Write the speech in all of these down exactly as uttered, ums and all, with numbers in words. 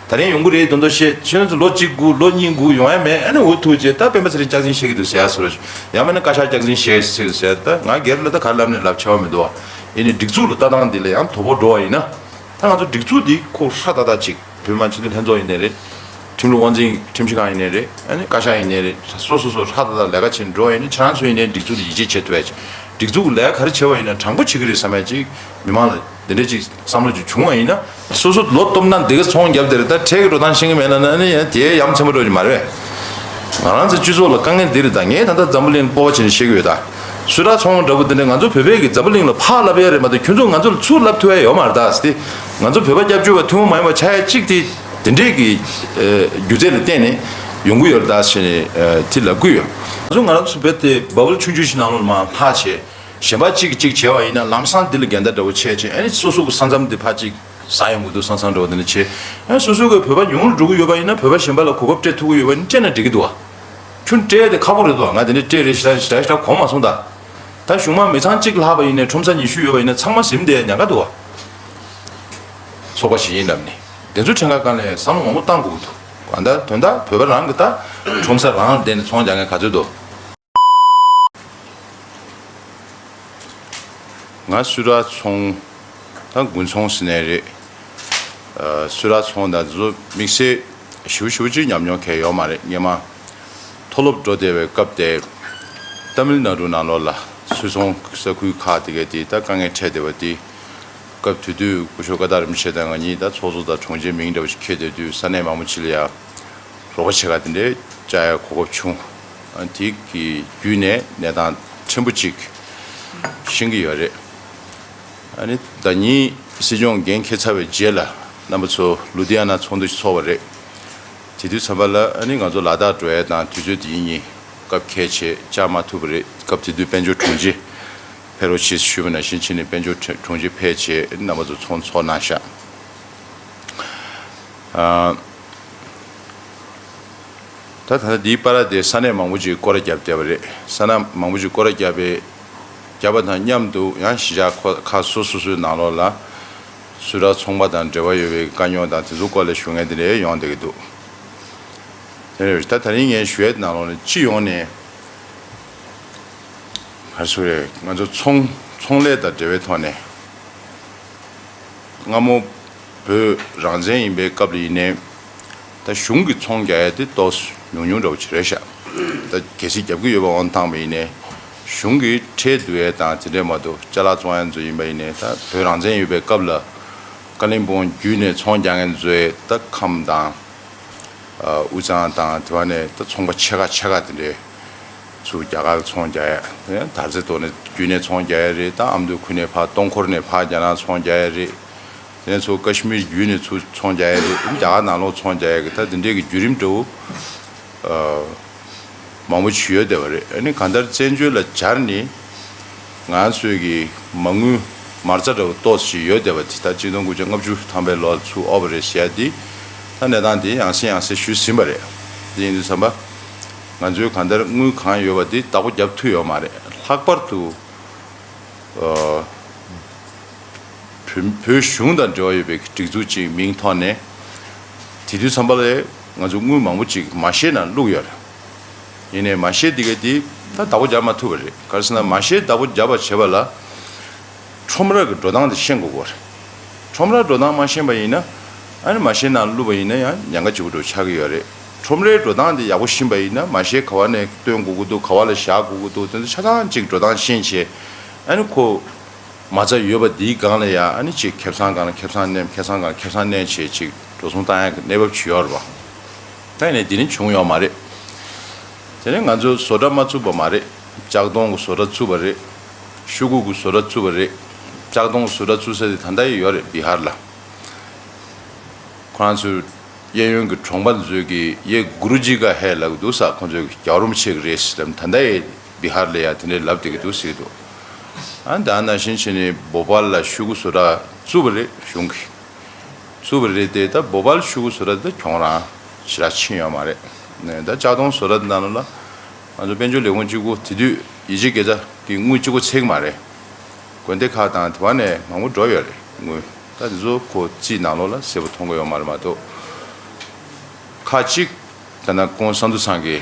ད་རིང་ཡོང་གི་རེད་མདོག་མདོག་བཤད། ཁྱེད་རང་ཚོ་ལོ་གཅིག་སྒུག་ལོ་གཉིས་སྒུག་ཡོང་ཡ་མེད། ཨ་ནི་འུ་ཐུག་རྗེས་ད་སྤེན་པ་ཚེ་རིང་སྐྱག་རྫུན་བཤད་ཀྱི་འདུག་ཟེར་ཡ་བཟོ་འདྲ་ཞིག་ཡང་མིན་ན་བཀའ་ཤག་སྐྱག་རྫུན་བཤད་ཟེར་ཟེར། ད་ང་སྒེར་ལ་ད་ག་རེ་ལབ་ནས་ལབ་བྱ་བ་མི་འདུག་ཨ་ཡིན་ནའི་སྒྲིག་འཛུགས་ལ་ལྟ་སྟངས་འདི་ལ་ཡང་དོ་ཕོག་འགྲོ་བ་ཡིན་ན། ད་ང་ཚོ་སྒྲིག་འཛུགས་འདི་ཁོ་ཧྲ་ཏག་ཏག་ཅིག་བོད་མི་མང་སྤྱི་འཐུས་ལྷན་ཚོགས་ཡིན་ནའི་རེད། ཁྲིམས་ལུགས་དབང་འཛིན་ཁྲིམས་ཞིབ་ཁང་ཡིན་ནའི་རེད། ཨ་ནི་བཀའ་ཤག་ཡིན་ནའི་རེད། སོ་སོ་སོ་ཧྲ་ཏག་ཏག་ལས་ཀ་བྱེད་འགྲོ་བ་ཡིན་ན། ཁྱེད་རང་ཚོ་ཡིན་ནའི་སྒྲིག་འཛུགས་ལ་ཡིད་ཆེས་བྱེད་ཐུབ་ཡ་ཅིག་སྒྲིག་འཛུགས་ལས་ཀ་ག་རེ་བྱེད་པ་ཡིན་ན་དྲང་པོ་བྱེད་ཀྱི་རེད་བསམ་ཡ་ཅིག་མི་མང་ལ་དེ་འདྲ་ཅིག་བསམ་བློ་ཅིག་བྱུང་བ་ཡིན་ན། སོ་སོ་ལོ་སྟོབས་ན་འདི་ག་ཚོང་རྒྱབ་དེ་རེད། ད་འཕྲལ་གྱི་འགྲོ་སྟངས་ཤེས་ཀྱི་མེད་ན་ན་ནི་ཡང་དེ་ཡ་མཚན་པོ་འགྲོ་གི་མ་རེད། ང་རང་ཚོའི་སྤྱི་ཚོགས་ལ་དཀའ་ངལ་འདི་རེད། ད་ངས་ད་ལྟ་འཛམ་བུ་གླིང་སྤོབས་པ་བྱས་ནས་བཤད་ཀྱི་ཡོད། ད་སུད་ཊར་ཚོང་འདྲ་པོ་དེ་འདྲ་ང་ཚོ་བོད་པའི་གི་འཛམ་བུ་གླིང་ལ་ཕར་ལབ་ཡ་རེད་མ་གཏོགས་ཁྱོད་ཚོ་ང་ཚོ་ལ་ཚུར་ལབ་ཐུབ་ཡ་ཡོད་མ་རེད། ད་སི་ང་ཚོ་བོད་པ་སྐྱབས་བཅོལ་བ་ཐུན་མོང་མ་ཡིན་པ་ཆགས་ཡ་གཅིག་དེ་དེ་འདྲས་ཀྱི་ཨ་སྒྱུ་རྩལ་ལ་བརྟེན་ནས་ཡོང་གི་ཡོད་རེད་ད་ཟེར་ནས་ཨ་དེ་ལབ་ཀྱི་ཡོད། ང་ཚོ་ང་རང་ཚོ་བོད་དེ་བ་བུལ་ཆུང་ཆུང་ཞིག་ནང་ལོགས་ལ་མར་ལྷག་བྱས། གཞན་པ་གཅིག་གིས་གཅིག་བྱས་པ་ཡིན་ན་ལམ་སང་འདི་ལ་འགལ་ཟླ་འདྲ་བོ་བྱས་བྱས། ཨ་ནི་སོ་སོ་གི་ས་མཚམས་འདི་ཕར་གཅིག་ཟ་ཡོང་གི་འདུག་ས་མཚམས་འདྲ་བོ་འདི་ནས་བྱས། ཨ་སོ་སོ་གི་བོད་པ་ཉུང་རུ་འགྲོ་གི་ཡོད་པ་ཡིན་ན་བོད་པ་གཞན་པ་ལ་གོ་སྐབས་སྤྲད་ཐུབ་ཀྱི་ཡོད་པ་ཡིན་ན་སྤྲད་ན་འགྲིག་གི་འདུག་བ། ཁྱོད་སྤྲད་དེ་ཁག་པོ་རེད་འདུག་བ། ང་དེ་འདྲ་སྤྲད་རེད་ཞེ་དྲག་ཞེ་དྲག་ཞེ་དྲག་གོ་མ་སོང་ད། ད་གཞུང་མང་མི་ཚང་གཅིག་ལྷག་པ་ཡིན་ནའི་ཁྲོམ་ས་ཉི་ཤུ་ཡོད་པ་ཡིན་ན་ཚང་མ་ཟིན་བསྡད་ཉག་ག་འདུག་བ། ཚོགས་པ་ཞིག་ཡིན་ལབ་ནས་དེ་ཚོ་ཕྲན་ཁ་གང་ལས་བསམ་བློ་མང་པོ་བཏང་དགོས་ཀྱི་འདུག་གང་ལྟར་དོན་དག་བོད་པ་རང་གི་ད་ཁྲོམ་ས་རང་བསྡད་ནས་ཚོང་རྒྱག་མཁན་ག་ཚོད་འདུག་ང་སུད་ཊར་ཚོང་ད་དགུན་ཚོང་ཟེར་ནའི་རེད། ཨ་སུད་ཊར་ཚོང་དང་དེ་ཚོ་དམིགས་བསལ་ཞེ་པོ་ཞེ་པོ་ཅིག་ཉམས་མྱོང་གང་ཡང་ཡོད་མ་རེད། སྔོན་མ་མཐོ་སློབ་འགྲོ་བསྡད་པའི་སྐབས་དེ་ཏ་མིལ་ནཱ་ཌུ་ནང་ལོགས་ལ་སུད་ཚོང་ས་ཁུལ་ཁག་དེ་གའི་དེ་ད་དཀའ་ངལ་འཕྲད་བསྡད་པ་དེ། སྐབས་དེ་དུས་སྐུ་ཞབས་ཀ་ཏ་རིན་པོ་ཆེ་དང་ང་གཉིས་ད་ཚོགས་གཙོ་དང་དྲུང་ཆེའི་མིང་འདྲ་བོ་ཞིག་འཁྱེར་བསྡད་དུས་ས་གནས་མང་པོ་ཅིག་ལ་ཡ་རོགས་པ་བྱེད་ག་དེ་འདྲའི་བཅར་ཡ་གོ་སྐབས་བྱུང་། ཨ་དེ་གི་བརྒྱུད་ནས་གནས་སྟངས་ཕྲན་བུ་ཅིག་ཤེས་ཀྱི་ཡོད་རེད། ཨ་ནི་ཟླ་ཉིན་སྲིད་སྐྱོང་འགན་འཁྱེར་ཚར་བའི་རྗེས་ལ་རྣམ་པ་ཚོ་ལུ་དྷི་ཡ་ན་ཚོགས་འདུ་ཞིག་ཚོགས་པ་རེད། དེ་དུས་ཚང་མ་ལ་ཨ་ནི་ང་ཚོ་ལ་དྭགས་འགྲོ་ཡ་དང་དུས་ཚོད་དེ་ཉིན་གཉིས་སྐབས་འཁེལ་བྱས་བཅར་མ་ཐུབ་པ་རེད། སྐབས་དེ་དུས་དཔལ་འབྱོར་དྲུང་ཆེ་ཕེབས་རོགས་བྱེད་ཞུས་པ་ནང་བཞིན་ཕྱིན་ནས་དཔལ་འབྱོར་དྲུང་ཆེ་ཕེབས་བྱས་རྣམ་པ་ཚོ་ཚོགས་འདུ་ཚོགས་གནང་ཤག་ཨ་ད་ད་ལྟ་འདིའི་བར་དེ་ས་གནས་མང་པོ་ཅིག་སྐོར་ར་བརྒྱབ་བསྡད་པ་རེད། ས་གནས་མང་པོ་ཅིག་སྐོར་ར་བརྒྱབ་པའི་བརྒྱབ་པ་དང་མཉམ་དུ་ཡང་གཞིས་ཆགས་ཁོ་ཁག་སོ་སོ་སོའི་ནང་ལོགས་ལ་སུད་ཊར་ཚོང་པ་དང་འབྲེལ་བ་ཡོད་པའི་དཀའ་རྙོག་དང་དེ་ཚོ་སྐོར་ལ་ཞུ་མཁན་དེ་འདྲ་ཡོང་བསྡད་ཀྱི་འདུག་དེ་རེད། ད་ད་རིང་ངས་ཞུ་ཡས་ནང་ལོགས་ནས་སྤྱི་ཡོངས་ནས་ག་རེ་ཟེར་དགོས་རེད། ང་ཚོ་ཚོང་ཚོང་ལས་དང་འབྲེལ་བའི་ཐོག་ནས་སྔ་མོ་བོད་རང་བཙན་ཡིན་པའི་སྐབས་ལ་ཡིན་ནའི་ད་གཞུང་གིས་ཚོང་རྒྱག་ཡས་དེ་ཏོག་ཙམ་ཉུང་ཉུང་འདྲ་བོ་ཅིག་རེད་ཤག་ད་གལ་སྲིད་རྒྱབ་ཀྱི་ཡོད་པ་དབང་བཏང་བ་ཡིན་ནའི་གཞུང་གིས་ཁྲལ་བསྡུ་ཡས་དང་དེ་འདྲས་མ་གཏོགས་ཅ་ལག་བཙོང་ཡས་ཚོ་ཡིན་པ་ཡིན་ནའི་ད་བོད་རང་བཙན་ཡོད་པའི་སྐབས་ལ་ཀ་ལིམ་པོང་བརྒྱུད་ནས་ཚོང་རྒྱག་མཁན་ཚོའི་ད་ཁམས་དང་། ཨ་དབུས་གཙང་དང་དེ་བ་ནས་ད་ཚོང་པ་ཆེ་ཁག་ཆེ་ཁག་དེ་འདྲས་ཚུར་རྒྱ་གར་ཚོང་རྒྱག་ཡ། དེ་ནས་དར་རྩེ་ཐོག་ནས་བརྒྱུད་ནས་ཚོང་རྒྱག་ཡ་རེད། ད་ཨ་མདོ་ཁུལ་ནས་ཕར་སྟོང་འཁོར་ནས་ཕར་རྒྱ་ནག་ཚོང་རྒྱག་ཡ་རེད། དེ་ནས་ཚུར་ཀ་ཤི་མིར་བརྒྱུད་ནས་ཚུར་ཚོང་རྒྱག་ཡ་རེད། རྒྱ་གར་ནང་ལོགས་ཚོང་རྒྱག་ཡ་གི་ད་དེ་འདྲས་ཀྱི་བརྒྱུད་རིམ་འདྲ་བོ་ཨ་མང་པོ་ཞིག་ཡོད་བསྡད་པ་རེད། ཨ་ནི་གང་ལྟར་བཙན་བྱོལ་ལ་སྦྱར་ནས། ང་ཚོས་ཀྱི་མ་དངུལ་མ་རྩ་འདྲ་བོ་ཏོག་ཙམ་ཞིག་ཡོད་བསྡད་པ་དེ་ད་གཅིག་སྟོང་དགུ་བརྒྱ་ལྔ་བཅུ་ཐམ་པའི་ལོར་ཚུར་དབོར་བ་རེད་ཟེར་ཡ་དེ་ད་གནས་སྟངས་དེ་ཡང་སེ་ཡང་སེ་ཞུས་ཟིན་པ་རེད། དེ་ཡིན་དུས་ཙམ་པ་ང་ཚོའི་གང་ལྟར་དངུལ་གང་ཡོད་པ་དེ་བདག་པོ་རྒྱབ་ཐུབ་ཡོད་མ་རེད། ལྷག་པར་དུ་ཨ་བོད་བོད་གཞུང་དང་འབྲེལ་བ་ཡོད་པའི་སྒྲིག་འཛུགས་ཅིག་མིང་ཐོག་ནས་དེ་དུས་ཙམ་པ་ལ་ང་ཚོ་དངུལ་མང་པོ་ཅིག་མ་ཤེས་ནང་བླུགས་ཡོད་རེད། ཡིན་ནའི་མ་ཤེས་འདི་ག་དེ་ད་བདག་པོ་རྒྱག་མ་ཐུབ་པ་རེད། ག་རེ་ཟེར་ན་མ་ཤེས་བདག་པོ་རྒྱག་པ་བྱེད་པ་ལ་ཁྲོམ་ར་གི་འགྲོ་སྟངས་དེ་ཤེས་དགོས་ཀྱི་རེད། ཁྲོམ་ར་འགྲོ་སྟངས་མ་ཤེས་པ་ཡིན་ན་ཨ་ནི་མ་ཤེས་ནང་བླུགས་པ་ཡིན་ན་ཡང་ཉེན་ཁ་ཆེ་པོ་འདྲ་ཆགས་ཀྱི་ཡོད་རེད། ཁྲོམ་རའི་འགྲོ་སྟངས་དེ་ཡག་པོ་ཤེས་པ་ཡིན་ན་མ་ཤེས་ག་བ་ནས་བཏོན་དགོས་ཀྱི་འདུག་ག་བ་ལ་བཞག་དགོས་ཀྱི་འདུག་དེ་ཚོ་ཆ་ཚང་གཅིག་འགྲོ་སྟངས་ཤེས་བྱས་ཨ་ནི་ཁོ། མ་རྩ་ཡོད་པ་འདིའི་སྒང་ལ་ཡང་ཨ་ནི་ཅིག་ཁེ་བཟང་སྒང་ལ་ཁེ་བཟང་མནན། ཁེ་བཟང་སྒང་ལ་ཁེ་བཟང་མནན་བྱས་ཅིག་འགྲོ་སོང་བཏང་ཡག་གི་གནས་བབ་ཅིག་ཡོད་རེད་པ། ད་ཡིན་ནའི་འདི་ནི་བྱུང་ཡོད་མ་རེད། དེ་ནས་ང་ཚོས་བཟོ་གྲྭ་མ་བཙུགས་པ་མ་རེད། ལྕགས་མདོང་གི་བཟོ་གྲྭ་བཙུགས་པ་རེད། ཤོག་གུ་གི་བཟོ་གྲྭ་བཙུགས་པ་རེད། ལྕགས་མདོང་གི་བཟོ་གྲྭ་བཙུགས་ས་དེ་ད་ལྟ་ཡང་ཡོད་རེད་བི་ཧར་ལ། ཁོ་རང་ཚོའི་གཡས་གཡོན་གྱི་གྲོང་པ་ཚོས་ཀྱི་ཡེ་གུ་རུ་ཇི་ཀ་ཧེ་ལབ་ཀྱི་འདུག་ས། ཁོ་ཚོས་ཀྱི་རྒྱལ་བ་རིན་པོ་ཆེ་གི་རེད་ཟེར་ལབ་ད་ལྟ་ཡང་བི་ཧར་ལ་ཡང་དེ་འདྲའི་ལབ་བསྡད་ཀྱི་འདུག་ཟེར་གྱི་འདུག་ཨ་ད་ནང་བཞིན་བྱས་ནས་བོ་པལ་ལ་ཤོག་གུ་བཟོ་གྲྭ་བཙུགས་པ་རེད་གཞུང་གིས། བཙུགས་པ་རེད་དེ་ད་བོ་པལ་ཤོག་གུ་བཟོ་གྲྭ་དེ་ད་ཁྱོང་རང་ཞེ་དྲག་ཕྱིན་ཡོད་མ་རེད། ནས་ད་ལྕགས་མདོང་བཟོ་གྲྭ་དེ་ནང་ལོགས་ལ་ང་ཚོ་དཔལ་འབྱོར་ལས་ཁུངས་གཅིག་པོ་དེ་དུས་ཡེ་ཤེས་དགེ་རྩ་གི་དངུལ་གཅིག་པོ་ཚད་ཀྱི་མ་རེད། དགོན་སྡེ་ཁག་དང་དེ་བ་ནས་མང་པོ་འགྲོ་ཡོད་རེད་དངུལ། ད་དེ་ཚོ་ཁོ་རྩིས་ནང་ལོགས་ལ་གསལ་པོ་མཐོང་གི་ཡོད་མ་རེད་མ་གཏོགས། ཁག་ཅིག་ད་ནང་ཀོང་སན་དུ་ཚང་གི་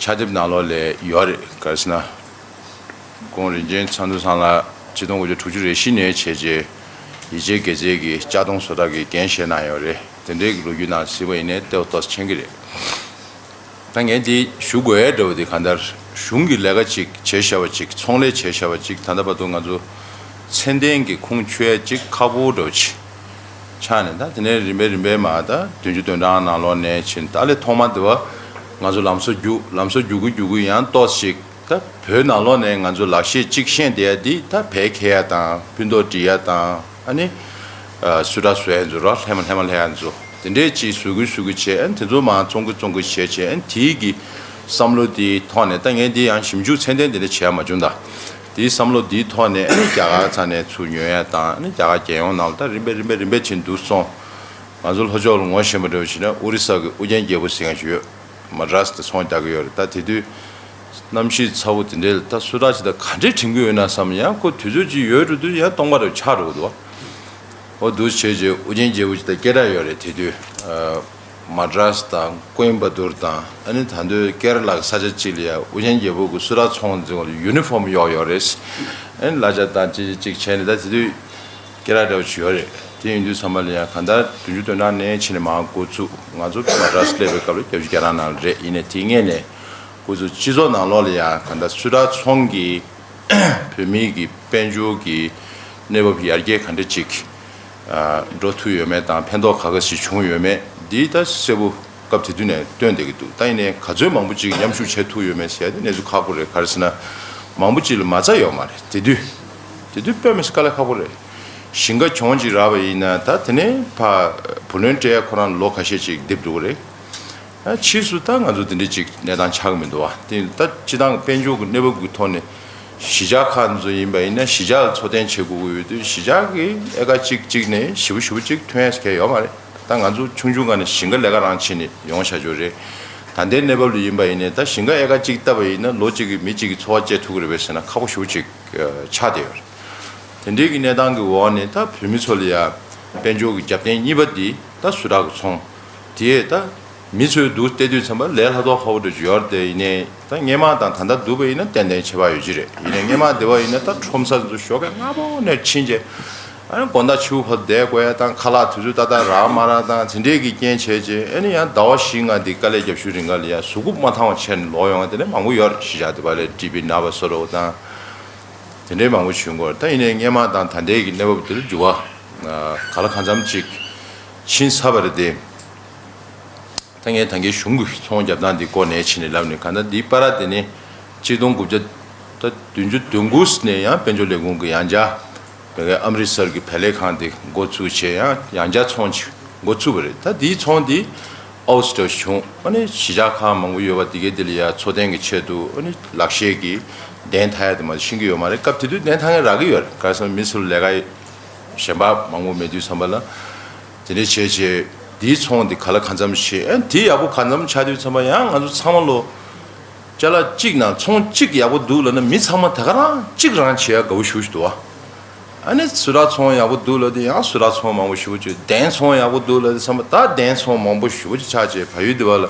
ཕྱག་དེབ་ནང་ལོགས་ལ་ཡོད་རེད། ག་རེ་ཟེར་ན། ཀོང་རིན་ཆེན་སན་དུ་ཚང་ལགས་ཆིག་སྟོང་དགུ་བརྒྱ་དྲུག་ཅུ་རེ་བཞི་ནས་བྱས་རྗེས་ཡིད་ཆེས་དགེ་རྩའི་གི་ལྕགས་དོང་བཟོ་གྲྭ་གི་འགན་བཞེས་གནང་ཡོད་རེད། དེ་འདྲའི་གི་ལོ་རྒྱུས་ནང་གཟིགས་པ་ཡིན་ནའི་ལྟེ་བ་ཏོག་ཙམ་མཁྱེན་གི་རེད། ད་ངས་འདི་ཞུ་དགོས་ཡ་འདྲ་བོ་དེ་གང་ལྟར་གཞུང་གི་ལས་ཀ་ཅིག་བྱས་བཞག་པ་ཅིག་ཚོང་ལས་བྱས་བཞག་པ་ཅིག་ད་ལྟ་བར་དུ་ང་ཚོ་མཚན་ལྡན་གྱི་ཁུངས་འཁྱོལ་ཡ་ཅིག་ཁག་པོ་འདྲ་བོ་ཅིག་ཆགས་ནས། ད་དེ་ནས་རིམ་པས་རིམ་པས་མར་ད་བདུན་ཅུ་དོན་གྲངས་ནང་ལོགས་ནས་ཕྱིན། ད་ལས་ཐོག་མ་དེ་བ་ང་ཚོ་ལམ་བཟོ་རྒྱུག་ལམ་བཟོ་རྒྱུག་གི་རྒྱུག་གི་ཡང་ཏོག་ཙམ་ཅིག་ད་བོད་ནང་ལོགས་ནས་ང་ཚོ་ལག་ཤེས་ཅིག་ཤེས་བསྡད་ཡ་འདི་ད་བལ་འཁྱེར་ཡ་དང་སྤུན་ཏོག་སྒྲིལ་ཡ་དང་ཨ་ནི་སུ་འདྲ་བཟོ་ཡ་ཚོ་ར་ལྷས་མ་ལྷས་མ་ལྷས་ཡ་ཚོ། དེ་འདྲས་ཅིག་བཟོ་དགོས་བཟོ་དགོས་བྱས། ཨ་ནི་དེ་ཚོ་མར་བཙོང་དགོས་བཙོང་དགོས་བྱས་བྱས། ཨ་ནི་དེའི་གི་བསམ་བློ་དེའི་ཐོག་ནས་ད་ངས་འདི་ཡང་ཞིབ་འཇུག་ཚད་ལྡན་དེ་འདྲ་བྱས་ཡ་མ་བྱུང་། ད་དེའི་བསམ་བློ་དེའི་ཐོག་ནས་ཨ་ནི་རྒྱ་གར་ཚང་ནས་ཚུར་ཉོ་ཡ་དང་། ཨ་ནི་རྒྱ་གར་རྒྱལ་ཡོངས་ནང་ལ་ད་རིམ་པས་རིམ་པས་རིམ་པས་ཕྱིན་འདུག་སོང་། ང་ཚོ་ལྷོ་ཕྱོགས་ལ་ངོ་ཤེས་པ་འདྲ་བོ་བྱས་ན་ཨོ་རི་ས་གི་ཨུ་རྒྱན་རྒྱལ་པོ་ཟེར་མཁན་ཞིག་ཡོད། མ་ཌ་རཱས་དེ་ཚོང་རྒྱག་གི་ཡོད་རེད། ད་དེ་དུས་གནམ་གཤིས་ཚ་བོ་དེ་འདྲའི་ལ་ད་སུ་འདྲ་ཅིག་ད་ག་འདྲས་དྲན་གྱི་ཡོད་ན་བསམ། ཡང་ཁོ་དུས་ཚོད་ཅིག་ཡོལ་འགྲོ་དུས་ཡང་སྟོང་པ་རེ་ཆགས་འགྲོ་གི་འདུག་བ། འོ་འདུག་བྱས་རྗེས་ཨུ་རྒྱན་རྒྱལ་པོ་ཅིག་ད་སྐད་གྲགས་ཡོད་རེད། དེ་དུས་ཨ་མ་ཌ་རཱས་དང་ཀོའིན་པ་ཏུར་དང་། ཨ་ནི་ད་དུང་ཀེ་ར་ལ་གི་ས་ཆ་ཅིག་ལ་ཡ་ཨུ་རྒྱན་རྒྱལ་པོ་གི་སུ་འདྲ་ཚོང་འཛིན་པ་ལ་ཡུ་ནི་ཧྥོམ་གཡོགས་ཡོད་རེད། ཨ་ནི་གླ་ཆ་དང་ཅིག་ཅིག་བྱས་ནས་ད་དེ་དུས་སྐད་གྲགས་འདྲ་བོ་ཅིག་ཡོད་རེད། དེ་ཡིན་དུས་ཚང་མ་ལ་ཡང་གང་ལྟར་བདུན་ཅུ་དོན་གྲངས་ནས་ཕྱིན་ནས་མར་འགོ་བཙུགས། ང་ཚོ་མ་ཌ་རཱས་སླེབས་པའི་སྐབས་ལ་བརྒྱད་ཅུ་གྱ་གྲངས་ནང་ལ་རེད། ཡིན་ནའི་དེ་སྔས་ནས་འགོ་བཙུགས་སྤྱི་ཚོགས་ནང་ལོགས་ལ་ཡང་གང་ལྟར་སུ་འདྲ་ཚོང་གི་བོད་མིའི་གི་དཔལ་འབྱོར་གི་གནས་བབ་ཡར་རྒྱས་ག་འདྲ་ཅིག་འགྲོ་ཐུབ་ཡོད་མེད་དང་ཕན་ཐོགས་ག་ག་ཞིག་བྱུང་ཡོད་མེད་འདི་ད་གསལ་པོ་སྐབས་དེ་དུས་ནས་སྟོན་བསྡད་ཀྱི་འདུག་ད་ཡིན་ནའི་ག་ཚོད་མང་པོ་ཅིག་མཉམ་ཞུགས་བྱེད་ཐུབ་ཡོད་མེད་ཟེར་ཡ་དེ་གནས་ཚུལ་ཁག་པོ་རེད། ག་རེ་ཟེར་ན་མང་པོ་ཅིག་ལ་མ་རྩ་ཡོད་མ་རེད། དེ་དུས་དེ་དུས་དཔེ་མི་སྲིད་དཀའ་ལས་ཁག་པོ་རེད། ཞིང་ཁ་གྱོང་ཅིག་རག་པ་ཡིན་ན་ད་དེ་ནས་ཕ་བུ་ལོན་སྤྲད་ཡ་ཁོ་རང་ལོ་ཁ་ཤས་ཅིག་རྡིབ་འགྲོ་གི་རེད། ཨ་ཕྱིས་སུ་ད་ང་ཚོ་དེ་འདྲ་ཅིག་གནས་སྟངས་ཆགས་ཀྱི་མི་འདུག་བ། དེ་ད་སྤྱི་བཏང་དཔལ་འབྱོར་གྱི་གནས་བབ་ཀྱི་ཐོག་ནས་གཞིས་ཆགས་ཁག་ཚོ་ཡིན་པ་ཡིན་ན་གཞིས་ཆགས་ལ་འཚོ་རྟེན་བྱེད་དགོས་ཀྱི་ཡོད་དུས་གཞིས་ཆགས་ཀྱི་ཨེ་ཀ་གཅིག་གཅིག་ནས་ཞེ་པོ་ཞེ་པོ་ཅིག་ཐོན་ཡ་གང་ཡང་ཡོད་མ་རེད། ད་ང་ཚོ་ཆུང་ཆུང་སྒང་ནས་ཞིང་ཁ་ལས་ཀ་རང་བྱས་ནས་ཡོང་བཞག་རྒྱུ་རེད། ད་ལྟའི་གནས་བབ་ལ་ཡིན་པ་ཡིན་ན་ད་ཞིང་ཁ་ཨེ་ཀ་གཅིག་བཏབ་པ་ཡིན་ན་ལོ་གཅིག་གི་མི་གཅིག་གི་འཚོ་བ་སྐྱེལ་ཐུབ་ཀྱི་རེད་པས་ཟེར་ན་ཁག་པོ་ཞེ་པོ་ཅིག་ཆགས་བསྡད་ཡོད་རེད། དེ་འདྲའི་གི་གནས་སྟངས་ཀྱི་འོག་ནས་ད་བོད་མི་ཚོ་ལ་ཡ་དཔལ་འབྱོར་གྱི་རྒྱབ་རྟེན་གཉིས་པ་འདི་ད་སུ་ཊར་གྱི་ཚོང་དེས་ད་མི་ཚོའི་འདུག་བལྟས་དུས་ཙམ་པ་ལས་སླ་ཏོག་ཁ་པོ་འདྲ་ཅིག་ཡོད་རེད། དེ་ཡིན་ནའི་ད་སྔས་མ་དང་ད་ལྟ་འདུག་པ་ཡིན་ན་ཏན་ཏན་ཁྱད་པར་ཡོད་ཀྱི་རེད། ཡིན་ནའི་སྔས་མ་དེ་བ་ཡིན་ན་ད་ཁྲོམ་ས་ཚོ་ཞོགས་ཀས་སྔ་པོ་ནས་ཕྱིན་རྗེས་ཨ་ནི་དགོང་དག་ཕྱི་པོ་བར་བསྡད་དགོས་ཡ་དང་ཁ་ལག་དུས་ཚོད་ཏག་ཏག་རག་མ་རག་དང་དེ་འདྲས་ཀྱི་རྐྱེན་བྱས་རྗེས་ཨ་ནི་ཡང་ཟླ་བ་བཞི་ལྔ་འདི་དཀའ་ལས་རྒྱབ་ཤུལ་རིང་ག་ལ་ཡ་གཟུགས་པོ་མ་ཐང་བ་བྱས་ནས་ལོག་ཡོང་བ་དེ་འདྲ་མང་པོ་ཡོད་རེད། གཞིས་ཆགས་དེ་བ་ལ་ཊི་བི་ན་བ་སོགས་དང་། དེ་འདྲའི་མང་པོ་བྱུང་གི་རེད། ད་ཡིན་ནའི་སྔས་མ་དང་ད་ལྟའི་གི་གནས་བབ་དེར་འགྱུར་བ་ག་ལ་གང་འཚམ་ཅིག་ཕྱིན་ཚར་བ་རེད་དེ། ད་ངས་ད་གིན་གཞུང་གི་ཚོང་རྒྱབ་སྟངས་འདི་སྐོར་ནས་ཕྱིན་ནས་ལབ་ནས་གང་ལྟར་འདིའི་བར་དེ་ནི་གཅིག་སྟོང་དགུ་བརྒྱ་ད་བདུན་ཅུ་དོན་དགུ་ནས་ཡང་དཔལ་འབྱོར་ལས་ཁུངས་ཀྱི་ཡང་བསྐྱར་བོད་ཀྱི་ཨམ་རི་སར་གྱི་བལ་ལས་ཁང་དེ་འགོ་ཚུགས་བྱས་ཡང་ཡང་བསྐྱར་ཚོང་ཅིག་འགོ་ཚུགས་པ་རེད། ད་འདིའི་ཚོང་འདི་ཨའུ་ཊི་ཊར་བྱུང་། ཨ་ནི་གཞིས་ཆགས་ཁག་མང་པོ་ཡོད་པ་དེ་གའི་དེ་ལ་ཡ་འཚོ་རྟེན་གྱི་ཆེད་དུ་ཨ་ནི་ལག་ཤེས་ཀྱི་གདན་འཐག་ཡ་དེ་མ་ཤེས་ཀྱི་ཡོད་མ་རེད། སྐབས་དེ་དུས་གདན་འཐག་མཁན་རག་གི་ཡོད་རེད། ག་རེ་ཟེར་ན་མི་ཚོ་ལས་ཀ་གཞན་པ་མང་པོ་མེད་དུས་ཙམ་པ་ལ་དེ་འདྲས་བྱས་བྱས་འདིའི་ཚོང་འདི་ག་ལ་གང་འཚམ་བྱས། ཨ་ནི་དེ་ཡག་པོ་གང་འཚམ་ཆགས་དུས་ཙམ་པ་ཡང་ང་ཚོ་ཚང་མ་ལོ་ཅ་ལག་གཅིག་ནང་ཚོང་གཅིག་ཡག་པོ་འདུག་ལབ་ན་མི་ཚང་མ་ད་ག་རང་གཅིག་རང་བྱེད་ཡ་དགའ་པོ་ཞེ་པོ་ཞིག་འདུག་བ། ཨ་ནི་སུ་ཊར་ཚོང་ཡག་པོ་འདུག་ལབ་དུས་ཡང་སུ་ཊར་ཚོང་མང་པོ་ཞེ་པོ་ཅིག་གདན་ཚོང་ཡག་པོ་འདུག་ལབ་དུས་ཙམ་པ་ད་གདན་ཚོང་མང་པོ་ཞེ་པོ་ཅིག་ཆགས་བྱས་བལ་ཡུལ་འདི་བ་ལ།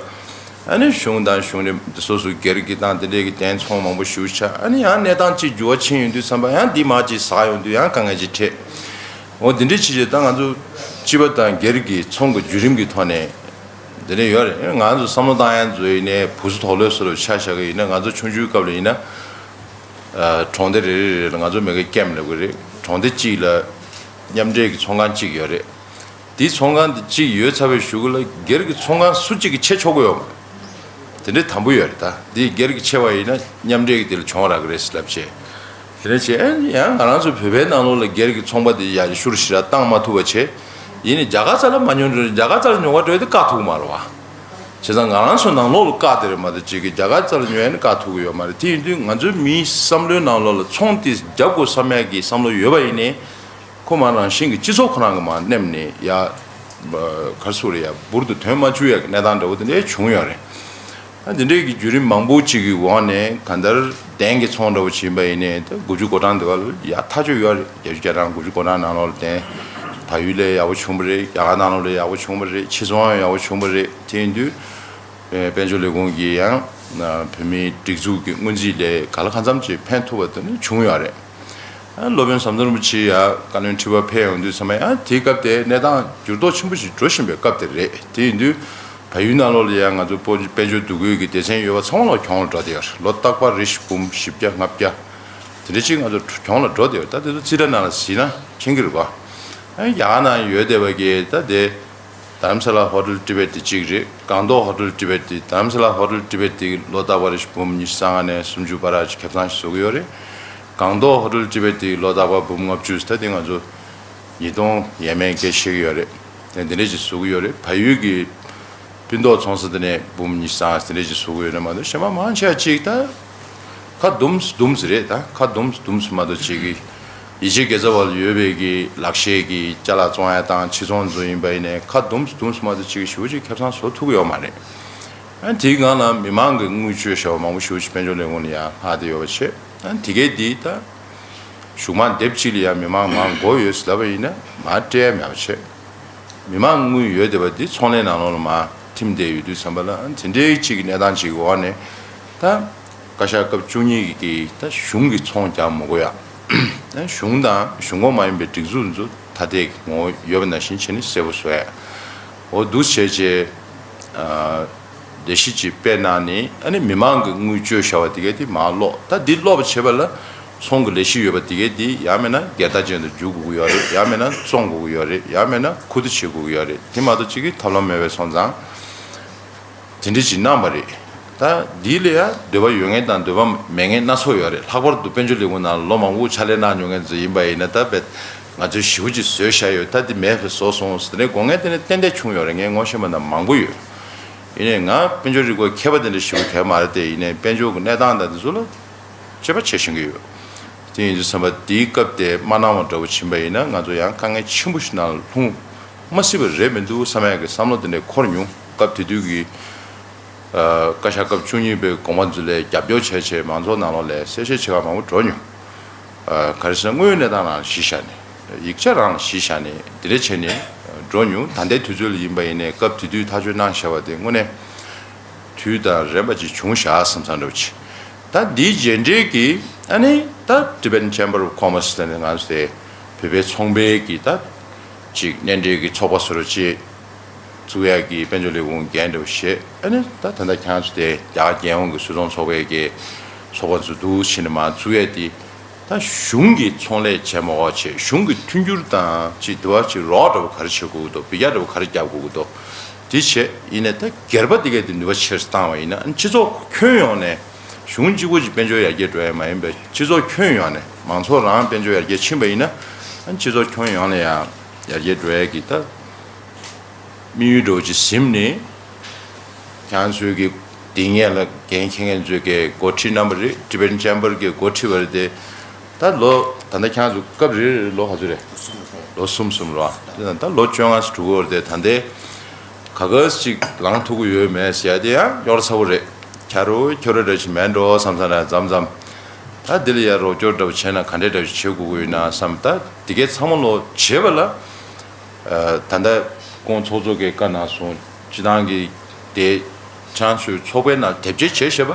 ཨ་ནི་གཞུང་དང་གཞུང་འབྲེལ་སོ་སོའི་སྒེར་གྱི་དང་དེ་འདྲས་ཀྱི་གདན་ཚོང་མང་པོ་ཞེ་པོ་ཅིག་ཆགས། ཨ་ནི་ཡང་གནས་སྟངས་ཅིག་འགྱུར་བ་ཕྱིན་ཡོང་དུས་ཙམ་པ་ཡང་འདི་མར་ཅིག་ཟག་ཡོང་དུས་ཡང་དཀའ་ངལ་ཅིག་འཕྲད། འོ་འདི་འདྲས་བྱས་བྱས་ད་ང་ཚོ་སྤྱི་པ་དང་སྒེར་གྱི་ཚོང་གི་བརྒྱུད་རིམ་གྱི་ཐོག་ནས་འདི་འདྲས་ཡོད་རེད། ང་ཚོ་བསམ་བློ་བཏང་ཡ་ཚོ་ཡིན་ནའི་བུ་གསོ་དོག་ལོས་སོ་ལོ་ཆ་བཞག་གི་ཡིན་ན་ང་ཚོ་ཆུང་ཆུང་སྐབས་ལ་ཡིན་ན། གྲོང་སྡེ་རེ་རེ་རེ་ལ་ང་ཚོ་མེ་གེ་ཀེམ་ལབ་གི་རེད། གྲོང་སྡེ་གཅིག་ལ་མཉམ་འབྲེལ་གྱི་ཚོང་ཁང་གཅིག་ཡོད་རེད། དེའི་ཚོང་ཁང་དེ་གཅིག་ཡོད་ཚར་བའི་གཞུག་གུ་ལ་སྒེར་གྱི་ཚོང་ཁང་སུ་གཅིག་གིས་ཕྱེ་ཆོག་གི་ཡོད་མ་རེད། དེ་འདྲའི་དམ་པོ་ཡོད་རེད། ད་འདི་སྒེར་གྱིས་ཕྱེ་བ་ཡིན་ན་མཉམ་འབྲེལ་གྱི་དེ་ལ་གྱོང་རག་གི་རེད་ཟེར་ལབ་བྱས། དེ་འདྲ་བྱས་ཨེ་ཡང་ང་རང་ཚོ་བོད་པའི་ནང་ལོགས་ལ་སྒེར་གྱི་ཚོང་པ་དེ་ཡར་ཤུར་ཞེ་དྲག་བཏང་མ་ཐུབ་པ་བྱས། ཡིན་ནའི་རྒྱ་གར་རྩ་ལ་མ་ཉོ་འགྲོ་རྒྱ་གར་རྩ་ལ་ཉོ་ག་འགྲོ་ཡ་དེ་བཀག་ཐུབ་ཀྱི་མ་རེད་བ། བྱས་ཙང་ང་རང་ཚོ་ནང་ལོགས་ལ་བཀག་དེ་རེད་མ་གཏོགས་གཅིག་གིས་རྒྱ་གར་རྩ་ལ་ཉོ་ཡ་ནི་བཀག་ཐུབ་ཀྱི་ཡོད་མ་རེད། དེ་ཡིན་དུས་ང་ཚོའི་མིའི་བསམ་བློའི་ནང་ལོགས་ལ་ཚོང་དེ་རྒྱབ་དགོས་བསམ་ཡ་གི་བསམ་བློ་ཡོད་པ་ཡིན་ནའི། ཁོ་མ་རང་བཞིན་གྱི་སྤྱི་ཚོགས་ཁོ་རང་གི་མར་མནན་ནས་ཡ། ག་རེ་ཟེར་དགོས་རེད་ཡ་འབུར་དུ་ཐོན་མ་བཅུག་ཡ་གི་གནས་སྟངས་འདྲ་བོ་དེ་འདྲ་བྱུང་ཡོད་རེད། ད་འདི་འདྲའི་གི་བརྒྱུད་རིམ་མང་པོ་ཅིག་གི་འོག་ནས་གང་ལྟར་གདན་གྱི་ཚོང་འདྲ་བོ་ཕྱིན་པ་ཡིན་ནའི་ད་དགུ་བཅུ་གོ་གྲངས་འདི་བ་ལ་ཡ་ཐག་ཆོད་ཡོད་རེད། བརྒྱད་ཅུ་གྱ་གྲངས་དགུ་བཅུ་གོ་གྲངས་ནང་ལོགས་ལ་གདན་ བལ་ཡུལ་ལ་ཡག་པོ་བྱུང་བ་རེད། རྒྱ་གར་ནང་ལོགས་ལ་ཡག་པོ་བྱུང་བ་རེད། ཕྱི་ཚོང་ཡང་ཡག་པོ་བྱུང་བ་རེད། དེ་ཡིན་དུས་དཔལ་འབྱོར་ལས་ཁུངས་ཀྱིས་ཡང་བོད་མིའི་སྒྲིག་འཛུགས་ཀྱི་སྔོན་རྩིས་ལས་ག་ལ་གང་འཚམ་ཅིག་ཕན་ཐོགས་པ་དེ་ནི་བྱུང་ཡོད་རེད། སློབ་དཔོན་ཟམ་གདོང་རིན་པོ་ཆེ་ཡ་བཀའ་བློན་ཁྲི་པ་ཕེབས་ཡོང་དུས་ཚང་མ་ཡང་དེའི་སྐབས་དེ་གནས་སྟངས་འགྱུར་ལྡོག་ཆེན་པོ་ཞིག་འགྲོ་བཞིན་པའི་སྐབས་དེ་རེད། དེ་ཡིན་དུས་བལ་ཡུལ་ནང་ལོགས་ལ་ཡང་ང་ཚོ་དཔལ་འབྱོར་སྡུག་གུའི་གི་སྡེ་ཚན་ཡོད་པ་ཚང་མ་ལོག་གྱོང་ལ་འགྲོ་བསྡད་ཡོད་རེད། ལོ་རྟག་པར་རེ་བཞིན་འབུམ་བཞི་བརྒྱ་ལྔ་བརྒྱ་དེ་འདྲ་ཅིག་ང་ཚོ་གྱོང་ལ་འགྲོ་བསྡད་ཡོད་རེད། ད་དེ་ཚོ་རྩིས་ཁྲ་ནང་ལ་གཟིགས་ན་མཁྱེན་གྱི་རེད་པ། ཨ་ནི་རྒྱ་གར་ནང་ཡོད་བསྡད་པ་གི་ད་དེ་དྷ་རམ་ས་ལ་ཧོ་ཊེལ་ཊི་བེཊ་དེ་གཅིག་རེད། སྒང་ཏོག་ཧོ་ཊེལ་ཊི་བེཊ་དེ། དྷ་རམ་ས་ལ་ཧོ་ཊེལ་ཊི་བེཊ་དེ་ལོ་རྟག་པར་རེ་བཞིན་འབུམ་ཉི་ཤུ་རྩ་ལྔ་ནས་སུམ་ཅུ་བར་ཅིག་ཁེ་བཟང་ཞིག་བཟོ་གི་ཡོད་རེད། སྒང་ཏོག་ཧོ་ཊེལ་ཊི་བེཊ་དེ་ལོ་རྟག་པར་འབུམ་ལྔ་བཅུ། ད་དེ་ང་ཚོ་ཉིས་སྟོང་ཡས་མས་སྐད་ཆ་བཤད་ཀྱི་ཡོད་རེད། དེ་འདི་འདྲས་ཅིག་བཟོ་གི་ཡོད་རེད། བལ་ཡུལ་གྱི་སྤུན་ཏོག་ཚོང་ས་དེ་ནས་འབུམ་ཉི་ཤུ་རྩ་ལྔ་དེ་འདྲས་ཅིག་བཟོ་གི་ཡོད་རེད་མ་གཏོགས་གཞན་པ་མང་ཆེ་བ་ཅིག་ད་ཁ་སྡུམས་སྡུམས་རེད། ད་ཁ་སྡུམས་སྡུམས་མ་གཏོགས་ཅིག་གི་ཡིད་ཆེས་དགེ་རྩ་བ་ལ་ཡོད་པའི་གི་ལག་ཤེས་ཀྱི་ཅ་ལག་བཙོང་ཡ་དང་ཕྱིར་ཚོང་ཚོ་ཡིན་པ་ཡིན་ནའི་ཁ་སྡུམས་སྡུམས་མ་གཏོགས་ཅིག་གི་ཞེ་པོ་ཅིག་ཁེ་བཟང་བཟོ་ཐུབ་ཀྱི་ཡོད་མ་རེད། ཨ་དེའི་སྒང་ལ་མི་མང་གི་དངུལ་བཅོལ་བཞག་པ་མང་པོ་ཞེ་པོ་ཅིག་དཔལ་འབྱོར་ལས་ཁུངས་ལ་ཡང་ལྷག་བསྡད་ཡོད་པ་བྱས། ཨ་དེ་གས་འདི་ད་གཞུང་མང་སྡེབ་གཅིག་ལ་ཡང་མི་མང་མང་དགོས་ཡོད་ཟེར་ལབ་པ་ཡིན་ན་མར་སྤྲད་ཡ་མེད་པ་བྱས། མི་མང་དངུལ་ཡོད་བསྡད་པ་འདི་ཚོང་ལས་ནང་ལོགས་ལ་མར་ཐིམ་བསྡད་ཡོད་དུས་ཙམ་པ་ལ་དེ་འདྲའི་གཅིག་གི་གནས་སྟངས་གཅིག་གི་འོག་ནས་ད་བཀའ་ཤག་སྐབས་བཅུ་གཉིས་ཀྱི་ད་གཞུང་གི་ཚོང་རྒྱག་མི་དགོས་ཡ། ད་གཞུང་དང་གཞུང་ཁོངས་མ་ཡིན་པའི་སྒྲིག་འཛུགས་ཚོ་ཐ་དད་ཀྱི་ངོ་བོ་ཡོད་པ་ནང་བཞིན་བྱས་ནས་གསལ་པོ་བཟོ་ཡ། འོ་འདུག་བྱས་རྗེས། ལས་གཞི་ཅིག་སྤེལ་གནང་ནས་ཨ་ནི་མི་མང་གི་དངུལ་བཅོལ་བཞག་པ་དེ་གས་དེ་མར་སློག་ད་འདི་སློག་པ་བྱེད་པ་ལ་ཚོང་གི་ལས་གཞི་ཡོད་པ་དེ་གས་དེ་ཡང་མིན་ན་སྒེར་བདག་ཅན་དུ་འཇུག་དགོས་ཀྱི་ཡོད་རེད། ཡང་མིན་ན་བཙོང་དགོས་ཀྱི་ཡོད་རེད། ཡང་མིན་ན་ཁུ་བསྡུ་བྱེད་དགོས་ཀྱི་ཡོད་རེད། དེ་མ་གཏོགས་ཅིག་གི་ཐབས་ལམ་མེད་པའི་སོང་ཙང་དེ་འདྲ་ཅིག་གནང་བ་རེད། ད་འདི་ལ་ཡང་འདོད་པ་ཡོད་མཁན་དང་འདོད་པ་མེད་མཁན་སྣ་ཚོགས་ཡོད་རེད། ལྷག་པར་དུ་དཔལ་འབྱོར་ལས་ཁུངས་ནང་ལོ་མང་པོ་ཕྱག་ལས་གནང་མྱོང་མཁན་ཚོ་ཡིན་པ་ཡིན་ན་ད་དཔེ་ང་ཚོས་ཞེ་པོ་ཅིག་བཟོས་བཞག་ཡོད། ད་དེ་མེད་པ་བཟོས་སོང་ཟེར་ནས་དགོངས་མཁན་དེ་འདྲ་ཏན་ཏན་བྱུང་ཡོད་རེད། ངས་ངོ་ཤེས་པ་ན་མང་པོ་ཡོད། ཡིན་ནའི་ང་དཔལ་འབྱོར་རིག་པ་མཁས་པ་དེ་འདྲ་ཞེ་པོ་གང་ཡང་མ་རེད་དེ། ཡིན་ནའི་དཔལ་འབྱོར་གྱི་གནས་སྟངས་དང་དེ་ཚོ་ལ་དཔྱད་པ་བྱེད་ཤེས་ཀྱི་ཡོད། དེ་ཡིན་དུས་ཙམ་པ་དེའི་སྐབས་དེ་མ་གནང་བ་འདྲ་བོ་ཕྱིན་པ་ཡིན་ན་ང་ཚོ་ཡང་དཀའ་ངལ་ཆེན་པོ་ཞིག་ནང་ལ་ལྷུང་མ་སྲིད་པ་རེད་མི་འདུག་བསམ་ཡག་གི་བསམ་བློ་དེ་འདྲ་འཁོར་མྱོང་། སྐབས་དེ་དུས་ཀྱི་ཨ་བཀའ་ཤག་སྐབས་བཅུ་གཉིས་པའི་དགོངས་པ་ཚོ་ལ་རྒྱབ་སྐྱོར་བྱས་བྱས་མང་ཚོགས་ནང་ལོགས་ལ་གསལ་བཤད་བྱེད་ག་མང་པོ་འགྲོ་མྱོང་། ཨ་ག་རེ་ཟེར་ན་དངོས་ཡོད་གནས་སྟངས་རང་ལ་གཞི་བཞག་ནས་ཡིག་ཆ་རང་ལ་གཞི་བཞག་ནས་དེ་འདྲ་བྱས་ནས་འགྲོ་མྱོང་། ད་ལྟའི་དུས་ཚོད་ལ་ཡིན་པ་ཡིན་ནའི་སྐབས་དེ་དུས་ཐག་གཅོད་གནང་བཞག་པ་དེ་དངོས་གནས་དུས་དང་རན་པ་ཅིག་བྱུང་བཞག་བསམ་བསམ་འདྲ་བོ་ཅིག་ད་འདིའི་རྗེས་འབྲེལ་གྱི་ཨ་ནི་ད་Tibetan Chamber of Commerce ཟེར་ནས་ང་ཚོ་དེ་བོད་པའི་ཚོང་པའི་གི་ད་ཅིག་མནའ་འབྲེལ་གྱི་ཚོགས་པ་བཟོ་འདྲ་ཅིག་བཙུགས་ཡག་གི་དཔལ་འབྱོར་ལས་ཁུངས་འགན་འདྲ་བོ་བཞེས། ཨ་ནི་ད་ད་ལྟ་ཁྱེད་རང་ཚོ་དེ་རྒྱ་གར་རྒྱལ་ཡོངས་ཀྱི་སུད་ཚོང་ཚོགས་པའི་གི་ཚོགས་པ་འཛུགས་འདུག་བྱས་ནས་མར་བཙུགས་ཡག་དེ་ད་གཞུང་གི་ཚོང་ལས་བྱེད་མ་དགོས་བྱས་གཞུང་གི་མཐུན་འགྱུར་དང་ཅིག་དུ་བ་ཅིག་རོགས་འདྲ་བོ་ག་རེ་བྱེད་དགོས་ཀྱི་འདུག་འབུད་རྒྱག་འདྲ་བོ་ག་རེ་རྒྱབ་དགོས་ཀྱི་འདུག་དེ་བྱས་ཡིན་ནའི་ད་སྒེར་པ་དེ་གས་དེ་ནུས་པ་ཆེར་བཏང་བ་ཡིན་ན་ཨ་ནི་སྤྱི་ཚོགས་ཁྱོན་ཡོངས་ནས་གཞུང་གཅིག་པུ་ཅིག་དཔལ་འབྱོར་ཡར་རྒྱས་འགྲོ་ཡ་མ་ཡིན་པའི་སྤྱི་ཚོགས་ཁྱོན་ཡོངས་ནས་མང་ཚོགས་རང་དཔལ་འབྱོར་ཡར་རྒྱས་ཕྱིན་པ་ཡིན་ན་ཨ་ནི་སྤྱི་ཚོགས་ཁྱོན་ཡོངས་ལ་ཡང་ཡར་རྒྱས་འགྲོ་ཡ་གི་ད་དམིགས་ཡུལ་འདྲ་བོ་ཅིག་ཟིན་ནས་ཁྱེད་རང་ཚོའི་གི་དེ་སྔོན་ལ་འགན་འཁྱེར་མཁན་ཚོའི་གི་འགོ་ཁྲིད་རྣམ་པ་རེད། Tibetan Chamber གི་འགོ་ཁྲིད་པ་རེད་དེ། ད་ལོ་ད་ལྟ་ཁྱེད་རང་ཚོ་སྐབས་རེ་རེ་ལོ་ག་ཚོད་རེད། ལོ་གསུམ་གསུམ་རེད་བ། ད་ལོ་བཅོ་ལྔ་ཙམ་འགྲོ་གི་ཡོད་རེད་དེ། ད་ལྟའི་ག་ག་ཅིག་ལངས་ཐུབ་ཀྱི་ཡོད་མེད་ཟེར་ཡ་དེ་ཡང་རྙོག་དྲ་ཚ་པོ་རེད། ཁྱ་རོ་ཁྱོ་རོ་འདྲ་ཞིག་མེད་འགྲོ་བསམ་བསམ་རེད། མཚམས་མཚམས་ད་འདི་ལ་ཡ་རོགས་སྐྱོར་འདྲ་པོ་བྱས་ན་ག་འདྲས་འདྲ་པོ་ཞིག་བྱེད་དགོས་ཀྱི་ཡོད་ན་བསམ། ད་འདི་གའི་ཚང་མ་ལོ་བྱེད་པ་ལ། ད་ལྟ་ཁོང་ཚོགས་གཙོ་གི་བཀའ་གནང་སོང་། སྤྱི་བཏང་གི་དེ་ཁྱེད་རང་ཚོའི་ཚོགས་པའི་ནང་དེབ་སྐྱེལ་བྱས་བྱས་པ་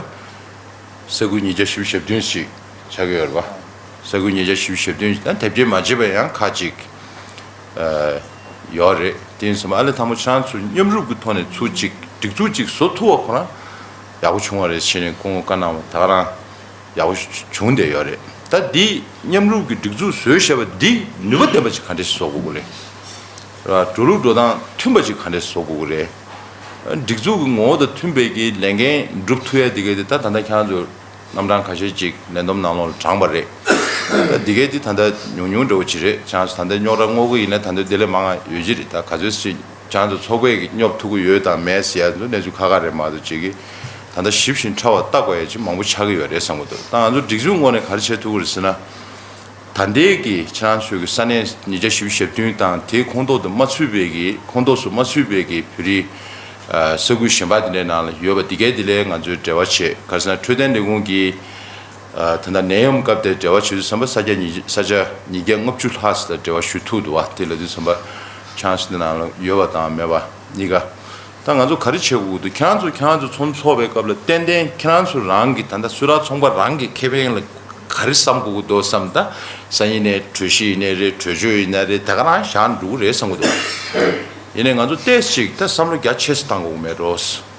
ས་ཁུལ་ཉིས་བརྒྱ་བཞི་བཅུ་ཞེ་བདུན་ཞིག་ཆགས་ཀྱི་ཡོད་རེད་པ། ས་ཁུལ་ཉིས་བརྒྱ་བཞི་བཅུ་ཞེ་བདུན་ད་དེབ་སྐྱེལ་མ་བྱས་པ་ཡང་ཁག་ཅིག་ཡོད་རེད། དེ་ཡིན་ཙང་ཨ་ལས་དང་པོ་ཁྱེད་རང་ཚོ་མཉམ་རུབ་ཀྱི་ཐོག་ནས་ཚུར་ཅིག་སྒྲིག་འཛུགས་ཅིག་བཟོ་ཐུབ་པ་ཁོ་རང་ཡག་པོ་བྱུང་བ་རེད་ཟེར་ནས་ཁོང་བཀའ་གནང་བ་ད་ག་རང་ཡག་པོ་བྱུང་བསྡད་ཡོད་རེད། ད་འདི་མཉམ་རུབ་ཀྱི་སྒྲིག་འཛུགས་བཟོས་བཞག་པ་འདི་ནུས་པ་ལྡན་པ་ཅིག་ག་འདྲས་བཟོ་དགོས་ཀྱི་རེད། ར་འགྲོ་ལུགས་འགྲོ་སྟངས་མཐུན་པ་ཅིག་ག་འདྲས་བཟོ་དགོས་ཀྱི་རེད། སྒྲིག་འཛུགས་ཀྱི་ངོ་བོ་དང་མཐུན་པའི་གི་ལས་འགན་སྒྲུབ་ཐུབ་ཡ་འདི་གས་འདི་ད་ད་ལྟ་ཁྱེད་རང་ཚོ་རྣམ་གྲངས་ཁ་ཤས་ཅིག་ལས་བསྡོམས་ནང་ལོགས་ལ་དྲངས་པ་རེད། ད་འདི་གས་འདི་ད་ལྟ་ཉུང་ཉུང་འདྲ་བོ་ཅིག་རེད། ཁྱེད་རང་ཚོ་ད་ལྟ་རྙོག་དྲ་སྔོག་གི་ཡིན་ན་ད་ལྟ་འདི་ལས་མང་བ་ཡོད་ཀྱི་རེད། ད་ག་ཚོད་ཅིག་ཁྱེད་རང་ཚོ་ཚོགས་པས་ཀྱི་སྙོབ་ཐུབ་ཀྱི་ཡོད་དང་མེད་ཟེར་ཡ་ཚོ་གནས་ཚུལ་ཁག་ཁག་རེད་མ་གཏོགས་ཅིག་གི་ད་ལྟ་ཞིབ་ཞིང་ཕྲ་བ་བལྟ་དགོས་ཡ་ཅིག་མང་པོ་ཆགས་ཀྱི་ཡོད་རེད་བསམ་གྱི་འདུག་ད་ང་ཚོ་སྒྲིག་འཛུགས་ངོས་ནས་ག་རེ་བྱེད་ཐུབ་ཀྱི་རེད་ཟེར་ན། ད་ལྟའི་གི་ཁྱེད་རང་ཚོའི་གི་ས་གནས་ཉིས་བརྒྱ་བཞི་བཅུ་ཞེ་བདུན་དང་དེའི་ཁོངས་གཏོགས་དུ་མ་ཚུད་པའི་གི་ཁོངས་གཏོགས་སུ་མ་ཚུད་པའི་གི་བོད་རིགས་ས་ཁུལ་གཞན་པ་དེ་འདྲའི་ནང་ལ་ཡོད་པ་དེ་གའི་དེ་ལས་ང་ཚོས་འབྲེལ་བ་བྱས། ག་རེ་ཟེར་ན་འཕྲོད་བསྟེན་ལས་ཁུངས་ཀྱི་ ད་ལྟ་ནད་ཡམས་སྐབས་དེར་འབྲེལ་བ་བྱེད་དུས་ཙམ་པ་ས་ཆ་ཉིས་ས་ཆ་ཉིས་བརྒྱ་ལྔ་བཅུ་ལྷག་ཙམ་དང་འབྲེལ་བ་ཞུ་ཐུབ་འདུག་བ། དེ་ལབ་དུས་ཙམ་པ་ཆང་སི་འདི་ནང་ལ་ཡོད་པ་དང་མེད་པ་གཉིས་ཀ། ད་ང་ཚོ་ག་རེ་བྱེད་དགོས་ཀྱི་འདུག་ཁྱེད་རང་ཚོ་ཁྱེད་རང་ཚོ་ཚོགས་འདུ་འཚོགས་པའི་སྐབས་ལ་ཏན་ཏན་ཁྱེད་རང་ཚོ་རང་གི་ད་ལྟ་སུད་ཊར་ཚོང་པ་རང་གི་ཁེ་ཕན་ལ་ག་རེ་བསམ་དགོས་ཀྱི་འདུག་བསམ། ད་སང་ཉིན་ནས་གྲོས་གཞི་ཡིན་ནའི་རེད། གྲོས་ཆོད་ཡིན་ནའི་རེད། ད་ག་རང་བཞག་འགྲོ་གི་རེད་བསམ་གྱི་འདུག་ཡིན་ནའི་ང་ཚོ་ཏོག་ཙམ་ཅིག་ད་བསམ་བློ་རྒྱ་ཆེ་ཙམ་བཏང་དགོས་ཀྱི་མེད་འགྲོ།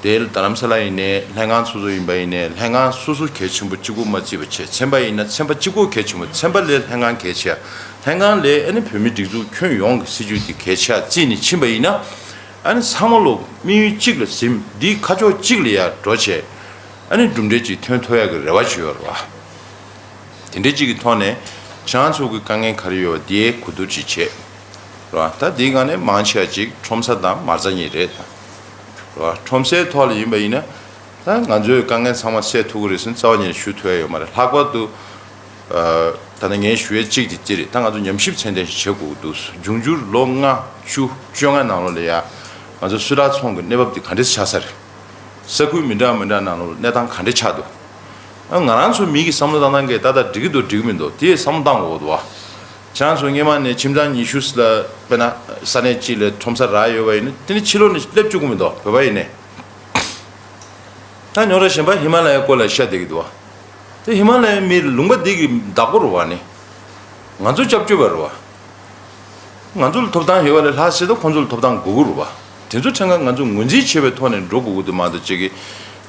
དེ་རྡ་རམ་ས་ལ་ཡིན་ནའི་ལྷན་ཁང་སོ་སོ་ཡིན་པ་ཡིན་ནའི་ལྷན་ཁང་སོ་སོ་གལ་ཆེན་པོ་གཅིག་པུ་མ་བརྩིས་པ་བྱས། ཚན་པ་ཡིན་ན་ཚན་པ་གཅིག་པོ་གལ་ཆེན་པོ། ཚན་པ་ལས་ལྷན་ཁང་གལ་ཆེ་ཡ། ལྷན་ཁང་ལས་ཨ་ནི་བོད་མི་སྒྲིག་འཛུགས་ཁྱོན་ཡོངས་ཀྱི་སྲིད་ཇུས་དེ་གལ་ཆེ་ཡ་བརྩིས་ནས་ཕྱིན་པ་ཡིན་ན། ཨ་ནི་ཚང་མ་ལོ་དམིགས་ཡུལ་གཅིག་ལ་ཟིན། འདིའི་ཁ་ཕྱོགས་གཅིག་ལ་ཡར་འགྲོ་བྱས། ཨ་ནི་གྲུབ་འབྲས་གཅིག་ཐོན་ཐུབ་ཡག་གི་རེ་བ་ཅིག་ཡོད་རེད་བ། དེ་འདྲའི་གཅིག་གི་ཐོག་ནས་ཁྱེད་རང་ཚོ་གི་དཀའ་ངལ་ག་རེ་ཡོད་པ་དེའི་གོ་བསྡུར་ཅིག་བྱས། རེད་བ། ད་དེའི་སྒང་ནས་མང་ཆེ་བ་ཅིག་ཁྲོམ་ས་དང་མ་རྩ་གཉིས་རེད། རེད་བ། ཁྲོམ་སའི་ཐོག་ལ་ཡིན་པ་ཡིན་ན། ད་ང་ཚོའི་དཀའ་ངལ་ཚང་མ་སེལ་ཐུབ་ཀྱི་རེད་ཟེར་ནས་རྩ་བ་ཉིད་ནས་ཞུ་ཐུབ་ཡ་ཡོད་མ་རེད། ལྷག་པར་དུ་ཨ་ད་ནི་ངས་ཞུ་ཡས་གཅིག་དེ་ཅི་རེད། ད་ང་ཚོ་ཉམས་ཞིབ་ཚད་ལྡན་ཞིག་བྱེད་དགོས་ཀྱི་འདུག་འབྱུང་འགྱུར་ལོ་ལྔ་བཅུ་བཅོ་ལྔ་ནང་ལོགས་ལ་ཡ་ང་ཚོ་སུད་ཊར་ཚོང་གི་གནས་བབ་དེ་ག་འདྲས་ཆགས་ས་རེད། ས་ཁུལ་མི་འདྲ་མི་འདྲ་ནང་ལོགས་གནས་སྟངས་ག་འདྲས་ཆགས་འདུག་ཨ་ང་རང་ཚོ་མི་གི་བསམ་བློ་བཏང་སྟངས་ཀྱིས་ད་ལྟ་འགྲིག་གི་འདུག་འགྲིག་གི་མི་འདུག་དེ་བསམ་བློ་བཏང་དགོས་ཀྱི་འདུག་བ། ཁྱེད་རང་ཚོ་སྔོན་མ་ནས་ཁྱིམ་ཚང་ཉི་ཤུ་ལ་དཔེར་ན་ས་གནས་གཅིག་ལ་ཁྲོམ་ས་རག་ཡོད་པ་ཡིན་ན། དེ་ནི་ཕྱི་ལོགས་ནས་སླེབས་བཅུག་གི་མི་འདུག་བོད་པ་ཡིན་ནའི། ད་ཉོ་ར་གཞན་པ་ཧི་མ་ལ་ཡའི་སྐོར་ལ་བཤད་བསྡད་ཀྱི་འདུག་བ། དེ་ཧི་མ་ལ་ཡའི་མི་ལུང་པ་འདི་གི་བདག་པོ་རེད་བ། ནི་ང་ཚོ་སྐྱབས་བཅོལ་བ་རེད་བ། ང་ཚོ་ལ་ཐོབ་ཐང་ཡོད་པ་ལས་ལྷག་ཆེ་ད་ཁོང་ཚོ་ལ་ཐོབ་ཐང་དགོས་ཀྱི་རེད་བ། དེ་ཚོ་ཕྲན་ཁ་ང་ཚོ་ངོས་འཛིན་བྱེད་པའི་ཐོག་ནས་འགྲོ་དགོས་ཀྱི་འདུག་མ་གཏོགས་ཅིག་གིས་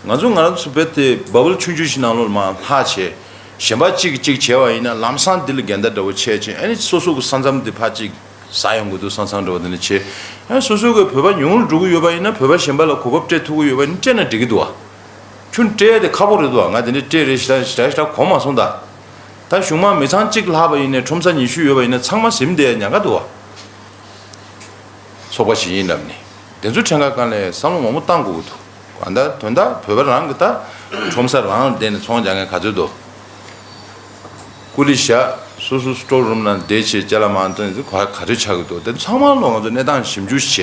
ང་ཚོ་ང་རང་ཚོ་བེད་དེ་བ་བུལ་ཆུང་ཆུང་ཞིག་ནང་ལོགས་ལ་མར་ལྷག་བྱས། གཞན་པ་གཅིག་གིས་གཅིག་བྱས་པ་ཡིན་ན་ལམ་སང་འདི་ལ་འགལ་ཟླ་འདྲ་བོ་བྱས་བྱས། ཨ་ནི་སོ་སོ་གི་ས་མཚམས་འདི་ཕར་གཅིག་ཟ་ཡོང་གི་འདུག་ས་མཚམས་འདྲ་བོ་དེ་འདྲ་བྱས། ཨ་ནི་སོ་སོ་གི་བོད་པ་ཉུང་རུ་འགྲོ་གི་ཡོད་པ་ཡིན་ན་བོད་པ་གཞན་པ་ལ་གོ་སྐབས་སྤྲད་ཐུབ་ཀྱི་ཡོད་པ་ཡིན་ན་སྤྲད་ན་འགྲིག་གི་འདུག་བ། ཁྱོད་སྤྲད་ཡ་དེ་ཁག་པོ་རེད་འདུག་བ། ང་དེ་འདྲ་སྤྲད་རེད་ཞེ་དྲག་ཞེ་དྲག་ཞེ་དྲག་གོ་མ་སོང་ད། ད་གཞུང་མང་མི་ཚང་གཅིག་ལྷག་པ་ཡིན་ནའི་ཁྲོམ་ས་ཉི་ཤུ་ཡོད་པ་ཡིན་ན་ཚང་མ་ཟིན་བསྡད་ཡ་ཉག་ག་འདུག་བ། ཚོགས་པ་ཞིག་ཡིན་ལབ་ནས་དེ་ཚོ་ཕྲན་ཁ་སྒང་ལ་བསམ་བློ་མང་པོ་བཏང་དགོས་ཀྱི་འདུག་གང་ལྟར་དོན་དག་བོད་པ་རང་གི་ད་ཁྲོམ་ས་རང་ལ་བསྡད་ནས་ཚོང་རྒྱག་མཁན་ག་ཚོད་འདུག་ཀུ་ལི་བཞག་སོ་སོ་སི་ཊོར་རུམ་ནང་བསྡད་བྱས་ཅ་ལག་མང་བཏོན་ཚེ་ག་ག་ཚོད་ཆགས་ཀྱི་འདུག་དེ་ཚང་མ་ལོ་ང་ཚོ་གནས་སྟངས་ཞིབ་འཇུག་བྱས་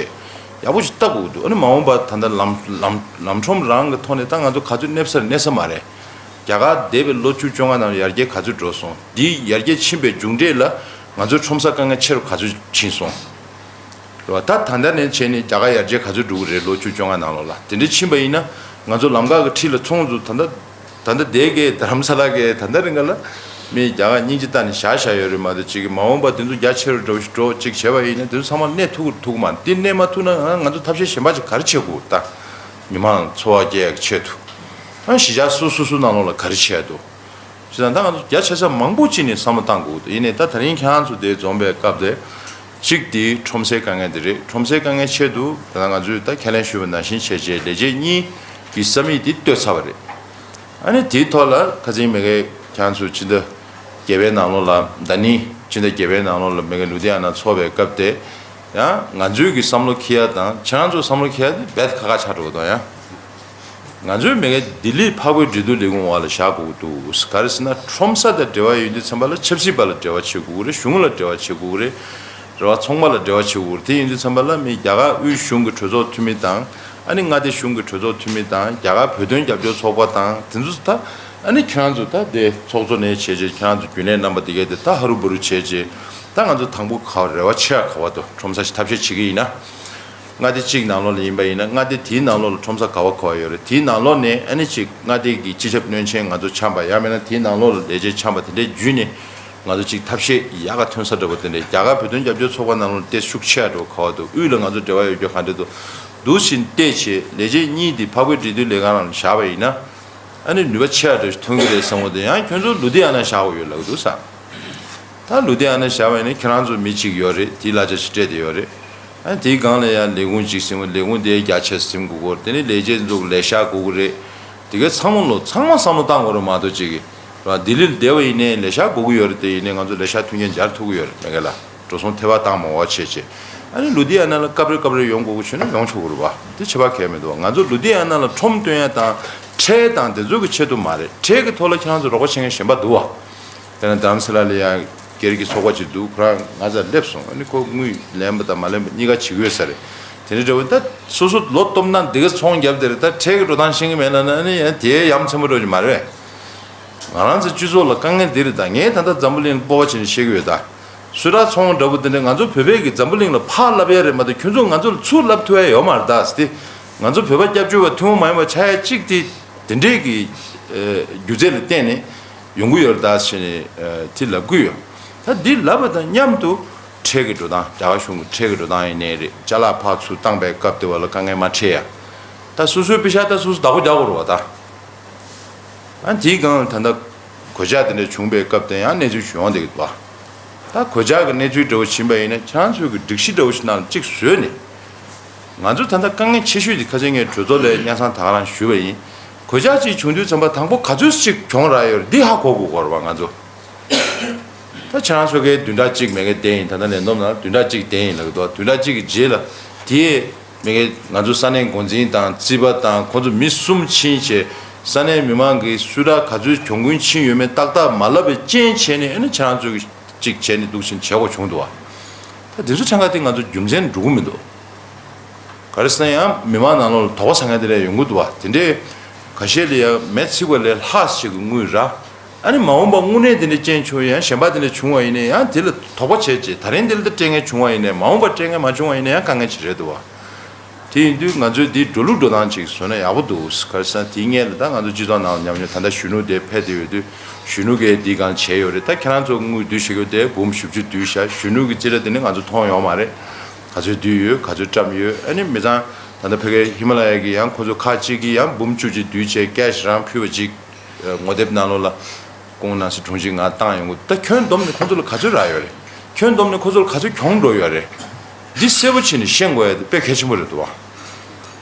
ཡག་པོ་ཞིག་ལྟ་དགོས་ཀྱི་འདུག་ཨ་ནི་མ་འོངས་པ་ད་ལྟ་ལམ་ལམ་ལམ་ཁྲོམ་རང་གི་ཐོག་ནས་ད་ང་ཚོ་ག་ཚོད་གནས་ས་རེད་གནས་ས་མ་རེད། རྒྱ་གར་འདས་པའི་ལོ་བཅུ་བཅོ་ལྔ་ནང་ཡར་རྒྱས་ག་ཚོད་འགྲོ་སོང་། འདི་ཡར་རྒྱས་ཕྱིན་པའི་མཇུག་འབྲས་ལ་ང་ཚོའི་ཁྲོམ་ས་དཀའ་ངལ་ཆེ་རུ་ག་ཚོད་ཕྱིན་སོང་། རེད་བ། ད་ད་ལྟ་ནས་བྱས་ནས་རྒྱ་གར་ཡར་རྒྱས་ག་ཚོད་འགྲོ་གི་རེད། ལོ་བཅུ་བཅོ་ལྔ་ནང་ལོགས་ལ་དེ་འདྲ་ཕྱིན་པ་ཡིན་ན་ང་ཚོ་ལམ་ཁ་གི་འཁྲིས་ལ་ཚོང་ཚོ་ད་ལྟ་ད་ལྟ་དེ་གའི་རྡ་རམ་ས་ལ་གའི་ད་ལྟ་རིང་ག་ལ་མི་རྒྱ་གར་སྙིང་རྗེ་ལྟ་ནས་བཞག་བཞག་ཡོད་རེད་མ་གཏོགས་ཅིག་གི་མ་འོངས་པ་དེ་ཚོ་རྒྱ་ཆེ་རུ་འགྲོ་ཞིག་འགྲོ་ཅིག་བྱས་པ་ཡིན་ན་དེ་ཚོ་ཚང་མ་གནས་ཐུབ་ཐུབ་ཀྱི་མ་རེད། དེ་གནས་མ་ཐུབ་ན་ང་ང་ཚོ་ཐབས་ཤེས་གཞན་པ་ཅིག་ག་རེ་བྱེད་དགོས་ད། མི་མང་འཚོ་བ་སྐྱེལ་ཡག་གི་ཆེད་དུ། ཨ་གཞིས་ཆགས་སོ་སོ་སོ་ནང་ལོགས་ལ་ག་རེ་བྱས་འདུག་བྱས་ཙང་ད་ང་ཚོ་རྒྱ་ཆེ་ས་མང་པོ་ཅིག་ནས་བསམ་བློ་བཏང་དགོས་འདུག་ཡིན་ནའི་ད་དེ་རིང་ཁྱེད་རང་ཚོ་འདིར་འཛོམས་པའི་སྐབས་དེ། གཅིག་དེ་ཁྲོམ་སའི་དཀའ་ངལ་དེ་རེད། ཁྲོམ་སའི་དཀའ་ངལ་ཆེད་དུ་ད་ང་ཚོས་ད་ཁས་ལེན་ཞུས་པ་ནང་བཞིན་བྱས་རྗེས་ལས་བྱེད་གཉིས་ཀྱི་ས་མིག་དེ་བཏོད་ཚར་བ་རེད། ཨ་ནི་དེའི་ཐོག་ལ་ཁ་སང་མ་གི་ཁྱེད་རང་ཚོ་ཕྱི་ཟླ་བརྒྱད་པའི་ནང་ལོགས་ལ་ད་ནི་ཕྱི་ཟླ་བརྒྱད་པའི་ནང་ལོགས་ལ་མ་གི་ལུ་དྷི་ཡ་ན་ཚོགས་པའི་སྐབས་དེ། ཡང་ང་ཚོའི་གི་བསམ་བློ་འཁྱེར་ཡ་དང་ཁྱེད་རང་ཚོ་བསམ་བློ་འཁྱེར་ཡ་དེ་རྦད་ཁག་ཁག་ཆགས་འགྲོ་གི་འདུག་ཡང་། ང་ཚོའི་མ་གི་ལྡི་ལི་འཕགས་པའི་འབྲེལ་གཏུག་ལས་ཁུངས་འོག་ལ་བཞག་དགོས་ཀྱི་འདུག་ག་རེ་ཟེར་ན་ཁྲོམ་ས་དང་འབྲེལ་བ་ཡོད་དུས་ཙམ་པ་ལ་ཆབ་སྲིད་པ་ལ་འབྲེལ་བ་བྱེད་དགོས་ཀྱི་རེད། གཞུང་ལ་འབྲེལ་བ་བྱེད་དགོས་ཀྱི་རེད། རེད་བ། ཚོང་པ་ལ་འབྲེལ་བ་བྱེད་དགོས་རེད། དེ་ཡིན་དུས་ཙམ་པ་ལ་མི་རྒྱ་གར་དབུས་གཞུང་གི་གྲོས་ཚོགས་འཐུས་མི་དང་། ཨ་ནི་མངའ་སྡེ་གཞུང་གི་གྲོས་ཚོགས་འཐུས་མི་དང་། རྒྱ་གར་བོད་དོན་རྒྱབ་སྐྱོར་ཚོགས་པ་དང་དེ་ཚོ་ད། ཨ་ནི་ཁྱེད་རང་ཚོ་ད་དེ་ཚོགས་གཙོ་ནས་བྱས་རྗེས་ཁྱེད་རང་ཚོ་རྒྱུན་ལས་རྣམ་པ་དེ་གས་དེ་ད་ཧ་རུ་བུ་རུ་བྱས་རྗེས་ད་ང་ཚོ་དང་པོ་ག་བ་རེ་བ་ཆེ་བ་ག་བ་དུ་ཁྲོམ་ས་ཞིག་ཐབས་ཤེས་བྱེད་ཀྱི་ཡིན་ན། མངའ་སྡེ་གཅིག་ནང་ལོགས་ལ་ཡིན་པ་ཡིན་ན་མངའ་སྡེ་དེའི་ནང་ལོགས་ལ་ཁྲོམ་ས་ག་བ་ག་བ་ཡོད་རེད། དེའི་ནང་ལོགས་ནས་ཨ་ནི་ཅིག་མངའ་སྡེ་གི་སྤྱི་ཁྱབ་བློན་ཆེན་ང་ཚོ་འཆམ་པ། ཡང་མིན་ན་དེའི་ནང་ལོགས་ལ་ལས་བྱེད་འཆམ་པ་དེ་འདྲའི་བརྒྱུད་ནས་ང་ཚོ་ཅིག་ཐབས་ཤེས་ཡག་ག་ཐོན་ས་འདྲ་པོ་དེ་འདྲའི་རྒྱ་གར་བོད་དོན་རྒྱབ་སྐྱོར་ཚོགས་པ་ནང་ལོགས་ལ་དེ་ཤུགས་ཆེ་བ་འགྲོ་ག་བ་འདུག་དབུས་ལ་ང་ཚོ་འབྲེལ་བ་ཡོད་རྒྱུ་ག་འདྲ་འདུག་འདུག་བཞིན་བལྟས་བྱས་ལས་བྱེད་གཉིས་དེ་འཕགས་པའི་འབྲེལ་གཏུག་ལས་ཁང་ནང་བཞག་པ་ཡིན་ན། ཨ་ནི་ནུས་པ་ཆེ་བ་འདྲ་ཞིག་ཐོན་གྱི་རེད་བསམ་གྱི་འདུག་ཡང་ཁྱོད་ཚོ་ལུ་དྷི་ཡ་ན་བཞག་དགོས་ཡོད་ལབ་ཀྱི་འདུག་ས། ད་ལུ་དྷི་ཡ་ན་བཞག་པ་ཡིན་ན་ཁྱེད་རང་ཚོ་མི་གཅིག་ཡོད་རེད། དེའི་གླ་ཆ་ཞིག་སྤྲད་བསྡད་ཡོད་རེད། ཨ་ནི་དེའི་སྒང་ལ་ཡང་ལས་ཁུངས་གཅིག་ཟིན་པ། ལས་ཁུངས་དེའི་རྒྱ་ཆེ་ཟིན་དགོས་ཀྱི་རེད། དེ་ནི་ལས་བྱེད་ཚོ་ལས་བཞག་དགོས་ཀྱི་རེད། དེ་གའི་ཚང་མ་ལོ་ཚང་མ་བསམ་བློ་བཏང་དགོས་རེད་མ་གཏོགས་ཅིག་གིས། ར་ལྡི་ལིར་བསྡད་པ་ཡིན་ནའི་ལས་བཞག་དགོས་ཀྱི་ཡོད་རེད། དེ་ཡིན་ནའི་ང་ཚོ་ལས་བཞག་མཐུན་རྐྱེན་སྦྱར་ཐུབ་ཀྱི་ཡོད་རེད། མ་གི་ལ་འགྲོ་སོང་ཐེ་བ་བཏང་མ་དགོས་པ་བྱས་བྱས། ཨ་ནི་ལུ་དྷི་ཡ་ན་ལ་སྐབས་རེ་སྐབས་རེ་ཡོང་དགོས་ཀྱི་བྱུང་ན་ཡོང་ཆོག་གི་རེད་བ། དེ་བྱེད་པ་གལ་མི་འདུག་བ། ང་ཚོ་ལུ་དྷི་ཡ་ན་ལ་ཁྲོམ་སྟོན་ཡ་དང་ཁྲལ་དང་དེ་ཚོ་གི་ཆེད་དུ་མ་རེད། ཁྲལ་གི་ཐོག་ལ་ཁྱེད་རང་ཚོ་རོགས་པ་བྱེད་མཁན་གཞན་པ་འདུག་བ། དཔེར་ན་རྡ་རམ་ས་ལ་ལ་ཡ་སྒེར་གྱི་ཚོགས་པ་ཅིག་འདུག་ཁོ་རང་ང་ཚ་སླེབས་སོང་། ཨ་ནི་ཁོ་དངུལ་ལེན་པ་དང་མ་ལེན་པ་གཉིས་ཀ་བྱེད་ཀྱི་ཡོད་ས་རེད། དེ་འདྲ་འདྲ་བོ་ད་སོ་སོ་ལོ་སྟོབས་ན་འདི་ག་ཚོང་རྒྱབ་དེ་རེད། ད་ཁྲལ་གི་འགྲོ་སྟངས་ཤེས་ཀྱི་མེད་ལབ་ན་ཨ་ནི་ཡང་དེ་ཡ་མཚན་པོ་འགྲོ་གི་མ་རེད། ང་རང་ཚོའི་སྤྱི་ཚོགས་ལ་དཀའ་ངལ་འདི་རེད། ད་ངས་ད་ལྟ་འཛམ་བུ་གླིང་ལ་སྤོབས་པ་བྱས་ནས་བཤད་ཀྱི་ཡོད། ད་སུད་ཊར་ཚོང་འདྲ་པོ་དེ་འདྲ་ང་ཚོ་བོད་པས་ཀྱི་འཛམ་བུ་གླིང་ལ་ཕར་ལབ་ཡ་རེད་མ་གཏོགས་ཁྱོད་ཚོ་ང་ཚོ་ལ་ཚུར་ལབ་ཐུབ་ཡ་ཡོད་མ་རེད། ད་སྟེ་ང་ཚོ་བོད་པ་སྐྱབས་བཅོལ་བ་ཐུན་མོང་མ་ཡིན་པ་ཆགས་ཡ་གཅིག་དེ་དེ་འདྲས་ཀྱི་ཨ་སྒྱུ་རྩལ་ལ་བརྟེན་ནས་ཡོང་གི་ཡོད་རེད་ད་ཟེར་ནས་ཨ་དེ་ལབ་ཀྱི་ཡོད། ད་འདི་ལབ་པ་དང་མཉམ་དུ་ཁྲལ་གྱི་འགྲོ་སྟངས། རྒྱ་གར་གཞུང་གི་ཁྲལ་གྱི་འགྲོ་སྟངས་ཡིན་ནའི་རེད། ཅ་ལག་ཕར་ཚུར་བཏང་པའི་སྐབས་དེ་བ་ལ་དཀའ་ངལ་མ་འཕྲད་ཡ། ད་སོ་སོའི་པེ་ཤག་ད་སོ་སོ་བདག་པོ་རྒྱག་དགོས་རེད་བ་ད། ཨ་དེའི་སྒང་ད་ལྟ་གོད་ཆག་དེ་འདྲ་བྱུང་པའི་སྐབས་དེ་ཡང་གནས་ཚུལ་ཞུ་ཡོང་བསྡད་ཀྱི་འདུག་བ། ད་གོད་ཆག་གི་གནས་ཚུལ་འདྲ་བོ་ཕྱིན་པ་ཡིན་ན་ཁྱེད་རང་ཚོའི་གི་སྒྲིག་གཞི་འདྲ་བོ་ཞིག་ནང་ལ་གཅིག་བཟོས་ནས། ང་ཚོ་ད་ལྟ་དཀའ་ངལ་ཆེ་ཤོས་དེ་ཁ་སང་ངས་གྲོས་ཚོགས་ལ་སྙན་སེང་ད་ག་རང་ཞུས་པ་ཡིན། གོད་ཆག་ཅིག་བྱུང་དུས་ཙམ་པ་དང་པོ་ག་ཚོད་ཅིག་གྱོང་རག་ཡོད་རེད་འདི་ཧ་གོ་དགོས་ཀྱི་རེད་བ་ང་ཚོ། ད་ཁྱེད་རང་ཚོ་གའི་བདུན་ཕྲག་གཅིག་མ་གི་བསྡད་ཡིན། ད་ལྟ་ལས་བསྡོམས་ན་བདུན་ཕྲག་གཅིག་བསྡད་ཡིན་ལབ་ཀྱི་འདུག་བདུན་ཕྲག་གཅིག་གི་རྗེས་ལ་དེ་མ་གི་ང་ཚོ་ས་གནས་འགོ་འཛིན་དང་རྩིས་པ་དང་ཁོང་ཚོ་མི་གསུམ་ཕྱིན་བྱས་ས་གནས་མི་མང་གི་སུད་ཊར་ག་ཚོད་གྱོང་གུན་ཕྱིན་ཡོད་མེད་ཏག་ཏག་མ་ལབ་པའི་རྐྱེན་བྱས་ནས་ཨ་ནི་ཁྱེད་རང་ཚོ་གི་གཅིག་བྱས་ནས་འདུག་ཕྱིན་བྱེད་དགོས་བྱུང་འདུག་བ། ད་དེ་ཚོ་ཆང་ཁ་དེ་ང་ཚོ་རྒྱུ་མཚན་འགྲོ་གི་མི་འདུག་ག་རེ་ཟེར་ན་ཡང་མི་མང་ནང་ལོགས་ལ་དོགས་པ་ཟ་མཁན་དེ་འདྲ་ཡོང་གི་འདུག་བ། དེ་འདྲའི་ཁ་ཤས་ལ་ཡང་མེ་ཚིག་པ་ལས་ལྷག་ཞིག་གི་དངུལ་རག་ཨ་ནི་མ་འོངས་པ་དངོས་གནས་དེ་འདྲ་རྐྱེན་བྱུང་ཡང་གཞན་པ་དེ་འདྲ་བྱུང་བ་ཡིན་ན་ཡང་དེ་ལ་དོགས་པ་བྱས་རྗེས་ད་རིང་འདི་ལ་ད་སྤྲད་མཁན་བྱུང་བ་ཡིན་ནའི་མ་འོངས་པ་སྤྲད་མཁན་མ་བྱུང་བ་ཡིན་ན་ཡང་དཀའ་ངལ་ཅིག་རེད་འདུག་བ། དེ་ཡིན་དུས་ང་ཚོས་འདི་འགྲོ་ལུགས་འགྲོ་སྟངས་ཅིག་བཟོས་ན་ཡག་པོ་འདུག་ག་རེ་ཟེར་ན་དེའི་སྔོན་ལ་ད་ང་ཚོ་སྤྱི་ཚོགས་ནང་ལ་ཉམས་མྱོང་ད་ལྟ་གཞོན་ནུ་དེ་ཕེབས་བསྡད་ཡོད་དུས་གཞོན་ནུ་གས་འདི་གང་བྱས་ཡོད་རེད། ད་ཁྱེད་རང་ཚོ་དངུལ་བསྡུ་བྱེད་ཀྱི་དེ་འབུམ་བཞི་བཅུ་བསྡུས་བཞག་གཞོན་ནུ་གི་རྩིས་ཁྲ་དེ་ནི་ང་ཚོ་མཐོང་ཡོད་མ་རེད། ག་ཚོད་བསྡུས་ཡོད་ག་ཚོད་བཀྲམ་ཡོད། ཨ་ནི་མི་ཚང་ད་ལྟ་ཕ་གིའི་ཧི་མ་ལ་ཡ་གི་ཡང་ཁོ་ཚོ་ཁག་ཅིག་གིས་ཡང་འབུམ་བཅུ་གཅིག་བསྡུས་བྱས་ཀེ་ཤི་རང་ཕུལ་བ་ཅིག་ངོ་དེབ་ནང་ལོགས་ལ་ཁོང་ནང་སྲིད་དྲུང་ཆེ་ང་བཏང་ཡོང་གི་ད་ཁྱོན་བསྡོམས་ནས་ཁོ་ཚོ་ལ་ག་ཚོད་རག་ཡོད་རེད། ཁྱོན་བསྡོམས་ནས་ཁོ་ཚོ་ལ་ག་ཚོད་གྱོང་འགྲོ་ཡོད་རེད། འདི་གསལ་པོ་བྱས་ནས་ཤེས་དགོས་ཡ་དེ་དཔེ་གལ་ཆེན་པོ་རེད་འདུག་བ།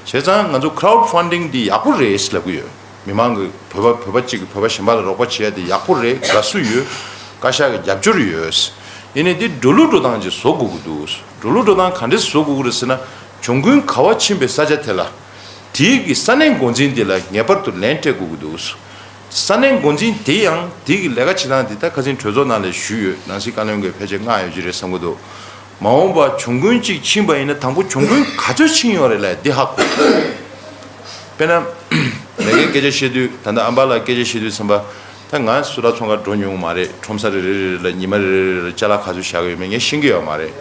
བྱས་ཙང་ང་ཚོ་ཁ་རའུ་ཌི་ཕན་ཌིང་འདི་ཡག་པོ་རེད་ལབ་གི་ཡོད། མི་མང་གི་བོད་པ་བོད་པ་གཅིག་གིས་བོད་པ་གཞན་པ་ལ་རོགས་པ་བྱེད་ཡ་དེ་ཡག་པོ་རེད། དགའ་བསུ་ཡོད། བཀའ་ཤག་གི་རྒྱབ་སྐྱོར་ཡོད། ཡིན་ནའི་འདི་འགྲོ་ལུགས་འགྲོ་སྟངས་ཅིག་བཟོ་དགོས་ཀྱི་འདུག་འགྲོ་ལུགས་འགྲོ་སྟངས་ག་འདྲས་བཟོ་དགོས་ཀྱི་རེད་ཟེར་ན་གྱོང་གུན་ག་པར་ཕྱིན་པའི་ས་ཆ་དེ་ལ་དེའི་གི་ས་གནས་འགོ་འཛིན་དེ་ལ་ངེས་པར་དུ་ལན་སྤྲད་དགོས་ཀྱི་འདུག་ས་གནས་འགོ་འཛིན་དེ་ཡང་དེ་གི་ལས་ཀ་བྱེད་སྟངས་དེ་ད་ཁ་སང་གྲོས་ཚོགས་ནང་ལ་ཞུས་ཡོད། ནང་སྲིད་བཀའ་བློན་གྱིས་ཕལ་ཆེར་མངགས་ཡོད་ཀྱི་རེད་བསམ་གྱི་འདུག་མ་འོངས་པ་གྱོང་གུན་གཅིག་ཕྱིན་པ་ཡིན་ན་དང་པོ་གྱོང་གུན་ག་ཚོད་ཕྱིན་ཡོད་རེད་ལབ་འདི་ཧ་གོ་དཔེར་ན་མ་གིར་སྐད་ཆ་བཤད་དུས་ད་ལྟ་ཨམ་བ་ལར་སྐད་ཆ་བཤད་དུས་ཙམ་པ་ད་ང་སུད་ཊར་ཚོང་ཁང་འགྲོ་མྱོང་མ་རེད། ཁྲོམ་ས་རེ་རེ་རེ་རེ་ལ་ཉི་མ་རེ་རེ་རེ་ལ་ཅ་ལག་ག་ཚོད་བཞག་གི་ཡོད་མེད་ངས་ཤེས་ཀྱི་ཡོད་མ་རེད།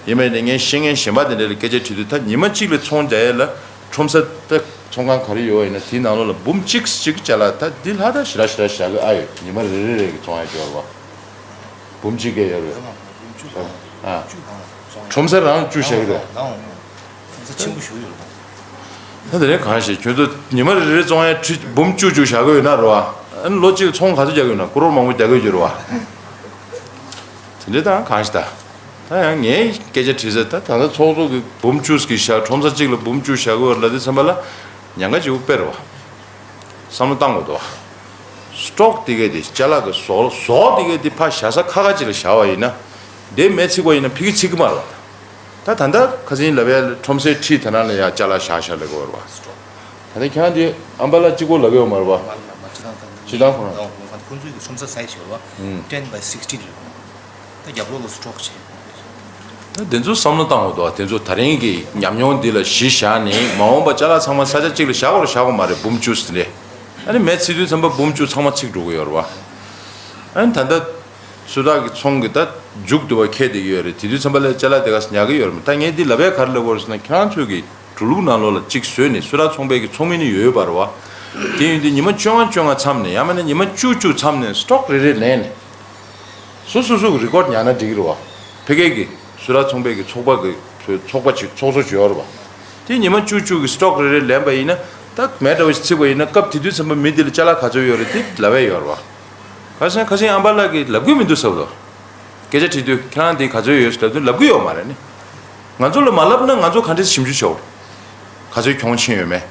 ཡིན་མིན་ནི་ངས་ཤེས་མཁན་གཞན་པ་དེ་འདྲ་ལ་སྐད་ཆ་དྲིས་དུས་ད་ཉི་མ་གཅིག་ལ་ཚོང་རྒྱག་ཡས་ལ་ཁྲོམ་ས་ད་ཚོང་ཁང་ག་རེ་ཡོད་ཡིན་ན་དེའི་ནང་ལོགས་ལ་འབུམ་གཅིག་གཅིག་ཅ་ལག་ད་འདི་ལྷག་ད་ཞེ་དྲག་ཞེ་དྲག་བཞག་གི་ཨ་ཡོད། ཉི་མ་རེ་རེ་རེ་གི་ཚོང་ཡ་སྦྱོར་བ་འབུམ་གཅིག་གས་ཡོད་རེད། ཨ་ཁྲོམ་ས་རང་བཅུ་བཞག་གི་རེད། ཁྲོམ་ས་ཆེན་པོ་ཞིག་ཡོད་རེད། ད་དེ་ནས་གང་ཞིག་ཁྱོད་ཚོ་ཉི་མ་རེ་རེ་བཙོང་ཡ་ཁྲི་འབུམ་བཅུ་བཅུ་བཞག་གི་ཡོད་ན་རེད་བ། ཨ་ནི་ལོ་གཅིག་ལ་ཚོང་ག་ཚོད་རྒྱག་གི་ཡོད་ན་ཀོ་རོར་མང་པོ་རྒྱག་གི་ཡོད་རེད་བ། དེ་འདྲ་དང་གང་ཞིག་ད། ད་ཡང་ངས་སྐད་ཆ་དྲིས་ཚེ་ད་ད་ལྟ་ཚོགས་གཙོ་གི་འབུམ་བཅུ་ཞིག་བཞག་ཁྲོམ་ས་གཅིག་ལ་འབུམ་བཅུ་བཞག་གི་ཡོད་ལབ་དུས་ཙམ་པ་ལ་ཉེན་ཁ་ཆེ་པོ་དཔེ་རེད་བ། བསམ་བློ་བཏང་དགོས་འདུག་བ། སི་ཊོག་དེ་གས་དེ་ཅ་ལག་གི་ཟོག་ཟོག་དེ་གས་དེ་ཕར་བཞག་ས་ཁ་ཁ་ཅིག་ལ་བཞག་པ་ཡིན་ན། དེ་མེ་ཚིག་པ་ཡིན་ན་ཕ་གི་ཚིག་གི་མ་རེད་བ། ད་ད་ལྟ་ཁ་སང་ལབ་ཡ་ཁྲོམ་སའི་འཁྲིས་དེ་ནང་ལ་ཡ་ཅ་ལག་བཞག་བཞག་ལབ་དགོས་རེད་བ། ད་ལྟ་ཁྱེད་རང་དེ་ཨམ་བ་ལ་གཅིག་པོ་ལབ་ཡོད་མ་རེད་བ། སྤྱི་བཏང་ཁོ་རང་ཁོང་ཚོའི་གི་ཁྲོམ་ས་སའི་ཞིག་རེད་བ། ཨུམ། ten by sixteen རེད། ད་རྒྱབ་ལོགས་ལ་སི་ཊོག་བྱས། ད་དེ་ཚོ་བསམ་བློ་བཏང་དགོས་འདུག་དེ་ཚོ་ད་རིང་གི་ཉམས་མྱོང་འདི་ལ་གཞི་བཞག་ནས་མ་འོངས་པ་ཅ་ལག་ཚང་མ་ས་ཆ་གཅིག་ལ་བཞག་དགོས་རེད་བཞག་དགོས་མ་རེད་འབུམ་བཅུ་ཟིན་རེད། ཨ་ནི་མེ་ཚིག་དུས་ཙམ་པ་འབུམ་བཅུ་ཚང་མ་ཚིག་འགྲོ་གི་ཡོད་རེད་བ། ཨ་ནི་ད་ལྟ་སུད་ཊར་གི་ཚོང་གི་ད་མཇུག་བསྡུ་བ་ཁེལ་བསྡད་ཀྱི་ཡོད་རེད། དེ་དུས་ཙམ་པ་ལ་ཅ་ལག་དེ་ག་ས་ཉར་གི་ཡོད་རེད། ད་ངས་འདི་ལབ་ཡ་ག་རེ་ལབ་དགོས་རེད་ཟེར་ན་ཁྱེད་རང་ཚོས་གི་འགྲོ་ལུགས་ནང་ལོགས་ལ་གཅིག་བཟོས་ནས་སུད་ཊར་ཚོང་པའི་གི་ཚོགས་མི་ནི་ཡོད་ཡོད་པ་རེད་བ། དེ་ཡིན་དུས་ཉི་མ་བཅོ་ལྔ་བཅོ་ལྔ་མཚམས་ནས་ཡང་མིན་ན་ཉི་མ་བཅུ་བཅུ་མཚམས་ནས་སི་ཊོག་རེ་རེ་ལེན་ནས། སོ་སོ་སོ་གི་རི་ཀོཌ་ཉར་ན་འགྲིག་གི་རེད་བ། ཕ་གི་གི་སུད་ཊར་ཚོང་པའི་གི་ཚོགས་པ་གི་ཚོགས་པ་ཅིག་ཚོགས་གཙོ་ཅིག་ཡོད་རེད་བ། དེ་ཉི་མ་བཅུ་བཅུ་གི་སི་ཊོག་རེ་རེ་ལེན་པ་ཡིན་ན་ད་མེ་འདྲ་བོ་ཞིག་ཚིག་པ་ཡིན་ན་སྐབས་དེ་དུས་ཙམ་པ་མི་དེ་ལ་ཅ་ལག་ག་ཚོད་ཡོད་རེད་དེ་ལབ་ཡ་ཡོད་རེད་བ། ཁ་སང་ཁ་སང་ཨམ་བ་ལ་གི་ལབ་དགོས་མི་འདུག་ཟེར་བ་དོ། སྐད་ཆ་དྲིས་དུས་ཁྱེད་རང་དེ་ག་ཚོད་ཡོད་ཟེར་ལབ་དུས་ལབ་གི་ཡོད་མ་རེད་ནི། ང་ཚོ་ལ་མ་ལབ་ན་ང་ཚོ་ག་འདྲས་ཞིབ་འཇུག་བྱའོ། ག་ཚོད་གྱོང་ཕྱིན་ཡོད་མེད།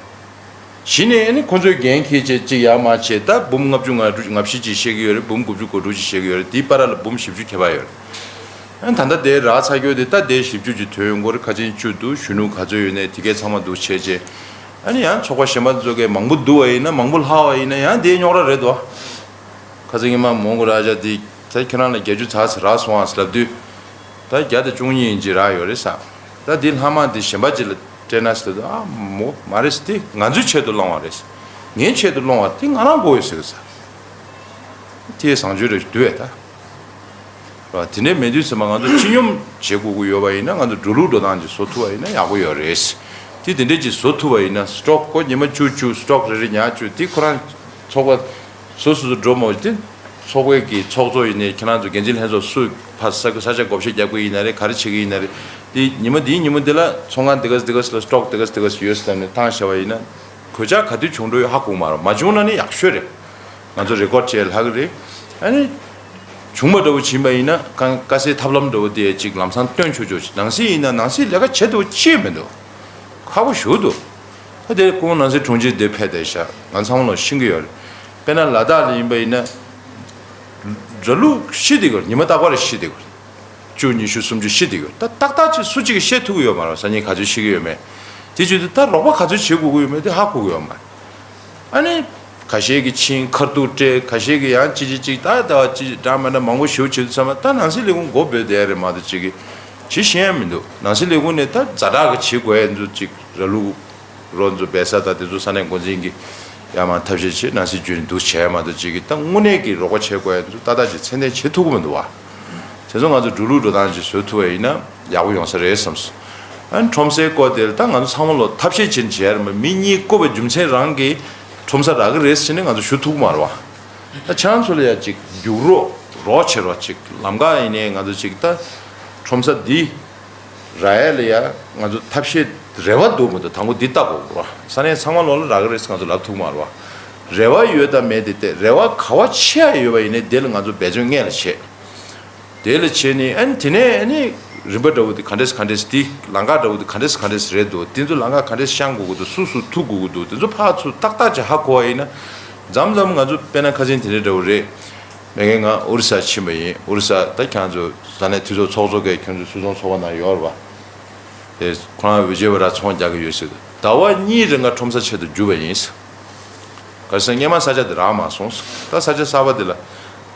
གཞི་ནས་ཨ་ནི་ཁོ་ཚོས་འགན་འཁྱེར་བྱས་གཅིག་ཡར་མར་བྱས་ད་འབུམ་ལྔ་བཅུ་ང་དྲུག་ང་བཞི་ཅིག་བཤད་ཀྱི་ཡོད་རེད། འབུམ་དགུ་བཅུ་གོ་དྲུག་ཅིག་བཤད་ཀྱི་ཡོད་རེད། དེའི་བར་ལ་འབུམ་བཞི་བཅུ་ཁྱད་པར་ཡོད་རེད། ཨ་ནི་ད་ལྟ་དེ་རག་ཚར་རྒྱུ་དེ་ད་དེ་བཞི་བཅུ་ཅིག་ཐོན་ཡོང་གི་རེད། ཁ་ཆེན་བཅུ་འདུག་གཞོན་ནུ་ག་ཚོད་ཡོད་ནའི་དེ་གས་ཚང་མ་འདུག་བྱས་རྗེས་ཨ་ནི་ཡང་ཚོགས་པ་གཞན་པ་ཚོ་གས་མང་པོ་འདུག་བ་ཡིན་ན་མང་པོ་ལྷག་བ་ཡིན་ན་ཡང་དེའི་རྙོག་དྲ་རེད་དོ། ཁ་སང་ཉི་མ་མོང་གོ་ར་ཇ་དེ་ད་ཁྱེད་རང་ལ་བརྒྱད་ཅུ་ཚར་ཚར་རག་སོང་ཨ་ལབ་དུས་ད་བརྒྱ་དང་བཅུ་གཉིས་ཡིན་གྱི་རག་ཡོད་རེད་ས། ད་འདི་ལྷག་མ་འདི་གཞན་པ་ཅིག་ལ་སྤྲད་ན་ཟེར་དུས་ཨ་མོ་མ་རེད་ཟེར། དེ་ང་ཚོའི་ཆེད་དུ་སློང་བ་རེད་ཟེར། ངའི་ཆེད་དུ་སློང་བ་དེ་ང་རང་དགོས་ཡོད་ཟེར་གི་ཟེར། དེ་བཟང་སྤྱོད་རེ་འདུག་བས་ད། ར་དེ་འདྲའི་མེད་དུས་ཚང་མ་ང་ཚོ་སྤྱི་སྙོམས་བྱེད་དགོས་ཀྱི་ཡོད་པ་ཡིན་ན། ང་ཚོ་འགྲོ་ལུགས་འགྲོ་སྟངས་ཅིག་བཟོ་ཐུབ་པ་ཡིན་ན་ཡག་པོ་ཡོད་རེད། དེ་དེ་འདྲས་ཅིག་བཟོ་ཐུབ་པ་ཡིན་ན། སི་ཊོག་ཁོ་ཉི་མ་བཅུ་བཅུ་སི་ཊོག་རེ་རེ་ཉར་བཅུག་དེ་ཁོ་རང་ཚོགས་པ་སོ་སོ་སོ་འགྲོ་མ་དེ་ཚོགས་པའི་གི་ཚོགས་གཙོ་ཡིན་ནའི་ཁྱེད་རང་ཚོ་འགན་འཛིན་ལྷན་ཚོགས་སུ་ཕ་ས་ས་ཆ་བགོ་བཤའ་རྒྱག་གི་ཡིན་ན་རེད། ག་རེ་བྱེད་ཀྱི་ཡིན་ན་རེད། དེ་ཉི་མ་དེའི་ཉིན་མོ་དེ་ལ་ཚོང་ཁང་དེ་ག་སེ་དེ་ག་སེ་ལ་སི་ཊོག་དེ་ག་སེ་དེ་ག་སེ་ཡོད་ཟེར་ནས་བཏང་བཞག་པ་ཡིན་ན། གོད་ཆག་ག་དུས་བྱུང་འགྲོ་ཡོད་ཧ་གོ་གི་མ་རེད། མ་བྱུང་ན་ནི་ཡག་ཤོས་རེད། ང་ཚོ་རེ་ཀོཌ་བྱས་ལྷག་གི་རེད། ཨ་ནི་བྱུང་བ་འདྲ་བོ་བྱིན་པ་ཡིན་ན་ཁང་དཀའ་སེལ་ཐབས་ལམ་འདྲ་བོ་དེ་ཅིག་ལམ་སང་སྟོན་ཆོག་ཆོག་ཅིག་ནང་སྲིད་ཡིན་ན་ནང་སྲིད་ལས་ཀ་བྱེད་ཐུབ་ཅིག་མི་འདུག་ཁག་པོ་ཞེ་པོ་འདུག་ད་དེ་ཁོང་ནང་སྲིད་དྲུང་ཆེ་དེ་ཕེབས་བསྡད་ཤག་ང་ཚང་མ་ལ་ཤེས་ཀྱི་ཡོད་རེད། དཔེར་ན་ལ་དྭགས་ལ་ཡིན་པ་ཡིན་ན་ར་ལུག་ཤི་བསྡད་ཀྱི་ཡོད་རེད། ཉི་མ་རྟག་པར་ཤི་བསྡད་ཀྱི་ཡོད་རེད། བཅུ་ཉི་ཤུ་སུམ་ཅུ་ཤི་བསྡད་ཀྱི་ཡོད། ད་ཏག་ཏག་ཅིག་སུ་གཅིག་གིས་བཤད་ཐུབ་ཀྱི་ཡོད་མ་རེད། སང་ཉིན་ག་ཚོད་ཤི་གི་ཡོད་མེད། དེ་བྱེད་དུས་ད་རོགས་པ་ག་ཚོད་བྱེད་དགོས་ཀྱི་ཡོད་མེད་དེ་ཧ་གོ་གི་ཡོད་མ་རེད། ཨ་ནི་ཁ་ཤས་ཀྱིས་ཕྱིན་ཁ་ཐུག་སྤྲད། ཁ་ཤས་ཀྱིས་ཡང་ཅི་ཅི་ཅིག་ད་ད་བ་ཅི་འདྲ་མ་འདྲ་མང་པོ་ཞེ་པོ་བྱེད་དུས་ཙམ་པ་ད་ནང་སྲིད་ལས་ཁུངས་མགོ་འབོད་བསྡད་ཡ་རེད་མ་གཏོགས་ཅིག་གིས་ཅི་ཤེས་ཡ་མི་འདུག་ནང་སྲིད་ལས་ཁུངས་ནས་ད་ཛ་དྲག་གི་བྱེད་དགོས་ཡ་ཚོ་ཅིག་ར་ལུག་རོ་ཚོ་སྦས་ས་དང་དེ་ཚོ་ས་གནས་འགོ་འཛིན་གྱིས་ཡར་མར་ཐབས་ཤེས་བྱེད། ནང་སྲིད་བརྒྱུད་ནས་འདུག་བྱས་མ་གཏོགས་ཅིག་གིས་ད་དངོས་གནས་ཀྱི་རོགས་པ་བྱེད་དགོས་ཡ་ཚོ་ཏག་ཏག་ཅིག་མཚན་ལྡན་བྱེད་ཐུབ་ཀྱི་མི་འདུག་བ། དེ་ཚོ་ང་ཚོ་འགྲོ་ལུགས་འགྲོ་སྟངས་ཅིག་བཟོ་ཐུབ་པ་ཡིན་ན་ཡག་པོ་ཡོང་ས་རེད་བསམས་སོང་། ཨ་ནི་ཁྲོམ་སའི་སྐོར་དེ་ལ་ད་ང་ཚོ་ཚང་མ་ལོ་ཐབས་ཤེས་བྱེད་བྱས་ར་མ་མི་གཉིས་བསྐོ་བའི་རྒྱུ་མཚན་རང་གིས་ཁྲོམ་ས་རག་གི་རེད་ཟེར་ནས་ང་ཚོ་ཞུ་ཐུབ་ཀྱི་མ་རེད་བ། ད་ཁྱེད་རང་ཚོ་ལ་ཡ་ཅིག་རྒྱུགས་རོགས་རོགས་བྱེད་རོགས་ཅིག་ལམ་ཁ་ཡིན་ནའི་ང་ཚོ་ཅིག་ད་ཁྲོམ་ས་འདི་རག་ཡ་ལ་ཡ་ང་ཚོ་ཐབས་ཤེས་རེ་བ་འདུག་མི་འདུག་དང་པོ་འདི་ལྟ་དགོས་རེད་བ། ས་གནས་ཚང་མ་ལོ་ལ་རག་གི་རེད་ཟེར་ང་ཚོ་ལབ་ཐུབ་ཀྱི་མ་རེད་བ། རེ་བ་ཡོད་དང་མེད་དེ་སྟེ་རེ་བ་ག་བ་ཆེ་ཡ་ཡོད་པ་ཡིན་ནའི་དེ་ལ་ང་ཚོ་འབད་བརྩོན་སྔོན་ལ་བྱེད། དེ་ལ་བྱས་ནས་ཨ་ནི་དེ་ནས་ཨ་ནི་རིམ་པ་འདྲ་བོ་དེ་ག་འདྲས་ག་འདྲས་དེ་ལམ་ཁ་འདྲ་བོ་དེ་ག་འདྲས་ག་འདྲས་རེད་འདུག་དེ་ཚོ་ལམ་ཁ་ག་འདྲས་བཤང་དགོས་ཀྱི་འདུག་སུ་སུ་ཐུག་དགོས་ཀྱི་འདུག་དེ་ཚོ་ཕར་ཚུར་ཏག་ཏག་ཅིག་ཧ་གོ་བ་ཡིན་ན། མཚམས་མཚམས་ང་ཚོ་དཔེར་ན་ཁ་སང་དེ་འདྲས་འདྲ་བོ་རེད། མེ་གེ་ང་ཨོ་རི་ས་ཕྱིན་པ་ཡིན། ཨོ་རི་ས་ད་ཁྱང་ཚོ་ས་གནས་འཐུས་ཚོགས་ཚོགས་གཙོ་གིས་ཁྱོད་ཚོ་སུད་ཚོང་ཚོགས་པ་ནང་ཡོད་རེད་བ། དེ་ཁོ་རང་བི་ཇེ་པི་ར་ཚོང་རྒྱག་གི་ཡོད་ཟེར། ཟླ་བ་གཉིས་རིང་ག་ཁྲོམ་ས་ཆེད་དུ་རྒྱུགས་པ་ཡིན་ཟེར། ག་རེ་ཟེར་སྔོན་མ་ས་ཆ་དེ་རག་མ་སོང་ཟེར། ད་ས་ཆ་གསར་པ་དེ་ལ་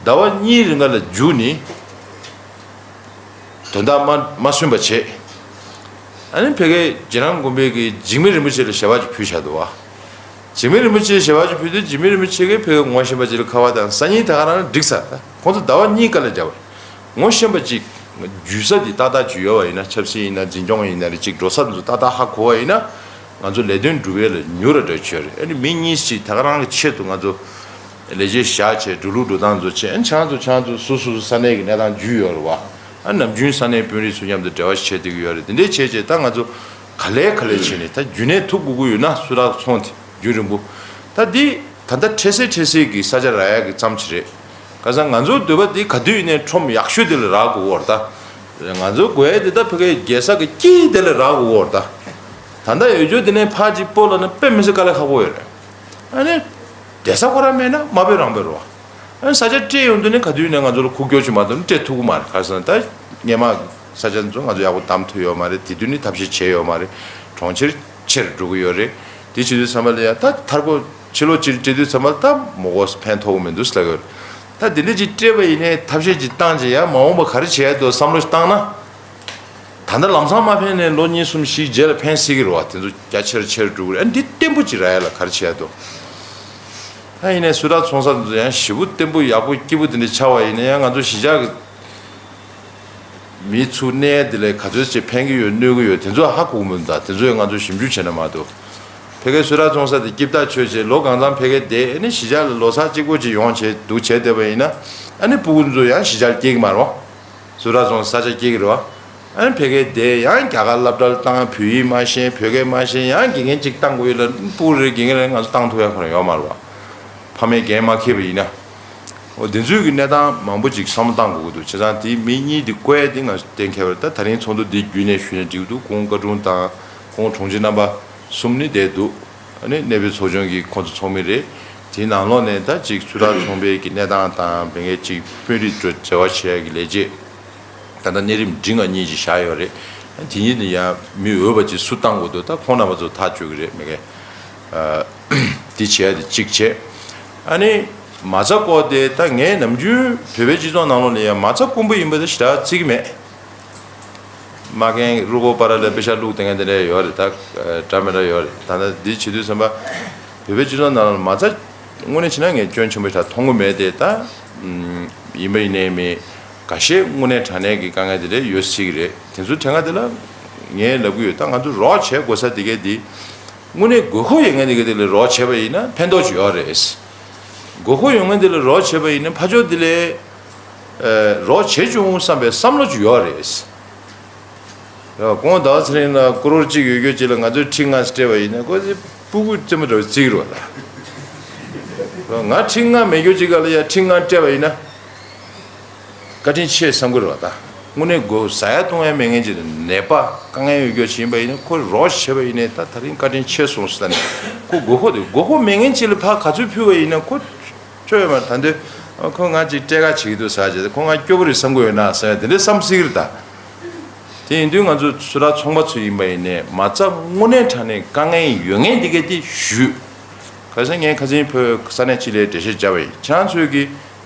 ཟླ་བ་གཉིས་རིང་ག་ལ་རྒྱུགས་ནི་དོན་དག་མ་མ་སོན་པ་བྱས། ཨ་ནི་ཕ་གིའི་རྗེ་རང་དགོན་པའི་གི་འཇིགས་མེད་རིན་པོ་ཆེ་ལ་ཞལ་པར་ཅིག་ཕུལ་བཞག་འདུག་བ། འཇིགས་མེད་རིན་པོ་ཆེ་ཞལ་པར་ཅིག་ཕུལ་དུས་འཇིགས་མེད་རིན་པོ་ཆེ་གིས་ཕ་གིར་ངོ་ཤེས་པ་ཅིག་ལ་ཁ་པར་བཏང་། སང་ཉིན་ད་ག་རང་འགྲིག་ཚར། ད་ཁོང་ཚོ་ཟླ་བ་གཉིས་ཀ་ལ་བརྒྱབ་པ། ངོ་ཤེས་པ་ཅིག་རྒྱུགས་ས་འདི་ཏག་ཏག་ཅིག་ཡོད་པ་ཡིན་ན། ཆབ་སྲིད་ཡིན་ན་འཛིན་སྐྱོང་ཡིན་ན་རེད། ཅིག་འགྲོ་ས་འདི་ཚོ་ཏག་ཏག་ཧ་གོ་བ་ཡིན་ན། ང་ཚོ་ལས་དོན་སྒྲུབ་ཡས་ལ་མྱུར་ར་འགྲོ་ཆོག་རེད། ཨ་ནི་མི་གཉིས་ཤིག་ད་ག་རང་གི་ཆེད་དུ་ང་ཚོ་ལས་བྱེད་བཞག་བྱས་འགྲོ་ལུགས་འགྲོ་སྟངས་ཚོ་བྱས། ཨ་ནི་ཁྱེད་རང་ཚོ་ཁྱེད་རང་ཚོ་སོ་སོ་སོ་ས་གནས་ཀྱི་གནས་སྟངས་རྒྱུས་ཡོད་རེད་བ། ཨ་ནི་ནམ་རྒྱུན་ས་གནས་དཔོན་རིགས་ཚོ་མཉམ་དུ་འབྲེལ་བ་བྱེད་བསྡད་ཀྱི་ཡོད་རེད། དེ་འདྲས་བྱས་བྱས་ད་ང་ཚོ་ག་ལེ་ག་ལེ་བྱས་ནས་ད་རྒྱུན་གནས་ཐུབ་དགོས་ཀྱི་ཡོད་ན་སུ་རག་ཚོང་དེ་རྒྱུན་རིང་པོ། ད་འདི་ད་ལྟ་འཕྲལ་སེལ་འཕྲལ་སེལ་གྱི་ས་ཆ་རག་ཡག་གི་ཙམ་ཅིག་རེད། ག་ས་ང་ཚོའི་འདོད་པ་འདི་ག་དུས་ཡིན་ནའི་ཁྲོམ་ཡག་ཤོས་དེ་ལ་རག་དགོས་ཀྱི་ཡོད་རེད་ད། ང་ཚོའི་དགོས་ཡས་དེ་ད་ཕ་གིའི་རྒྱལ་ས་གི་དཀྱིལ་དེ་ལ་རག་དགོས་ཀྱི་ཡོད་རེད་ད། ད་ལྟ་ཡོད་རྒྱུ་དེ་ནས་ཕར་ཅིག་སྤོ་ལབ་ན་དཔེ་མི་སྲིད་དཀའ་ལས་ཁག་པོ་ཡོད་རེད། ཨ་ནི་བསྡད་ས་ཁོ་རང་མེད་ན་མ་དཔེ་རང་དཔེ་རེད་བ། ཨ་ནི་ས་ཆ་སྤྲད་ཡོང་དུས་ནི་ག་དུས་ནས་ང་ཚོ་ལ་ཁུག་ཀྱོག་ཅིག་མ་གཏོགས་ནི་སྤྲད་ཐུབ་ཀྱི་མ་རེད། ག་རེ་ཟེར་ན་ད་སྔོན་མ་ས་ཆ་ཚོ་ང་ཚོ་ཡག་པོ་བདམས་ཐུབ་ཡོད་མ་རེད། དེ་དུས་ནི་ཐབས་ཤེས་བྱས་ཡོད་མ་རེད། གྲོང་ཁྱེར་ཆེར་འགྲོ་གི་ཡོད་རེད། དེ་བྱེད་དུས་ཚང་མ་ལ་ཡང་ད་མཐར་འཁོར་ཕྱི་ལོགས་སྤྱིར་སྤྲད་དུས་ཚང་མ་ལ་ད་མོ་གོ་ཕན་ཐོགས་ཀྱི་མི་འདུག་ཟེར་ལབ་ཡོད་རེད། ད་དེ་འདྲ་ཅིག་སྤྲད་པ་ཡིན་ནའི་ཐབས་ཤེས་ཅིག་བཏང་རྗེས་ཡང་མ་འོངས་པ་ག་རེ་བྱེད་ཡ་འདུག་བསམ་བློ་ཞིག་བཏང་ན། ད་ལྟ་ལམ་སང་མ་ཕན་ནའི་ལོ་གཉིས་གསུམ་བཞི་རྗེས་ལ་ཕན་སྲིད་ཀྱི་རེད་བ། དེ་ཚོ་རྒྱ་ཆེར་ཆེར་འགྲོ་གི་རེད། ཨ་འདི་བརྟན་པོ་ཅིག་རག་ཡ་ལ་ག་རེ་བྱེད་ཡ་འདུག་ད་ཡིན་ནའི་སུ་ར་ཚོང་ས་དེ་ཚོ་ཡང་ཞེ་པོ་བརྟན་པོ་ཡག་པོ་སྐྱིད་པོ་དེ་འདྲ་ཆགས་པ་ཡིན་ན་ཡང་ང་ཚོ་གཞིས་ཆགས་ཀྱི་མི་ཚུར་གནས་དེ་ལས་ག་ཚོད་ཅིག་ཕན་གྱི་ཡོད་གནོད་ཀྱི་ཡོད་དེ་ཚོ་ཧ་གོ་གི་མི་འདུག་ད་དེ་ཚོ་ཡང་ང་ཚོ་ཞིབ་འཇུག་བྱས་ན་མ་གཏོགས། ཕ་གིའི་སུ་ར་ཚོང་ས་དེ་སྐྱིད་ཐག་ཆོད་བྱས་ལོ་གང་ཙམ་ཕ་གིར་བསྡད། ཨ་ནི་གཞིས་ཆགས་ལ་ལོ་གསར་གཅིག་པོ་ཅིག་ཡོང་བྱས་འདུག་བྱས་བསྡད་པ་ཡིན་ན། ཨ་ནི་སྤུ་གུ་ཚོ་ཡང་གཞིས་ཆགས་ལ་སྐྱེལ་གྱི་མ་རེད་བ། སུ་ར་ཚོང་ས་ཆ་སྐྱེལ་གྱི་རེད་བ། ཨ་ནི་ཕ་གིར་བསྡད་ཡང་རྒྱ་གར་སློབ་གྲྭ་ལ་བཏང་། བོད་ཡིག་མ་ཤེས། བོད་སྐད་མ་ཤེས། ཡང་དགེ་རྒན་གཅིག་བཏང་དགོས་ཡོད་ལ་སྤུ་གུ་རེ་དགེ་རྒན་རེ་ང་ཚོ་བཏང་ཐུབ་ཡ་ཁོ་རང་ཡོད་མ་རེད་བ། ཕ་མས་འགན་མ་འཁྱེར་བ་ཡིན་ན། འོ་དེ་ཚོའི་གི་གནས་སྟངས་མང་པོ་ཅིག་བསམ་བློ་བཏང་དགོས་ཀྱི་འདུག་བྱས་ཙང་དེ་མི་གཉིས་དེ་བསྐོ་ཡ་དེ་ང་ཚོ་གཏན་འཁེལ་བ་རེད། ད་དེ་རིང་ཚོགས་འདུ་འདི་བརྒྱུད་ནས་ཞུས་ན་འགྲིག་འདུག་ཁོང་བཀའ་དྲུང་དང་ཁོང་དྲུང་ཆེ་རྣམ་པ་གསུམ་ནི་བསྡད་འདུག་ཨ་ནི་གནས་སྤོའི་ཚོགས་ཆུང་གི་ཁོང་ཚོ་ཚོགས་མི་རེད། དེའི་ནང་ལོགས་ནས་ད་ཅིག་སུ་ར་ཚོང་པའི་གི་གནས་སྟངས་དང་། བེང་གའི་ཅིག་དཔོན་རིགས་ཚོ་འབྲེལ་བ་བྱེད་ཡ་གི་ལས་བྱེད། ད་ལྟ་གནས་རིམ་འབྲིང་བ་གཉིས་ཅིག་བཞག་ཡོད་རེད། དེ་གཉིས་ནི་ཡང་མི་འོས་པ་ཅིག་སུ་བཏང་དགོས་འདུག་ད་ཁོང་རྣམ་པ་ཚོ་ཐག་གཅོད་ཀྱི་རེད། མི་གེ་དེ་བྱས་ཏེ་གཅིག་བྱས། ཨ་ནི་མ་རྩ་སྐོར་དེ་ད་ངས་ནམ་རྒྱུན་བོད་པའི་སྤྱི་ཚོགས་ནང་ལོགས་ལ་ཡང་མ་རྩ་དཀོན་པོ་ཡིན་པ་དེ་ཞེ་དྲག་བརྩི་གི་མེད། མ་རྒན་རུ་ཁོག་པ་ར་ལ་པེ་ཤ་བླུགས་དེ་ངས་དེ་འདྲ་ཡོད་རེད། ད་འདྲ་མི་འདྲ་ཡོད་རེད། ད་ལྟ་འདི་བྱེད་དུས་ཙམ་པ་བོད་པའི་སྤྱི་ཚོགས་ནང་ལ་མ་རྩ་དངོས་གནས་བྱས་ན་ངས་སྐྱོན་ཆེན་པོ་ཞེ་དྲག་མཐོང་གི་མེད་དེ། ད་ ཡིན་པ་ཡིན་ནའི་མི་ཁ་ཤས་དངོས་གནས་དྲང་གནས་ཀྱི་དཀའ་ངལ་དེ་འདྲ་ཡོད་སྲིད་ཀྱི་རེད། དེ་ཚོའི་གྲས་ཁ་དེ་ལ་ངས་ལབ་ཀྱི་ཡོད། ད་ང་ཚོ་རོགས་བྱེད་དགོས་ས་དེ་གས་དེ་དངོས་གནས་དགོས་མཁོ་ཡོད་མཁན་དེ་གས་དེ་ལ་རོགས་བྱས་པ་ཡིན་ན་ཕན་ཐོགས་ཅིག་ཡོད་རེད། དགོས་མཁོ་ཡོད་མཁན་དེ་ལ་རོགས་བྱས་པ་ཡིན་ན་ཕར་ཕྱོགས་དེ་ལས་རོགས་བྱེད་བྱུང་བསམ་པའི་བསམ་བློ་ཅིག་ཡོད་རེད། ཡ། གོང་ཟླ་བ་ཚེ་རིང་ལ་ཀོ་རོར་གཅིག་ཡོད་རྒྱུ་གཅིག་ལ་ང་ཚོས་ཁྲི་ལྔ་སྤྲད་པ་ཡིན་ན་ཁོ་ཚོས་སྤུ་གུ་རྩེད་མོ་འདྲ་བོ་རྩེ་གི་རེད་པ། ད་ང་ཁྲི་ལྔ་མེད་རྒྱུ་གཅིག་ག་ལ་ཡ་ཁྲི་ལྔ་སྤྲད་པ་ཡིན་ན་བཀའ་དྲིན་ཆེ་བསམ་གི་རེད་པ། ད་དངོས་གནས་སྒོ་ཟ་ཡ་བཏུང་ཡ་མེད་མཁན་ཅིག་ནད་པ་དཀའ་ངལ་ཡོད་རྒྱུ་ཅིག་ཡིན་པ་ཡིན་ན་ཁོ་རོགས་བྱས་པ་ཡིན་ནའི་ད་ད་རིང་བཀའ་དྲིན་ཆེ་སོང་ཟེར་ནས་ཁོ་དགོས་མཁོ་དེ་དགོས་མཁོ་མེད་མཁན་ཅིག་ལ་ཕར་ག་ཚོད་ཕུལ་བ་ཡིན་ན་ཁོ། ཆོས་ཡོད་མ་རེད། ད་འདོད་ཁོ་ང་ཅིག་སྤྲད་ཁ་བྱེད་ཀྱི་འདུག་ཟེར་བྱས་ཁོ་ང་སྐྱོ་པོ་རེད་བསམ་གི་ཡོད་ན་ཟེར་དེ་འདྲས་བསམ་སྲིད་ཀྱི་རེད་ད། དེ་ཡིན་དུས་ང་ཚོ་ཚུར་ར་ཚོང་པ་ཚོ་ཡིན་པ་ཡིན་ནའི་མ་རྩ་དངོས་གནས་དྲང་གནས་དཀའ་ངལ་ཡོད་མཁན་འདི་གས་དེ་ཞུས། ག་ས་ངས་ཁ་སང་བོད་ས་གནས་སྤྱི་ལ་འགྲེལ་བཤད་བརྒྱབ་པ་ཡིན། ཁྱེད་རང་ཚོས་ཀྱི་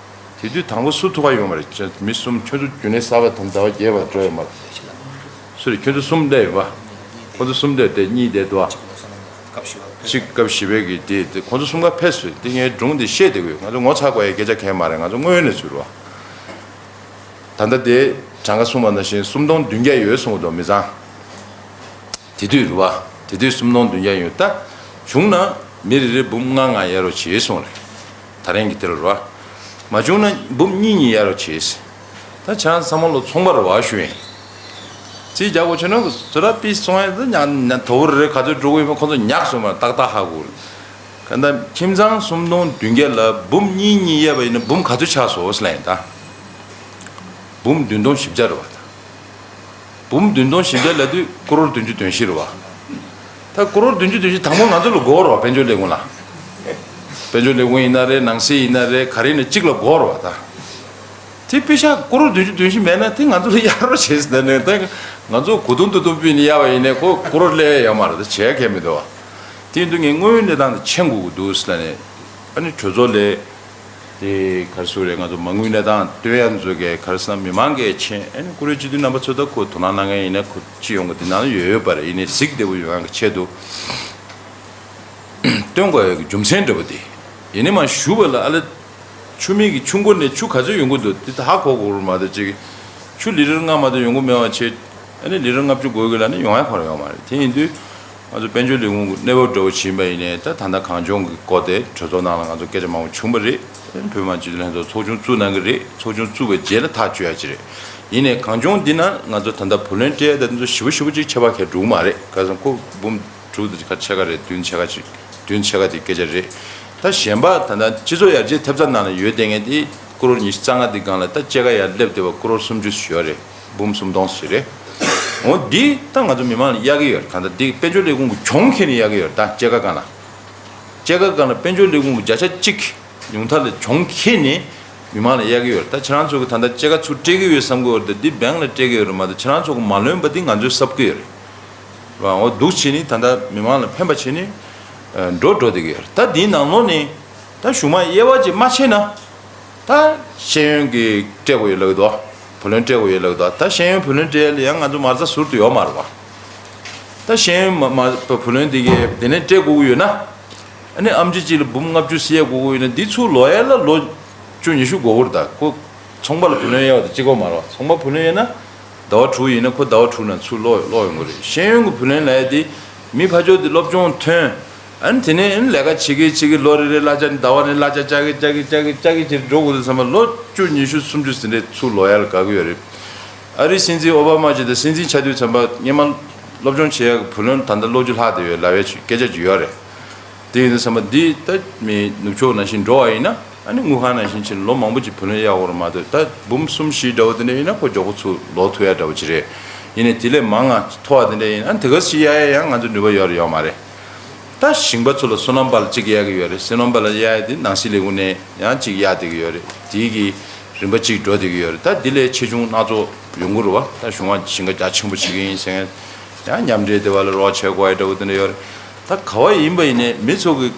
དེ་དུས་དང་པོ་སུ་ཐུག་ག་ཡོང་བ་རེད། མི་གསུམ་ཁྱོད་ཚོ་རྒྱུན་ལས་གསར་པ་དང་ཟླ་བ་བརྒྱད་པ་འགྲོ་ཡོད་མ་རེད། སུ་རེད། ཁྱོད་ཚོ་གསུམ་བསྡད་ཡོད་པ། ཁོ་ཚོ་གསུམ་བསྡད་དེ་གཉིས་བསྡད་འདུག་ཨ། གཅིག་སྐབས་བཞི་པའི་གི་དེ་དེ་ཁོ་ཚོ་གསུམ་ཀ་ཕེབས་སོང་། དེ་ངའི་སྒྲུང་དེ་བཤད་བསྡད་ཀྱི་ཡོད། ང་ཚོ་ངོ་ཚ་དགོས་ཡའི་སྐད་ཆ་གང་ཡང་མ་རེད། ང་ཚོ་དངོས་ཡོད་གནས་ཚུལ་རེད་པ། ད་ལྟ་དེ་གྲངས་ཀ་གསུངས་པ་ནང་བཞིན་སུམ་སྟོང་བདུན་བརྒྱ་ཡོད་གསུངས་འདུག་མི་ཚང་། དེ་དུས་རེད་པ། དེ་དུས་སུམ་སྟོང་བདུན་བརྒྱ་ཡོད། ད་བྱུང་ན་མི་རེ་རེ་འབུམ་ལྔ་ལྔ་གཡར་རོགས་བྱེད་གསུངས་རེད། ད་རིང་གི་དེ་ལ་རེད་པ། མ་བྱུང་ན་འབུམ་གཉིས་གཉིས་གཡར་རོགས་བྱེད། ད་ཆང་ཚང་མ་ལོ་ཚོང་པ་རེད་པ་ཞུ་ཡིན། རྩིས་རྒྱག་དགོས་བྱུང་ན་ཟུར་ར་པིས་སོང་ཡ་ད་ཉག་ཉག་དོ་བོ་རེ་ག་ཚོད་འགྲོ་གི་ཡོད་མེད་ཁོ་ཚོ་ཉག་སོང་མ་ཏག་ཏག་ཧ་གོ། ག་ད་ཁྱིམ་ཚང་སུམ་སྟོང་བདུན་བརྒྱ་ལ་འབུམ་གཉིས་གཉིས་གཡར་བ་ཡིན་ན་འབུམ་ག་ཚོད་ཆགས་སོང་ཟེར་ལབ་ཡིན་ད། འབུམ་བདུན་སྟོང་བཞི་བརྒྱ་རེད་པ་ད། འབུམ་བདུན་སྟོང་བཞི་བརྒྱ་ལབ་དུས་ཀོ་རོར་བདུན་ཅུ་དོན་བཞི་རེད་པ། ད་ཀོ་རོར་བདུན་ཅུ་དོན་བཞི་དང་པོ་ང་ཚོ་ལ་དགོས་རེད་པ། དཔལ་འབྱོར་ལས་ཁུངས་ལ། དཔལ་འབྱོར་ལས་ཁུངས་ཡིན་ན་རེད། ནང་སྲིད་ཡིན་ན་རེད། ག་རེ་ཡིན་ན་གཅིག་ལ་དགོས་རེད་པ་ད། དེ་པེ་ཤག་ཀོ་རོར་བདུན་ཅུ་དོན་བཞི་མེད་ན་དེ་ང་ཚོ་ལ་གཡར་རོགས་བྱེད་ཟེར་ནས་ད་ང་ཚོ་གོ་དུང་དུ་དུང་ཕུད་ནས་གཡར་བ་ཡིན་ནའི་ཁོ་ཀོ་རོར་སླེབས་ཡ་ཡོད་མ་རེད། ད་བྱེད་ཡ་གང་ཡང་མི་འདུག་པ། དེ་ཡིན་དུས་ངས་དངོས་ཡོད་གནས་སྟངས་དེ་མཁྱེན་དགོས་ཀྱི་འདུག་ཟེར་ནས་ཨ་ནི་གྲོས་ཚོགས་ལས། དེ་ག་རེ་ཟེར་དགོས་རེད། ང་ཚོ་མ་དངུལ་གནས་སྟངས་སྟོན་ཡ་ཚོ་གས་ག་རེ་ཟེར་ན་མི་མང་གིས་མཁྱེན། ཨ་ནི་བཀུར་འོས་སྤྱི་འཐུས་རྣམ་པ་ཚོ་ད་ཁོ་དོ་སྣང་གནང་མཁན་ཡིན་ན་ཁོ་སྤྱི་ཡོངས་ཀྱི་དེ་ནང་ལ་ཡོད་ཡོད་པ་རེད། ཡིན་ནའི་གཟིགས་བདེ་པོ་ཡོང་ཡ་གི་ཆེད་དུ་སྟོན་དགོས་ཡ་གི་རྒྱུ་མཚན་འདྲ་པོ་དེ། ཡིན་ནའི་མ་ཞུ་བ་ལ་ཨ་ལ་ཆུ་མིག་གི་ཆུ་མགོ་ནས་ཆུ་ག་ཚོད་ཡོང་གི་འདུག་དེ་ད་ཧ་གོ་དགོས་རེད་མ་གཏོགས་ཅིག་ཆུ་ལི་ཊར་ལྔ་མ་གཏོགས་ཡོང་གི་མེད་པ་བྱས། ཨ་ནི་ལི་ཊར་ལྔ་བཅུ་དགོས་ཀྱི་ལབ་ནས་ཡོང་ཡ་ཁོ་རང་ཡོད་མ་རེད། དེ་ཡིན་དུས་ང་ཚོ་དཔལ་འབྱོར་ལས་ཁུངས་ཀྱི་གནས་བབ་འདྲ་བོ་ཕྱིན་པ་ཡིན་ནའི་ད་ད་ལྟ་གངས་ལྗོངས་ཀྱི་སྐོར་དེ་གྲོས་ཚོགས་ནང་ལ་ང་ཚོ་སྐད་ཆ་མང་པོ་བྱུང་བ་རེད། བོད་མི་མང་སྤྱི་འཐུས་ལྷན་ཚོགས་ཚོགས་ཆུང་བཙུགས་གནང་གི་རེད། ཚོགས་ཆུང་བཙུགས་པའི་རྗེས་ལ་ཐག་གཅོད་ཡ་ཅིག་རེད། ཡིན་ནའི་གངས་ལྗོངས་འདི་ན་ང་ཚོ་ད་ལྟ་བུ་ལོན་སྤྲད་ཡ་དེ་ཚོ་ཞེ་པོ་ཞེ་པོ་ཅིག་ཁྱད་པར་གང་ཡང་འགྲོ་གི་མ་རེད། ག་ཚོད་ཁོ་འབུམ་དྲུག་དེ་ཁ་ཕྱེད་ཀ་རེད། བདུན་ཕྱེད་ཀ་ཅིག་བདུན་ཕྱེད་ཀ་དེ་སྐད་ཆ་རེད། ད་གཞན་པ་ད་ལྟ་སྤྱི་ཚོགས་ཡར་རྒྱས་ཐེབས་རྩ་ནང་ལ་ཡོད་བསྡད་མཁན་དེ་ཀོ་རོར་ཉི་ཤུ་རྩ་ལྔ་དེ་སྒང་ལ་ད་སྐྱེད་ཀ་ཡར་སླེབས་བསྡད་པ་ཀོ་རོར་སུམ་ཅུ་ཞིག་ཡོད་རེད། འབུམ་སུམ་སྟོང་ཞིག་རེད། འོ་འདི་ད་ང་ཚོ་མི་མང་ལ་གཡར་གྱི་ཡོད་རེད། གང་ལྟར་འདི་དཔལ་འབྱོར་ལས་ཁུངས་ཀྱི་གྱོང་ཁྱེར་ནས་གཡར་གྱི་ཡོད་རེད། ད་སྐྱེད་ཀ་སྒང་ལ། སྐྱེད་ཀ་སྒང་ལ་དཔལ་འབྱོར་ལས་ཁུངས་ཀྱི་བརྒྱ་ཆ་གཅིག་ཉུང་མཐའ་ལ་གྱོང་ཁྱེར་ནས་མི་མང་ལ་གཡར་གྱི་ཡོད་རེད། ད་ཁྱེད་རང་ཚོ་གི་ད་ལྟ་སྐྱེད་ཀ་ཚུར་སྤྲད་ཀྱི་ཡོད་བསམ་གྱི་ཡོད་རེད། ད་འདི་བེང་ལ་སྤྲད་ཀྱི་ཡོད་རེད་མ་གཏོགས་ཁྱེད་རང་ཚོ་གི་མ་ལོན་པ་འདི་ང་ཚོས་གསབ་ཀྱི་ཡོད་རེད། རང་འོ་འདུག་བྱས་ནས་ད་ལྟ་མི་མང་ལ་ཕན་པ་བྱས་ནས་འགྲོ་འགྲོ་བསྡད་ཀྱི་ཡོད་རེད། ད་འདིའི་ནང་ལོགས་ནས་ད་གཞུག་མ་དབྱེ་བ་ཅིག་མ་ཕྱེ་ན། ད་ཤེས་ཡོན་གྱི་སྤྲད་དགོས་ཡོད་ལབ་ཀྱི་འདུག་བུ་ལོན་སྤྲད་དགོས་ཡོད་ལབ་ཀྱི་འདུག་ད་ཤེས་ཡོན་བུ་ལོན་སྤྲད་ཡ་ལ་ཡང་ང་ཚོ་མ་རྩ་ཟུར་དུ་ཡོད་མ་རེད་པ། ད་ཤེས་ཡོན་མ་མ་བུ་ལོན་འདི་གའི་དེ་ནས་སྤྲད་དགོས་ཀྱི་ཡོད་ན། ཨ་ནི་ཨེམ་ཆི་གཅིག་ལ་འབུམ་ལྔ་བཅུ་ཟེར་ཡ་དགོས་ཀྱི་ཡོད་ན་འདི་ཚུར་ལོག་ཡ་ལ་ལོ་བཅུ་ཉི་ཤུ་འགོར་གྱི་རེད། ད་ཁོ་ཚོང་པ་ལ་བུ་ལོན་གཡར་བ་དང་གཅིག་པ་མ་རེད་པ། ཚོང་པ་བུ་ལོན་གཡར་ན་ཟླ་བ་དྲུག་ཡིན་ན་ཁོ་ཟླ་བ་དྲུག་ནང་ཚུར་ལོག་ལོག་ཡོང་གི་རེད། ཤེས་ཡོན་གྱི་བུ་ལོན་ལབ་ཡ་དེ་མི་ཕར་ཕྱོགས་དེ་སློབ་སྦྱོང་ཐོན། ཨ་ནི་དེ་ནས་ཨ་ནི་ལས་ཀ་བྱེད་ཀྱི་བྱེད་ཀྱི་ལོ་རེ་རེ་གླ་ཆ་ཟླ་བ་རེ་གླ་ཆ་བཅག་གི་བཅག་གི་བཅག་གི་བཅག་གི་བྱས་འགྲོ་དགོས་དུས་ཙམ་པ་ལོ་བཅུ་ཉི་ཤུ་སུམ་ཅུ་ཟིན་རེ་ཚུར་ལོག་ཡ་ལ་དགའ་གི་ཡོད་རེད། ཨ་རིའི་སྲིད་འཛིན་ཨོ་བྷ་མ་ཅིག་དང་སྲིད་འཛིན་ཆགས་དུས་ཙམ་པ་སྔོན་མ་སློབ་སྦྱོང་བྱེད་ཡ་གི་བུ་ལོན་ད་ལྟ་ལོ་བཅུ་ལྷག་བསྡད་ཡོད་ལབ་ཡ་ཅིག་སྐད་ཆ་ཅིག་ཡོད་རེད། དེ་ཡིན་དུས་ཙམ་པ་འདི་ད་མི་ནུབ་ཕྱོགས་ནང་བཞིན་འགྲོ་བ་ཡིན་ན་ཨ་ནི་དངུལ་ཁང་ནང་བཞིན་བྱས་ནས་ལོ་མང་པོ་ཅིག་བུ་ལོན་གཡར་དགོས་རེད་མ་གཏོགས་ད་འབུམ་གསུམ་བཞི་འདྲ་བོ་དེ་འདྲ་ཡིན་ན་ཁོ་མགྱོགས་པོ་ཚུར་ལོག་ཐུབ་ཡ་འདྲ་བོ་ཅིག་རེད། ཡིན་ནའི་དེ་ལས་མང་ང་མཐོ་བ་དེ་འདྲ་ཡིན་ན་ཨ་ནི་དེ་ག་ཚོད་གཡར་ཡ་ཡང་ང་ཚོ་ནུས་པ་ཡོད་རེད་ཡོད་མ་རེད། ད་ཞིང་པ་ཚོ་ལ་སོ་ནམ་པ་ལ་གཅིག་གཡར་གྱི་ཡོད་རེད། སོ་ནམ་པ་ལ་གཡར་ཡ་དེ་ནང་སྲིད་ལས་ཁུངས་ནས་ཡང་གཅིག་གཡར་བསྡད་ཀྱི་ཡོད་རེད། དེའི་གི་རིམ་པ་གཅིག་འགྲོ་བསྡད་ཀྱི་ཡོད་རེད། ད་འདི་ལས་ཆེ་ཆུང་སྣ་ཚོགས་ཡོང་གི་རེད་པ། ད་གཞུང་བ་ཞིང་ཁ་རྒྱ་ཆེན་པོ་བྱེད་ཀྱི་ཡིན་ཟེར་མཁན་ཡང་མཉམ་འབྲེལ་དེ་བ་ལ་རོགས་བྱེད་དགོས་ཡ་འདྲ་བོ་དེ་འདྲ་ཡོད་རེད། ད་ག་བ་ཡིན་པ་ཡིན་ནའི་མི་ཚོ་གི་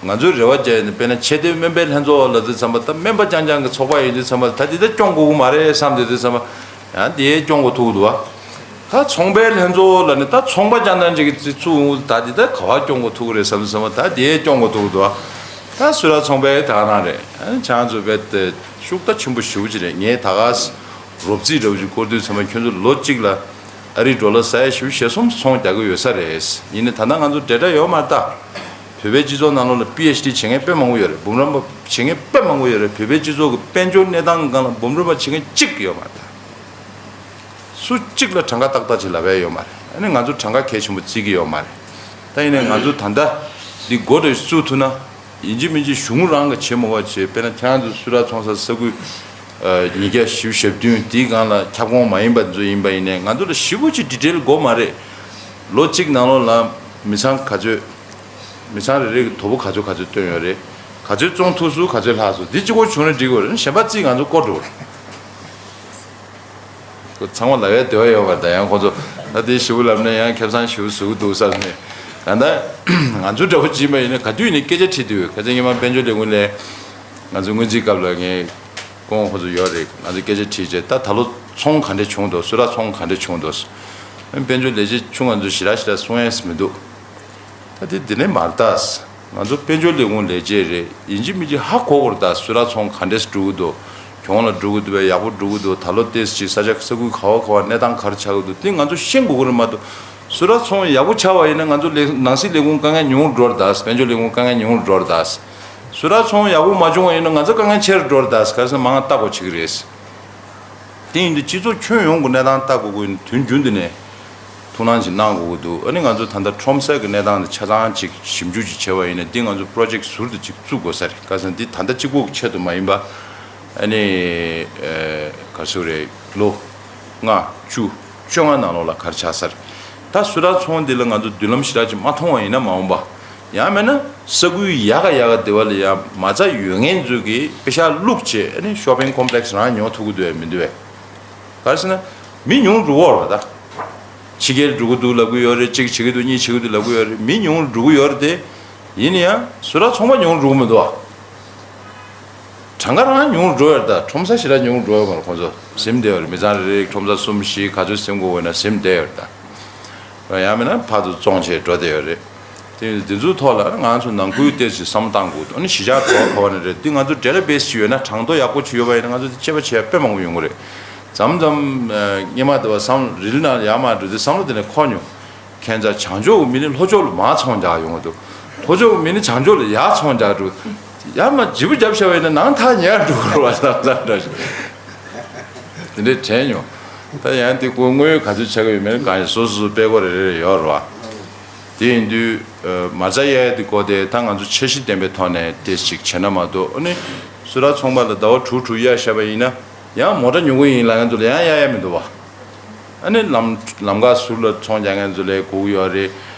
ང་ཚོའི་རེ་བ་བྱས་ནས་དཔེར་ན་ཆེས་མཐོའི་སྨན་པའི་ལྷན་ཚོགས་ལབ་དུས་ཙམ་པ་ད་སྨན་པ་རྐྱང་རྐྱང་གི་ཚོགས་པ་ཡིན་དུས་ཙམ་པ་ད་འདི་ད་སྐྱོང་དགོས་ཀྱི་མ་རེད་བསམ་བསྡད་དུས་ཙམ་པ་ཡང་དེ་སྐྱོང་དགོས་ཐུག་འདུག་བ། ད་ཚོང་པའི་ལྷན་ཚོགས་ལ་ནི་ད་ཚོང་པ་རྐྱང་རྐྱང་ཅིག་གིས་ཚུགས་འོང་ད་འདི་ད་ག་བ་སྐྱོང་དགོས་ཐུག་རེད་བསམ་བསམ་པ་ད་དེ་སྐྱོང་དགོས་ཐུག་འདུག་བ། ད་སུ་ར་ཚོང་པའི་ད་ག་རང་རེད། ཨ་ནི་ཆང་ཚོ་བེད་དེ་ཤུགས་ད་ཆེན་པོ་ཞེ་པོ་ཅིག་རེད། ངས་ད་ག་རོབ་རྩིས་འདྲ་བོ་ཅིག་བསྐོར་དུས་ཚང་མ་ཁྱོད་ཚོ་ལོ་གཅིག་ལ་ཨ་རིའི་ཌོ་ལར་ས་ཡ་བཞི་བཅུ་ཞེ་གསུམ་ཚོང་རྒྱག་གི་ཡོད་ས་རེད། ཡིན་ནའི་ད་ལྟ་ང་ཚོ་འབྲེལ་སྒྲ་ཡོད་མ་རེད་ད། བོད་པའི་སྤྱི་ཚོགས་ནང་ལོགས་ལ་པི་ཨེཆ་ཌི་བྱེད་མཁན་དཔེ་མང་པོ་ཡོད་རེད། འབུམ་རམས་པ་བྱེད་མཁན་དཔེ་མང་པོ་ཡོད་རེད། བོད་པའི་སྤྱི་ཚོགས་ཀྱི་དཔལ་འབྱོར་གནས་སྟངས་སྒང་ལ་འབུམ་རམས་པ་བྱེད་མཁན་གཅིག་ཡོད་མ་རེད་ད། སུ་གཅིག་ལ་གྲངས་ཀ་ཏག་ཏག་ཅིག་ལབ་ཡ་ཡོད་མ་རེད། ཨ་ནི་ང་ཚོ་གྲངས་ཀ་གལ་ཆེན་པོ་བརྩི་གི་ཡོད་མ་རེད། ད་ཡིན་ནའི་ང་ཚོ་ད་ལྟ་འདི་འགོ་འདྲ་བཙུགས་ཐུབ་ན། ཡིན་གཅིག་མིན་གཅིག་གཞུང་རང་གི་བྱེད་མི་དགོས་བྱེད། དཔེར་ན་ཁྱེད་རང་ཚོ་སུ་ར་ཚོང་ས་ས་ཁུལ་ཉིས་བརྒྱ་བཞི་བཅུ་ཞེ་བདུན་དེའི་སྒང་ལ་ཁྱབ་ཁོངས་མ་ཡིན་པ་ཚོ་ཡིན་པ་ཡིན་ནའི་ང་ཚོ་ལ་ཞེ་པོ་ཅིག་ཌི་ཊེལ་དགོས་མ་རེད། ལོ་གཅིག་ནང་ལོགས་ལ་མི་ཚང་ག་ཚོད། མི་ཚང་རེ་རེ་གི་དོ་པོ་ག་ཚོད་ག་ཚོད་བཏོན་ཡོད་རེད། ག་ཚོད་བཙོང་ཐུབ་སོང་། ག་ཚོད་ལྷག་སོང་། འདི་གཅིག་པོ་བྱུང་ན་འགྲིག་གི་རེད། གཞན་པ་རྩིས་ང་ཚོ་བསྐོར་འགྲོ་རེད། ཁོ་ཚང་མ་ལབ་ཡ་དེ་བ་ཡོད་པ་ད། ཡང་ཁོ་ཚོ་ད་དེ་ཞེ་པོ་ལབ་ན་ཡང་ཁེ་བཟང་ཞེ་པོ་བཟོ་གི་འདུག་བསམ་ནས། ད་ལྟ་ང་ཚོ་འདྲ་པོ་བྱིས་པ་ཡིན་ན་ག་དུས་ནས་སྐད་ཆ་དྲིས་དུས། ཁ་སང་སྔོན་མ་དཔལ་འབྱོར་ལས་ཁུངས་ལས་ང་ཚོ་སྔོན་རྩིས་སྐབས་ལ་ངས་ཁོང་ཁོ་ཚོ་ཡོད་རེད། ང་ཚོ་སྐད་ཆ་དྲིས་རྗེས་ད་ད་ལོ་ཚོང་ག་འདྲས་བྱུང་འདུག་སུ་ར་ཚོང་ག་འདྲས་བྱུང་འདུག་དཔལ་འབྱོར་ལས་བྱེད་ཆུང་ང་ཚོ་ཞེ་དྲག་ཞེ་དྲག་གསུང་ཡས་མི་འདུག་ད་དེ་དེ་ནས་མར་ལྟ། ང་ཚོ་དཔལ་འབྱོར་ལས་ཁུངས་ལས་བྱེད་རེད། ཡིན་གཅིག་མིན་གཅིག་ཧ་གོ་དགོས་རེད་ད། སུ་ར་ཚོང་ག་འདྲས་འགྲོ་གི་འདུག་གྱོང་ལ་འགྲོ་གི་འདུག་པས། ཡག་པོ་འགྲོ་གི་འདུག་ད་ལོ་ཏོག་ཙམ་ཅིག་ས་ཆ་ས་ཁུལ་ག་བ་ག་བ་གནས་སྟངས་ག་རེ་ཆགས་ཀྱི་འདུག་དེ་ང་ཚོ་ཤེས་དགོས་ཀྱི་རེད་མ་གཏོགས། སུ་ར་ཚོང་ཡག་པོ་ཆགས་པ་ཡིན་ན་ང་ཚོ་ལས་ནང་སྲིད་ལས་ཁུངས་དཀའ་ངལ་ཉུང་རུ་འགྲོ་རེད་ད། དཔལ་འབྱོར་ལས་ཁུངས་དཀའ་ངལ་ཉུང་རུ་འགྲོ་རེད་ད། སུ་ར་ཚོང་ཡག་པོ་མ་བྱུང་བ་ཡིན་ན་ང་ཚོ་དཀའ་ངལ་ཆེ་རུ་འགྲོ་རེད་ད། ག་རེ་ཟེར་ན་མང་ང་ལྟ་དགོས་བྱེད་ཀྱི་རེད། དེ་ཡིན་དུས་སྤྱི་ཚོགས་ཁྱོན་ཡོངས་ཀྱི་གནས་སྟངས་ལྟ་དགོས་ཀྱི་ཡིན། དུས་རྒྱུན་དུ་ནས་ཐུགས་སྣང་ཞིག་གནང་དགོས་ཀྱི་འདུག་ཨ་ནི་ང་ཚོ་ད་ལྟ་ཁྲོམ་ས་གི་གནས་སྟངས་དེ་ཆ་ཚང་ཅིག་ཞིབ་འཇུག་ཅིག་བྱས་པ་ཡིན་ན། འདི་ང་ཚོ་པྲོ་ཇེཀ་ཟུར་དུ་ཅིག་བཙུགས་དགོས་ས་རེད། ག་རེ་ཟེར་ན་འདི་ད་ལྟ་གཅིག་པོ་གི་ཆེད་དུ་མ་ཡིན་པ། ཨ་ནི་ཨ་ག་རེ་ཟེར་དགོས་རེད། ལོ་ལྔ་བཅུ་བཅོ་ལྔ་ནང་ལོགས་ལ་ག་རེ་ཆགས་ས་རེད། ད་སུ་ར་ཚོང་འདི་ལ་ང་ཚོ་མདུན་ལམ་ཞེ་དྲག་ཅིག་མ་མཐོང་བ་ཡིན་ན་མ་འོངས་པ། ཡང་མིན་ན་ས་ཁུལ་ཡག་ག་ཡག་ག་དེ་བ་ལ་ཡང་མ་རྩ་ཡོད་མཁན་ཚོ་གིས་པེ་ཤག་བླུགས་བྱས་ཨ་ནི་ཤོ་པིང་ཀོམ་པི་ལེགས་རང་ཉོ་ཐུབ་ཀྱི་འདུག་ཡ་མི་འདུག་བས། ག་རེ་ཟེར་ན་མི་ཉུང་རུ་འགྲོ་གི་རེད་ད། ཕྱི་རྒྱལ་འགྲོ་གི་འདུག་ལབ་ཀྱི་ཡོད་རེད། གཅིག་བྱེད་ཀྱི་འདུག་གཉིས་བྱེད་ཀྱི་འདུག་ལབ་ཀྱི་ཡོད་རེད། མི་ཉུང་རུ་འགྲོ་གི་ཡོད་རེད་དེ། ཡིན་ན་ཡང་སུ་ར་ཚོང་པ་ཉུང་རུ་འགྲོ་གི་མི་འདུག་ཨ། གྲངས་ཀ་རང་ཉུང་རུ་འགྲོ་ཡོད་རེད་ད། ཁྲོམ་ས་ཞེ་དྲག་ཉུང་རུ་འགྲོ་ཡོད་མ་རེད། ཁོང་ཚོ་ཟིན་བསྡད་ཡོད་རེད། མི་ཚང་རེ་རེ་ཁྲོམ་ས་གསུམ་བཞི་ག་ཚོད་ཟིན་དགོས་ཡོད་ན་ཟིན་བསྡད་ཡོད་རེད་ད། ཡང་མིན་ན་ཕར་ཚུར་བཙོང་བྱས་འགྲོ་བསྡད་ཡོད་རེད། དེ་འདི་ཚོའི་ཐོག་ལ་ང་ཚོ་ནང་ཁུལ་ཏོག་ཙམ་བསམ་བློ་གཏང་དགོས་འདུག་ཨ་ནི་གཞིས་ཆགས་གྲོགས་པོ་ག་བ་ནས་རེད། འདི་ང་ཚོ་ཌེ་ཊ་བེ་སི་ཅིག་ཡོད་ན། གྲངས་ཐོ་ཡག་པོ་ཅིག་ཡོད་པ་ཡིན་ན་ང་ཚོ་འདི་དཔྱད་པ་བྱེད་ཡ་དཔེ་མང་པོ་ཡོང་གི་རེད། མཚམས་མཚམས་སྔོན་མ་དེ་བ་བསམ་བློ་རིལ་ནང་ཡར་མར་འགྲོ་དུས་བསམ་བློ་དེ་ནས་འཁོར་མྱོང་། ཁྱད་མཚར་བྱང་ཕྱོགས་ཀྱི་མི་ནི་ལྷོ་ཕྱོགས་ལ་མར་ཚོང་རྒྱག་ཡོང་གི་འདུག་ལྷོ་ཕྱོགས་ཀྱི་མི་ནི་བྱང་ཕྱོགས་ལ་ཡར་ཚོང་རྒྱག་འགྲོ། ཡར་མར་བརྗེ་པོ་བརྒྱབ་བཞག་པ་ཡིན་ན་ནང་ཐག་ཉེ་རུ་འགྲོ་གི་རེད་བ། བསམ་བསམ་འདྲ་ཞིག་དེ་འདྲའི་དྲན་མྱོང་། ད་ཡང་དེ་ཁོ་དངོས་ཡོད་ག་ཚོད་ཆགས་ཀྱི་ཡོད་མེད་གང་ཡིན་སོ་སོ་སོ་དཔེ་ཁོ་རེ་རེ་ཡོད་རེད་བ། དེ་ཡིན་དུས་མ་རྩ་གཡར་ཡ་དེ་གོ་དེ་ད་ང་ཚོ་འཆར་གཞི་ལྡན་པའི་ཐོག་ནས་དེ་ཞིག་བྱས་ན་མ་གཏོགས། ཨ་ནི་སུ་ར་ཚོང་པ་ལ་ཟླ་བ་དྲུག་དྲུག་གཡར་བཞག་པ་ཡིན་ན་ཡང་མོ་ཊ་ཉོ་གི་ཡིན་ལབ་མཁན་ཚོ་ལ་ཡང་གཡར་ཡ་མི་འདུག་བ། ཨ་ནི་ལམ་ལམ་ཁ་ཟུར་ལ་ཚོང་རྒྱག་མཁན་ཚོ་ལ་དགོས་ཀྱི་ཡོད་རེད།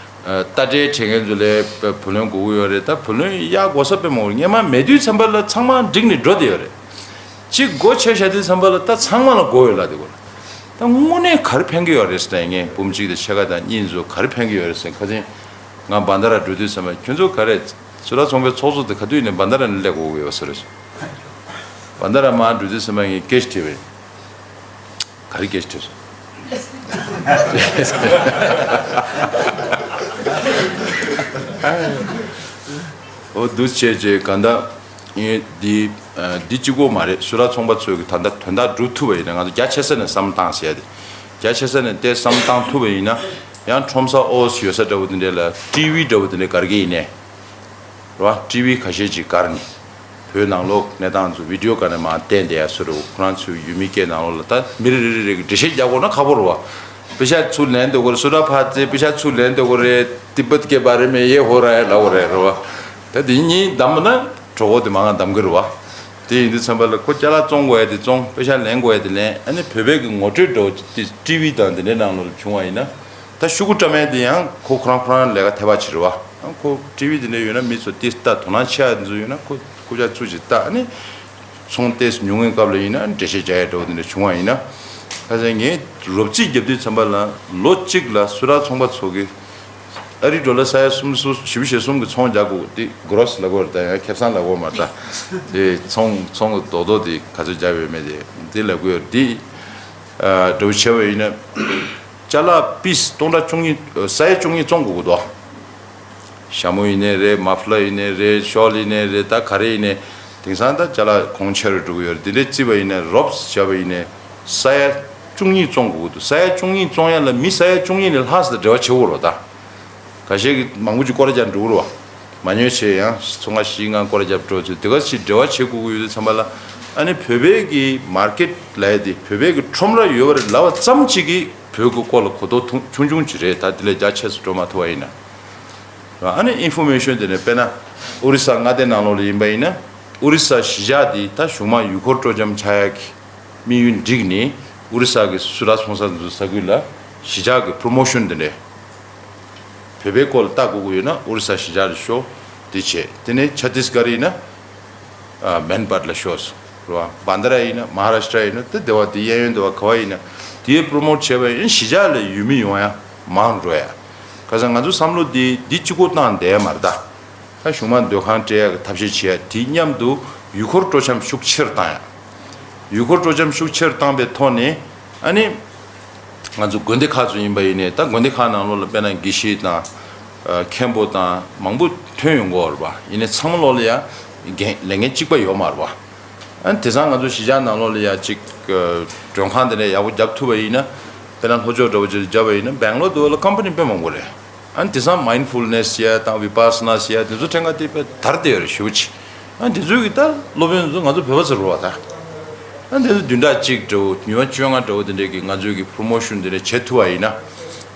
རྟ་དྲེལ་བྲེག་མཁན་ཚོ་ལ་བུ་ལོན་དགོས་ཀྱི་ཡོད་རེད། ད་བུ་ལོན་གཡར་དགོས་ས་དཔེ་མང་པོ་རེད། སྔོན་མ་མེད་དུས་ཙམ་པ་ལ་ཚང་མ་འགྲིག་ནས་འགྲོ་བསྡད་ཡོད་རེད། གཅིག་སྒོ་ཕྱེ་བཞག་དུས་ཙམ་པ་ལ་ད་ཚང་མ་ལ་དགོས་ཡོད་ལབ་དེ་དགོས། ད་དངོས་གནས་ག་རེ་ཕན་གྱི་ཡོད་རེད་ཟེར་ན། ངས་འབུམ་གཅིག་དང་ཕྱེད་ཀ་དང་གཉིས་ཚོ་ག་རེ་ཕན་གྱི་ཡོད་རེད་ཟེར། ཁ་སང་ང་བྷན་དྷ་ར་འགྲོ་དུས་ཙམ་པ་ཁྱོད་ཚོ་ག་རེ་སུ་ར་ཚོང་པའི་ཚོགས་གཙོ་དེ་ག་དུས་ནས་བྷན་དྷ་ར་ནས་སླེབས་དགོས་ཀྱི་ཡོད་ཟེར། བྷན་དྷ་ར་མར་འགྲོ་དུས་ཙམ་པ་ངས་སྐད་ཆ་དྲིས་པ་ཡིན། ག་རེ་སྐད་ཆ་དྲིས་སོང་། འོ་འདུག་བྱས་བྱས་ག་ད། ངས་འདི་འདི་གཅིག་པོ་མ་རེད། སུ་ར་ཚོང་པ་ཚོས་ཀྱི་ད་ལྟ་དོན་དག་སྒྲུབ་ཐུབ་པ་ཡིན་ན། ང་ཚོ་རྒྱ་ཆེ་ས་ནས་བསམ་བློ་བཏང་ཟེར་ཡ་དེ། རྒྱ་ཆེ་ས་ནས་དེ་བསམ་བློ་བཏང་ཐུབ་པ་ཡིན་ན། ཡང་ཁྲོམ་ས་ཨོ་ཡོད་ས་འདྲ་བོ་དེ་འདྲ་ལ་ཊི་ཝི་འདྲ་བོ་དེ་འདྲ་སྒར་གྱི་ཡིན་ནའི་རེད་བ། ཊི་ཝི་ཁ་ཤས་ཅིག་སྒར་ནས་བོད་ནང་ལོགས་གནས་སྟངས་ཚོ་བི་ཌི་ཡོ་སྒང་ནས་མར་བསྟན་བསྡད་ཡ་བཟོ་འདྲ་བོ། ཁོ་རང་ཚོའི་ཡུལ་མི་སྐད་ནང་ལོགས་ལ་ད་མི་རེ་རེ་རེ་གི་འགྲེལ་བཤད་རྒྱག་དགོས་ན་ཁག་པོ་རེད་བ། པེ་ཤ་ཚུར་ལེན་སྡོད་དགོས་རེད། སུ་ར་ཕར་བཙལ། པེ་ཤ་ཚུར་ལེན་སྡོད་དགོས་རེད། ཏི་པད་ཀེ་བྷ་རེ་མེ་ཡེ་ཧོ་ར་ཡ་ལབ་དགོས་རེད་རེད་བ། ད་དེ་གཉིས་བསྡམས་པ་ན་གྲོད་ཁོག་དེ་མང་ང་བསྡམས་ཀྱི་རེད་བ། དེ་ཡིན་དུས་ཙམ་པ་ལ་ཁོ་ཅ་ལག་བཙོང་དགོས་ཡ་དེ་བཙོང་། པེ་ཤ་ལེན་དགོས་ཡ་དེ་ལེན། ཨ་ནི་བོད་པའི་གི་ངོ་སྤྲོད་འདྲ་བོ་ཅིག་དེ་ཊི་ཝི་དང་དེ་འདྲའི་ནང་ལོགས་ལ་བྱུང་བ་ཡིན་ན། ད་ཤོག་གུ་བཀྲམ་ཡ་དེ་ཡང་ཁོ་ཁོ་རང་ཁོ་རང་ལས་ཀ་ཐེ་བ་ཆེ་རེད་བ། ཁོ་ཊི་ཝི་དེ་འདྲ་ཡོད་ན་མི་ཚོ་ཏིས་ལྟ། དོ་སྣང་ཆེ་ཡ་ཚོ་ཡོད་ན་ཁོ་རྐུབ་བཀྱག་ཚུར་ཅིག་ལྟ། ཨ་ནི་ཚོང་ཏོག་ཙམ་ཉུང་བའི་སྐབས་ལ་ཡིན་ན་འགྲེལ་བཤད་རྒྱག་ཡ་འདྲ་བོ་དེ་འདྲ་བྱུང་བ་ཡིན་ན། ཁ་སང་ངས་རོབ་རྩིས་བརྒྱབ་དུས་ཙམ་པ་ལ་ལོ་གཅིག་ལ་སུ་ར་ཚོང་པ་ཚོ་གི་ཨ་རིའི་ཌོ་ལར་ས་ཡ་གསུམ་སུ་བཞི་བཅུ་ཞེ་གསུམ་གི་ཚོང་རྒྱག་དགོས། དེ་གྷོ་རོ་སི་ལབ་དགོས་རེད་ད། ཡང་ཁེ་བཟང་ལབ་དགོས་མ་རེད་ད། དེ་ཚོང་ཚོང་གི་རྡོག་རྡོག་དེ་ག་ཚོད་རྒྱབ་ཡོད་མེད་དེ་དེ་ལབ་དགོས་ཡོད་རེད། དེ་འདྲ་བོ་བྱས་པ་ཡིན་ན་ཅ་ལག་པིས་སྟོང་ཕྲག་བཅུ་གཉིས། ས་ཡ་བཅུ་གཉིས་བཙོང་དགོས་ཀྱི་འདུག་ཞྭ་མོ་ཡིན་ནའི་རེད། མ་ཕ་ལར་ཡིན་ནའི་རེད། ཤོལ་ཡིན་ནའི་རེད། ད་ག་རེ་ཡིན་ནའི་དེང་སང་ད་ཅ་ལག་གོང་ཆེ་རུ་འགྲོ་གི་ཡོད་རེད། འདི་འདྲས་བརྩིས་པ་ཡིན་ནའི་རོབ་ཙམ་བྱས་པ་ཡིན་ནའི་ས་ཡ་བཅུ་གཉིས་བཙོང་དགོས་ཀྱི་འདུག་ས་ཡ་བཅུ་གཉིས་བཙོང་ཡ་ལ་མི་ས་ཡ་བཅུ་གཉིས་ནས་ལྷག་ཙམ་འབྲེལ་བ་བྱེད་དགོས་རེད་པ། ད་ཁ་ཤས་ཀྱིས་མང་པོ་ཅིག་སྐོར་ར་རྒྱག་འགྲོ་གི་རེད་པ། མ་ཉོས་བྱས་ཡང་ཚོང་ཁང་བཞི་ལྔ་སྐོར་ར་རྒྱག་འགྲོ་ཚུལ་དེ་ག་ཅིག་འབྲེལ་བ་བྱེད་དགོས་ཀྱི་ཡོད་དུས་ཙམ་པ་ལ། ཨ་ནི་བོད་པའི་གི་མར་ཀེཊ་ལབ་ཡ་དེ་བོད་པའི་གི་ཁྲོམ་ར་ཡོད་པ་རེད་ལབ་པ་ཙམ་ཅིག་གིས་བོད་ཀྱི་སྐོར་ལ་གོ་རྟོགས་ཐུང་ཆུང་ཆུང་ཅིག་རེད། ད་དེ་ལས་རྒྱ་ཆེ་སུ་འགྲོ་མ་ཐུབ་པ་ཡིན་ན། ཨ་ནི་ཨིན་ཕོར་མེ་ཤོན་དེ་ནས་དཔེར་ན་ཨོ་རི་ས་མངའ་སྡེ་ནང་ལོགས་ལ་ཡིན་པ་ཡིན་ན། ཨོ་རི་ས་གཞིས་ཆགས་དེ་ད་གཞུག་མ་ཡུལ་སྐོར་སྤྲོ་འཆམ་ཆགས་ཡག་གི་དམིགས་ཡུལ་འགྲིག་ནས་ཨོ་རི་ས་གི་སུ་ར་ཚོང་ས་འདི་ཚོ་ས་ཁུལ་ལ་གཞིས་ཆགས་ཀྱི་པྲོ་མོ་ཤོན་དེ་འདྲས། བོད་པའི་སྐོར་ལ་ལྟ་དགོས་ཀྱི་ཡོད་ན་ཨོ་རི་ས་གཞིས་ཆགས་ལ་ཤོག་དེ་བྱས། དེ་ནས་ཆ་ཏིས་གྷར་ཡིན་ན། ཨ། མན་པར་ལ་ཤོག་ཟེར་བ། བན་དྷ་ར་ཡིན་ན། མ་ཧཱ་རཱ་ཤི་ཏྲ་ཡིན་ན། དེ་སྡེ་བ་དེ་གཡས་གཡོན་སྡེ་བ་ག་བ་ཡིན་ན་དེའི་པྲོ་མོ་ཊི་བྱས་པ་ཡིན་གཞིས་ཆགས་ལ་ཡུལ་མི་ཡོང་ཡ་མང་འགྲོ་ཡ། ཁ་སང་ང་ཚོ་བསམ་བློ་འདི་འདི་གཅིག་པོ་བཏང་བསྡད་ཡ་མ་རེད་ད། ད་གཞུག་མ་སྡོད་ཁང་སྤྲད་ཡ་གི་ཐབས་ཤེས་བྱེད་ཡ་དེ་མཉམ་དུ་ཡུལ་སྐོར་སྤྲོ་འཆམ་ཤུགས་ཆེར་བཏང་ཡ། ཡུལ་སྐོར་སྤྲོ་འཆམ་ཤུགས་ཆེར་བཏང་པའི་ཐོག་ནས་ཨ་ནི། ང་ཚོ་དགོན་སྡེ་ཁག་ཚོ་ཡིན་པ་ཡིན་ནའི་ད་དགོན་སྡེ་ཁག་ནང་ལོགས་ལ་དཔེར་ན་དགེ་བཤེས་དང་། ཨ། མཁན་པོ་དང་མང་པོ་ཐོན་ཡོང་གི་ཡོད་རེད་པ། ཡིན་ནའི་ཚང་མ་ལོགས་ལ་ཡང་འགན་ལས་འགན་གཅིག་པ་ཡོད་མ་རེད་པ། ཨ་ནི་དེང་སང་ང་ཚོ་གཞིས་ཆགས་ནང་ལོགས་ལ་ཡང་ཅིག་ཨ། མགྲོན་ཁང་དེ་འདྲ་ཡག་པོ་རྒྱབ་ཐུབ་པ་ཡིན་ན། དཔེར་ན་ལྷོ་ཕྱོགས་འདྲ་པོ་ཅིག་ལ་རྒྱབ་པ་ཡིན་ན་སྦེང་ལོར་དུ་ལ་ཀམ་པ་ནི་དཔེ་མང་པོ་རེད། ཨ་ནི་དེང་སང་མའིན་ཌ་ཕུལ་ནེ་སི་ཡ་དང་བི་པ་སི་ན་སི་ཡ་དེ་ཚོ་ཕྲན་ཁ་དེ་དཔེ་དར་བསྡད་ཡོད་རེད་ཞེ་པོ་ཅིག་ཨ་དེ་ཚོའི་གི་ད་སློབ་དཔོན་ཚོ་ང་ཚོ་བོད་པ་ཚོ་རེད་པ་ད། ཨ་དེ་ཚོ་བདུན་ཕྲག་གཅིག་འདྲ་བོ་ཉི་མ་བཅོ་ལྔ་འདྲ་བོ་དེ་འདྲས་ཀྱི་ང་ཚོའི་གི་པྲོ་མོ་ཤོན་དེ་འདྲས་བྱེད་ཐུབ་པ་ཡིན་ན།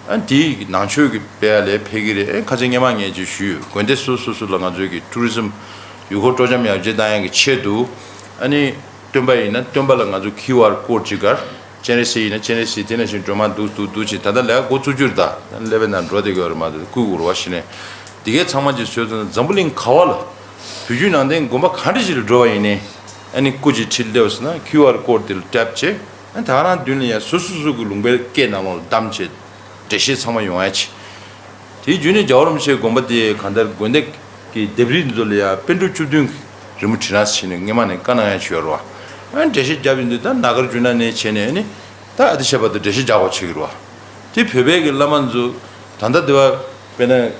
ཨ་དེའི་གི་ནང་ཆོས་ཀྱི་དཔལ་ལས་འཕེལ་གི་རེད། ཨེ་ཁ་ཆེ་སྔས་མ་ངས་ཅིག་ཞུས་ཡོད། དགོན་སྡེ་སོ་སོ་སོ་ལ་ང་ཚོའི་གི་ཊུ་རི་ཛིམ་ཡུལ་སྐོར་སྤྲོ་འཆམ་ཡར་རྒྱས་བཏང་ཡག་གི་ཆེད་དུ། ཨ་ནི་སྟོན་པ་ཡིན་ན་སྟོན་པ་ལ་ང་ཚོ་ཁིའུ་ཨར་ཀོཌ་ཅིག་སྒར། སྤྱན་རས་གཟིགས་ཡིན་ན་སྤྱན་རས་གཟིགས་དེ་ནང་བཞིན་སྒྲོལ་མ་འདུག་འདུག་འདུག་ཅིག་ད་ལྟ་ལས་ཀ་འགོ་བཙུགས་རྒྱུ་རེད་ད། སླེབས་པའི་ནང་འགྲོ་བསྡད་ཀྱི་ཡོད་རེད་མ་གཏོགས་བསྐུལ་དགོས་རེད་པ་ཞེས་ནས། དེ་གས་ཚང་མ་ཅིག་བཟོས་ཚར་ན་འཛམ་བུ་གླིང་ག་བ་ལ། བོད་བརྒྱུད་ནང་བསྟན་དགོན་པ་ག་འདྲ་ཞིག་ལ་འགྲོ་བ་ཡིན་ནའི། ཨ་ནི་སྐུ་ཅིག་ཁྲིད་སླེབས་སོང་ན་ཁིའུ་ཨར་ཀོཌ་དེ་ལ་ཊེབ་བྱས། ཨ་ད་ག་རང་མདུན་ལ་ཡ་སོ་སོ་སོ་གི་ལུང་པའི་སྐད་ནང་ལོགས་ལ་བདམས་བྱས། འགྲེལ་བཤད་ཚང་མ་ཡོང་ཡ་ཆེད། དེའི་བརྒྱུད་ནས་རྒྱལ་བ་རིན་པོ་ཆེའི་དགོངས་པ་དེ་གང་ལྟར་དགོན་སྡེ་གི་ལྡེབས་རིས་འདི་ཚོ་ལ་ཡང་པཎ་གྲུབ་བཅུ་བདུན་གྱི་རི་མོ་བྲིས་ན་ཟེར་ནས་སྔོན་མ་ནས་བཀའ་གནང་ཡ་བྱས་ཡོད་རེད་པ། ཨ་འགྲེལ་བཤད་བརྒྱབ་ཡོང་དུས་ད་ན་གར་ཇུ་ན་ནས་བྱས་ནས་ཨ་ནི་ད་ཨ་ཏི་ཤ་བ་དུ་འགྲེལ་བཤད་རྒྱག་དགོས་བྱེད་ཀྱི་རེད་པ། དེ་བོད་པའི་གི་བླ་མ་ཚོ་ད་ལྟ་དེ་བ་དཔེར་ན་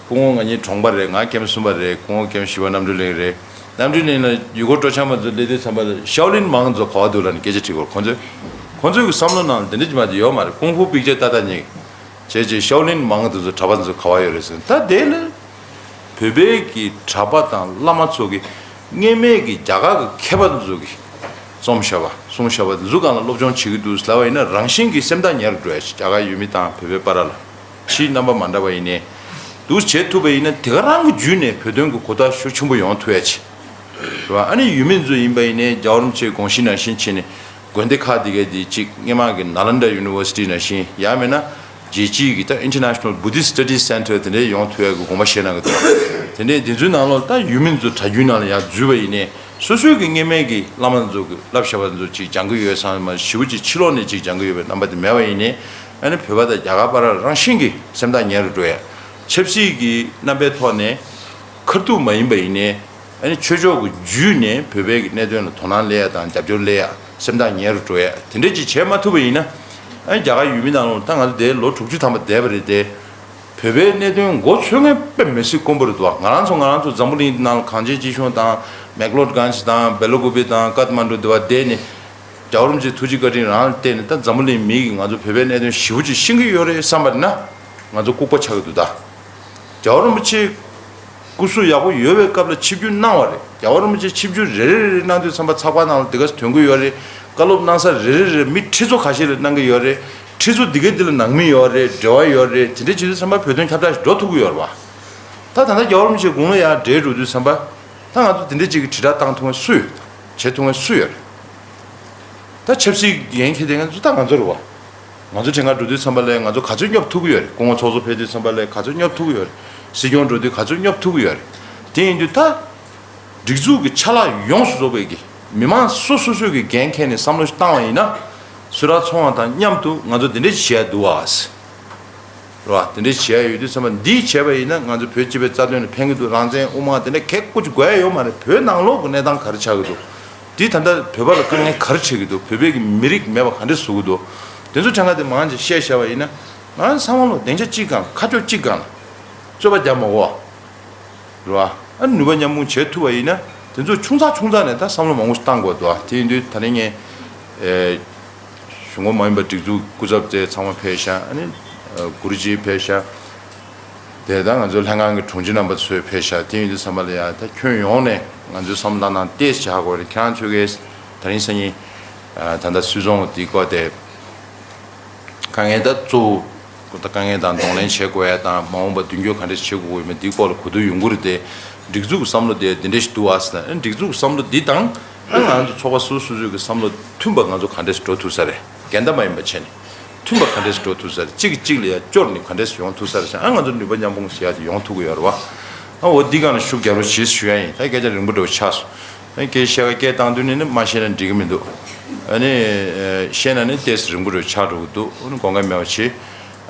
སྐུ་ངོ་ང་གཉིས་གྲོངས་པ་རེད། ང་ཀེམ་གསུམ་པ་རེད། སྐུ་ངོ་ཀེམ་བཞི་པ་རྣམ་གྲོལ་གླིང་རེད། རྣམ་གྲོལ་གླིང་ལ་ཡུལ་སྐོར་སྤྲོ་འཆམ་པ་ཚོ་སླེབས་དུས་ཙམ་པ་ལ་ཤའོ་ལིན་མང་ཚོ་ག་བ་འདུག་ལབ་ནས་སྐད་ཆ་དྲིས་ཀྱི་ཡོད་རེད། ཁོང་ཚོས་ཁོང་ཚོའི་གི་བསམ་བློ་ནང་ལ་དེ་འདྲ་ཅིག་མ་གཏོགས་ཡོད་མ་རེད། ཀུང་ཧྥུ་པིག་ཅེ་ཏ་ཏ་ཉིག་བྱས་རྗེས་ཤའོ་ལིན་མང་དེ་ཚོ་གྲྭ་པ་ཚོ་ག་བ་ཡོད་རེད་ཟེར་ན། ད་དེ་ལ་བོད་པའི་གི་གྲྭ་པ་དང་བླ་མ་ཚོ་གི་སྔོན་མའི་གི་རྒྱ་གར་གི་མཁས་པ་ཚོ་གི་རྩོམ་བྱ་བ་གསུང་བྱ་བ་དེ་ཚོ་སྒང་ལ་སློབ་སྦྱོང་བྱེད་ཀྱི་འདུག་ལབ་པ་ཡིན་ན་རང་བཞིན་གྱིས་སེམས་ཐག་ཉེ་རུ་འགྲོ་ཡ་ཞིག་རྒྱ་གར་ཡུལ་མི་དང་བོད་པའི་བར་ལ་ཕྱིའི་རྣམ་པ་མ་འདྲ་བ་ཡིན་ནའི་འདུག་བྱེད་ཐུབ་པ་ཡིན་ན་དེ་ག་རང་གི་བརྒྱུད་ནས་བོད་དོན་གྱི་གོ་རྟོགས་ཤུགས་ཆེན་པོ་ཡོང་ཐུབ་ཡ་ཆེད། རེད་བ། ཨ་ནི་ཡུལ་མི་ཚོ་ཡིན་པ་ཡིན་ནའི་རྒྱལ་བ་རིན་པོ་ཆེའི་དགོངས་གཞི་ནང་བཞིན་བྱས་ནས་དགོན་སྡེ་ཁག་དེ་གའི་དེ་གཅིག་སྔོན་མ་གི་ནཱ་ལེནྡྲ་ཡུ་ནི་ཝར་སི་ཊི་ནང་བཞིན་ཡང་མིན་ན་རྒྱལ་སྤྱིའི་གི་ད་International Buddhist Studies Center དེ་འདྲའི་ཡོང་ཐུབ་ཡ་གི་དགོངས་པ་བཞེས་གནང་གི་འདུག་དེ་འདྲའི་དེ་ཚོའི་ནང་ལོགས་ད་ཡུལ་མི་ཚོ་གྲྭ་རྒྱུན་ནང་ལ་ཡར་འཛུལ་བ་ཡིན་ནའི་སོ་སོའི་གི་སྔོན་མའི་གི་བླ་མ་ཚོ་གི་བསླབ་བྱ་བ་ཚོ་གཅིག་སྦྱང་གི་ཡོད་ཙང་མ་ཞེ་པོ་ཅིག་ཕྱི་ལོགས་ནས་གཅིག་སྦྱང་གི་ཡོད་པའི་རྣམ་པ་དེ་མེད་པ་ཡིན་ནའི་ཨ་ནི་བོད་པ་དང་རྒྱ་གར་བར་རང་བཞིན་གྱིས་སེམས་ཐག་ཉེ་རུ་འགྲོ་ཡ། ཆབ་སྲིད་ཀྱི་རྣམ་པའི་ཐོག་ནས་ཁ་ཐུག་མ་ཡིན་པ་ཡིན་ནའི། ཨ་ནི་ཆོས་ཕྱོགས་ཀྱི་བརྒྱུད་ནས་བོད་པའི་གི་གནད་དོན་ལ་དོ་སྣང་སླེབས་ཡ་དང་རྒྱབ་སྐྱོར་སླེབས་ཡ་སེམས་ཐག་ཉེ་རུ་འགྲོ་ཡ་དེ་འདྲས་ཅིག་བྱས་མ་ཐུབ་པ་ཡིན་ན། ཨ་ནི་རྒྱ་གར་ཡུལ་མི་ནང་ལོགས་ད་ང་ཚོ་དེ་ལོ་དྲུག་ཅུ་ཐམ་པ་བསྡད་པ་རེད་དེ། བོད་པའི་གནད་དོན་མགོ་ཚོས་མཁན་དཔེ་མི་སྲིད་དཀོན་པོ་རེད་འདུག་ང་རང་ཚོ་ང་རང་ཚོ་འཛམ་བུ་གླིང་འདི་ནང་ལ་གངས་ཅན་སྐྱིད་གཤོངས་དང་མེག་ལོད་གྷན་ཇི་དང་བེ་ལོ་གུ་པི་དང་ཀཏ་མན་ཌུ་འདི་བ་བསྡད་ནས། རྒྱལ་བ་རིན་པོ་ཆེའི་ཐུགས་རྗེ་བཀའ་དྲིན་རང་ལ་བརྟེན་ནས་ད་འཛམ་བུ་གླིང་མི་གིས་ང་ཚོ་བོད་པའི་གནད་དོན་ཞེ་པོ་ཅིག་ཤེས་ཀྱི་ཡོད་རེད་བསམ་པ་རེད་ན། ང་ཚོ་ལྐུགས་པ་ཆགས་ཀྱི་འདུག་ད་རྒྱལ་བ་རིན་པོ་ཆེ་སྐུ་གཟུགས་ཡག་པོ་ཡོད་པའི་སྐབས་ལ་ཆིབས་བསྒྱུར་གནང་བ་རེད། རྒྱལ་བ་རིན་པོ་ཆེ་ཆིབས་བསྒྱུར་རེ་རེ་རེ་རེ་གནང་དུས་ཙམ་པ་ཚགས་པར་ནང་ལ་དེ་ག་ཐོན་གྱི་ཡོད་རེད། བཀའ་སློབ་གནང་ས་རེ་རེ་རེ་མི་ཁྲི་ཚོ་ཁ་ཤས་ལ་གནང་གི་ཡོད་རེད། ཁྲི་ཚོ་འདི་གའི་འདི་ལ་ནང་མི་ཡོད་རེད། འབྲེལ་བ་ཡོད་རེད། དེ་འདྲ་བྱེད་དུས་ཙམ་པ་བོད་དོན་ཁྱབ་བསྒྲགས་ཞིག་འགྲོ་ཐུབ་ཀྱི་ཡོད་རེད་བ། ད་ད་ལྟ་རྒྱལ་བ་རིན་པོ་ཆེ་དགུང་ལོ་ཡར་བགྲེས་འགྲོ་དུས་ཙམ་པ། ད་ང་ཚོ་དེ་འདྲ་ཅིག་གི་དྲིལ་བསྒྲགས་བཏང་ཐུབ་མཁན་སུ་ཡོད། བྱེད་ཐུབ་མཁན་སུ་ཡོད་རེད། ད་ཆབ་སྲིད་འགན་འཁྱེར་བསྡད་མཁན་ཚོ་ད་ང་ཚོ་རེད་བ། ང་ཚོ་དྲན་ག་འགྲོ་དུས་ཙམ་པ་ལས་ང་ཚོ་ག་ཚོད་སྙོབ་ཐུབ་ཀྱི་ཡོད་རེད། སྐུ་ངོ་ཚོགས་གཙོ་ཕེབས་དུས་ཙམ་པ་ལས་ག་ཚོད་སྙོབ་ཐུབ་ཀྱི་ཡོད་རེད། སྲིད་སྐྱོང་འགྲོ་དུས་ག་ཚོད་སྙོབ་ཐུབ་ཀྱི་ཡོད་རེད། དེ་ཡིན་དུས་ད། སྒྲིག་འཛུགས་ཀྱི་ཆ་ལག་ཡོངས་སུ་རྫོགས་པའི་གི་མི་མང་སོ་སོ་སོའི་གི་འགན་འཁྱེར་ནས་བསམ་བློ་ཞིག་བཏང་བ་ཡིན་ན། སུ་ར་ཚོང་བ་དང་མཉམ་དུ་ང་ཚོ་དེ་འདྲས་བྱེད་ཡ་འདུག་བ། རེད་བ། དེ་འདྲས་བྱེད་ཡ་ཡོད་དུས་ཙམ་པ་འདིས་བྱས་པ་ཡིན་ན་ང་ཚོ་བོད་སྤྱི་པའི་རྩ་དོན་ལ་ཕན་གི་འདུག་རང་བཙན་དབུ་མ་དེ་འདྲ་གལ་ཀོ་ཅིག་དགོས་ཡ་ཡོད་མ་རེད། བོད་ནང་ལོགས་ཀྱི་གནས་སྟངས་ག་རེ་ཆགས་ཀྱི་འདུག་འདིས་ད་ལྟ་བོད་པ་ལ་དཀའ་ངལ་ག་རེ་འཕྲད་ཀྱི་འདུག་བོད་པའི་གི་མི་རིགས་མེད་པ་ག་འདྲས་བཟོ་གི་འདུག་དེ་ཚོ་ཕྲན་ཁ་དེ་མང་ཆེ་བཤད་བཞག་པ་ཡིན་ན། ང་རང་ཚང་མ་ལོ་སྡིངས་ཆ་གཅིག་སྒང་ཁ་ཕྱོགས་གཅིག་སྒང་ལ་རྩོད་པ་རྒྱབ་མ་དགོས་བ། རེད་བ། ཨ་ནུས་པ་མཉམ་སྤུངས་བྱེད་ཐུབ་པ་ཡིན་ན་དེ་ཚོ་ཆུང་ཚགས་ཆུང་ཚགས་ནས་ད་བསམ་བློ་མང་པོ་ཞིག་བཏང་དགོས་འདུག་ཨ། དེ་ཡིན་དུས་ད་ནི་ངས་ཨེ་གཞུང་གོ་མ་ཡིན་པ་སྒྲིག་འཛུགས་སྐུ་ཚབ་དེ་ཚང་མ་ཕེབས་ཤག་ཨ་ནི་ཨ་གུ་རུ་ཇི་ཕེབས་ཤག་དེ་ད་ང་ཚོའི་ལྷན་ཁང་གི་དྲུང་ཆེ་རྣམ་པ་ཚོས་ཕེབས་ཤག་དེ་ཡིན་དུས་ཚང་མ་ལ་ཡང་ད་ཁྱོན་ཡོངས་ནས་ང་ཚོའི་བསམ་བློ་བཏང་སྟངས་ཏོག་ཙམ་བྱ་དགོས་རེད། ཁྱེད་རང་ཚོས་གས་ད་རིང་སང་ཉིན་ཨ་ད་ལྟ་སུད་ཚོང་འདི་སྐོར་དེ། དཀའ་ངལ་ད་གཙོ་བོ་ད་དཀའ་ངལ་དང་གདོང་ལེན་བྱེད་དགོས་ཡ་དང་མ་འོངས་པ་མདུན་སྐྱོད་ག་འདྲས་བྱེད་དགོས་ཡོད་མེད་འདིའི་སྐོར་ལ་གོ་བསྡུར་ཡོང་གི་རེད་དེ། སྒྲིག་འཛུགས་ཀྱི་བསམ་བློ་དེ་འདི་འདྲས་ཞིག་འདུག་ཨ་ཟེར་ན་ཨ་སྒྲིག་འཛུགས་ཀྱི་བསམ་བློ་འདི་དང་ཨ་ང་ཚོ་ཚོགས་པ་སོ་སོ་སོའི་གི་བསམ་བློ་མཐུན་པ་ང་ཚོ་ག་འདྲས་འགྲོ་ཐུབ་ས་རེད། འགལ་ཟླ་མ་ཡིན་པ་བྱས་ནས་མཐུན་པ་ག་འདྲས་འགྲོ་ཐུབ་ས་རེད། གཅིག་གིས་གཅིག་ལ་ཡ་སྐྱོར་ནས་ག་འདྲས་ཡོང་ཐུབ་ས་རེད་ཟེར་ཨ་ང་ཚོ་ནུས་པ་མཉམ་སྤུངས་ཟེར་ཡ་དེ་ཡོང་ཐུབ་གི་ཡོད་རེད་བ། ཨ་འོ་འདི་སྒང་ལ་ཤུགས་རྒྱབ་རོགས་བྱེད་ཞུ་ཡ་ཡིན། ད་སྐད་ཆ་རིང་པོ་འགྲོ་ཆགས་སོང་། ཨ་སྐད་བཤད་ཀ་སྐད་བཏང་དུས་ནི་ནི་མ་བཤད་ན་འགྲིག་གི་མི་འདུག་ཨ་ནི་ཨ་བཤད་ན་ནི་ཏོག་ཙམ་རིང་པོ་འགྲོ་ཆགས་འགྲོ་གི་འདུག་ཨ་ནི་དགོངས་འགལ་མེད་པ་བྱེད།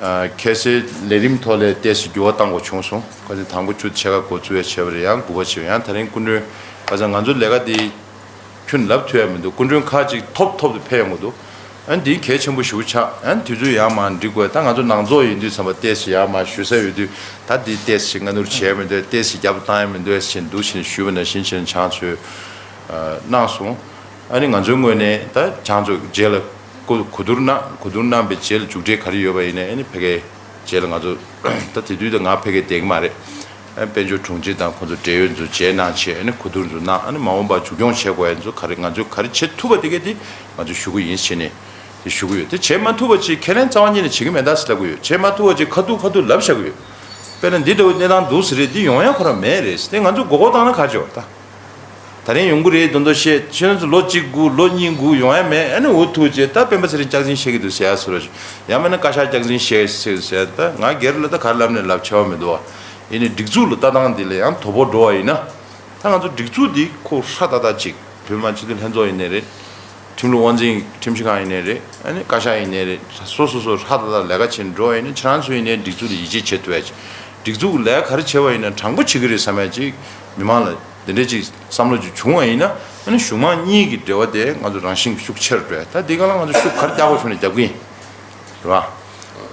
ཨ་གལ་སྲིད་ལས་རིམ་ཐོག་ལ་ཏོག་ཙམ་འགྱུར་བ་གཏང་དགོས་བྱུང་སོང་། ཁ་སང་དང་པོ་ཆུ་ཚོད་ཕྱེད་ཀ་འགོ་བཙུགས་ཡ་བྱས་པ་རེད། ཡང་དགུ་པ་བྱས་པ་ཡང་ད་རིང་སྐུ་མགྲོན་ཁ་སང་ང་ཚོ་ལས་ཀ་འདི་ཁྱོན་ལབ་ཐུབ་ཡ་མི་འདུག་སྐུ་མགྲོན་ཁག་ཅིག་ཐོབ་ཐོབ་ཏུ་ཕེབས་ཡོང་གི་འདུག་ཨ་ནི་འདི་གལ་ཆེན་པོ་ཞེ་པོ་ཆགས། ཨ་ནི་དུས་ཚོད་ཡར་མར་འགྲིག་དགོས། ད་ང་ཚོ་ནང་ཚོགས་ཡིན་དུས་ཙམ་པ་ཏོག་ཙམ་ཡར་མར་ཞུ་ས་ཡོད་དུས་ད་འདི་ཏོག་ཙམ་ཞིག་སྔ་སྣུར་བྱས་མི་འདུག་ཏོག་ཙམ་རྒྱབ་བཏང་ཡ་མི་འདུག་ཞེས་འདུག་ཞེས་ཞུས་པ་ནང་བཞིན་བྱས་ནས་ཕྱག་ཚོད་གནང་སོང་། ཨ་ནི་ང་ཚོའི་ངོས་ནས་ད་ཕྱག་ཚོད་རྗེས་ལ་གོ་གོ་བསྡུར་གནང་། གོ་བསྡུར་གནང་པའི་རྗེས་ལ་མཇུག་འབྲས་ག་རེ་ཡོད་པ་ཡིན་ནའི་ཨ་ནི་ཕ་གིའི་རྗེས་ལ་ང་ཚོ་ད་དེ་དུས་ད་ང་ཕ་གིར་བསྡད་ཀྱི་མ་རེད། ཨ་དཔལ་འབྱོར་དྲུང་ཆེ་དང་ཁོང་ཚོ་འབྲེལ་ཡོད་ཚོ་མཇལ་གནང་བྱས་ཨ་ནི་གོ་བསྡུར་ཚོ་གནང་། ཨ་ནི་མ་འོངས་པར་མཇུག་སྐྱོང་བྱེད་དགོས་ཡ་ཚོ་ག་རེ་ང་ཚོས་ག་རེ་བྱེད་ཐུབ་པ་དེ་གས་དེ་ང་ཚོས་ཞུ་གི་ཡིན་ཟེར་ནས་དེ་ཞུ་གི་ཡོད། དེ་བྱེད་མ་ཐུབ་པ་ཅིག་ཁས་ལེན་རྩ་བ་ཉིད་ནས་བྱེད་ཀྱི་མེད་ད་ཟེར་ལབ་གི་ཡོད། བྱེད་མ་ཐུབ་པ་ཅིག་ཁ་ཐུག་ཁ་ཐུག་ལབ་བཞག་གི་ཡོད། དཔེར་ན་འདི་འདྲ་བོའི་གནས་སྟངས་འདུག་ཟེར་རེད། འདི་ཡོང་ཡ་ཁོ་རང་མེད་རེད། དེ་ང་ཚོས་མགོ་སྐོར་བཏང་ན་ག་རེ་བྱེད་པ་ད། ད་རིང་ཡོང་གི་རེད་མདོག་མདོག་བཤད། ཁྱེད་རང་ཚོ་ལོ་གཅིག་སྒུག་ལོ་གཉིས་སྒུག་ཡོང་ཡ་མེད། ཨ་ནི་འུ་ཐུག་བྱས་ད་སྤེན་པ་ཚེ་རིང་སྐྱག་རྫུན་བཤད་ཀྱི་འདུག་ཟེར་ཡ་བཟོ་འདྲ་ཞིག་ཡང་མིན་ན་བཀའ་ཤག་སྐྱག་རྫུན་བཤད་ཟེར་ཟེར་ད་ང་སྒེར་ལ་ད་ག་རེ་ལབ་ནས་ལབ་བྱ་བ་མི་འདུག་བ། ཡིན་ནའི་སྒྲིག་འཛུགས་ལ་ལྟ་སྟངས་འདི་ལ་ཡང་དོ་ཕོག་འགྲོ་བ་ཡིན་ན། ད་ང་ཚོ་སྒྲིག་འཛུགས་འདི་ཁོ་ཧྲ་ཏག་ཏག་ཅིག་བོད་མི་མང་སྤྱི་འཐུས་ལྷན་ཚོགས་ཡིན་ནའི་རེད། ཁྲིམས་ལུགས་དབང་འཛིན་ཁྲིམས་ཞིབ་ཁང་ཡིན་ནའི་རེད། ཨ་ནི་བཀའ་ཤག་ཡིན་ནའི་རེད། སོ་སོ་སོ་ཧྲ་ཏག་ཏག་ལས་ཀ་བྱེད་འགྲོ་བ་ཡིན་ན་ཁྱེད་རང་ཚོ་ཡིན་ནའི་སྒྲིག་འཛུགས་ལ་ཡིད་ཆེས་བྱེད་ཐུབ་ཡ་ཅིག་སྒྲིག་འཛུགས་ལས་ཀ་ག་རེ་བྱེད་པ་ཡིན་ན་དྲང་པོ་བྱེད་ཀྱི་རེད་བསམ་ཡ་ཅིག་མི་མང་ལ་དེ་འདྲས་ཅིག་བསམ་བློ་ཅིག་བྱུང་བ་ཡིན་ན་ཨ་ནི་གཞུང་མང་གཉིས་ཀྱི་འབྲེལ་བ་དེ་ང་ཚོ་རང་བཞིན་གྱིས་ཤུགས་ཆེ་རུ་འགྲོ་ཡ། ད་འདི་ག་ལ་ང་ཚོ་ཤུགས་ག་རེ་རྒྱག་དགོས་བྱུང་ནས་རྒྱབ་ཀྱི་ཡིན། རེད་བ།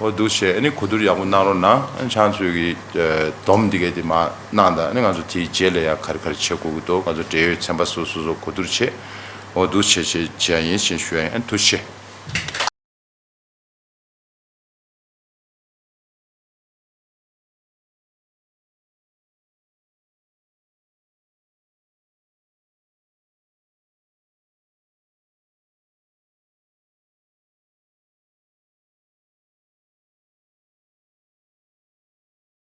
འོ་འདུག་བྱས་ཨ་ནི་གོ་བསྡུར་ཡག་པོ་གནང་རོགས་གནང་། ཨ་ནི་ཁྱེད་ཚོས་ཀྱི་ཨ་སྡོམ་འདི་གས་དེ་མར་གནང་དང་། ཨ་ནི་ང་ཚོ་དེའི་རྗེས་ལ་ཡང་ག་རེ་ག་རེ་བྱེད་དགོས་ཀྱི་འདུག་ང་ཚོ་འབྲེལ་ཡོད་ཚན་པ་སོ་སོ་སོ་གོ་བསྡུར་བྱས། འོ་འདུག་བྱས་བྱས་བྱས་ཡིན་ཞེས་ཞུ་ཡ་ཡིན། ཨ་ནི་ཐུགས་རྗེ་ཆེ།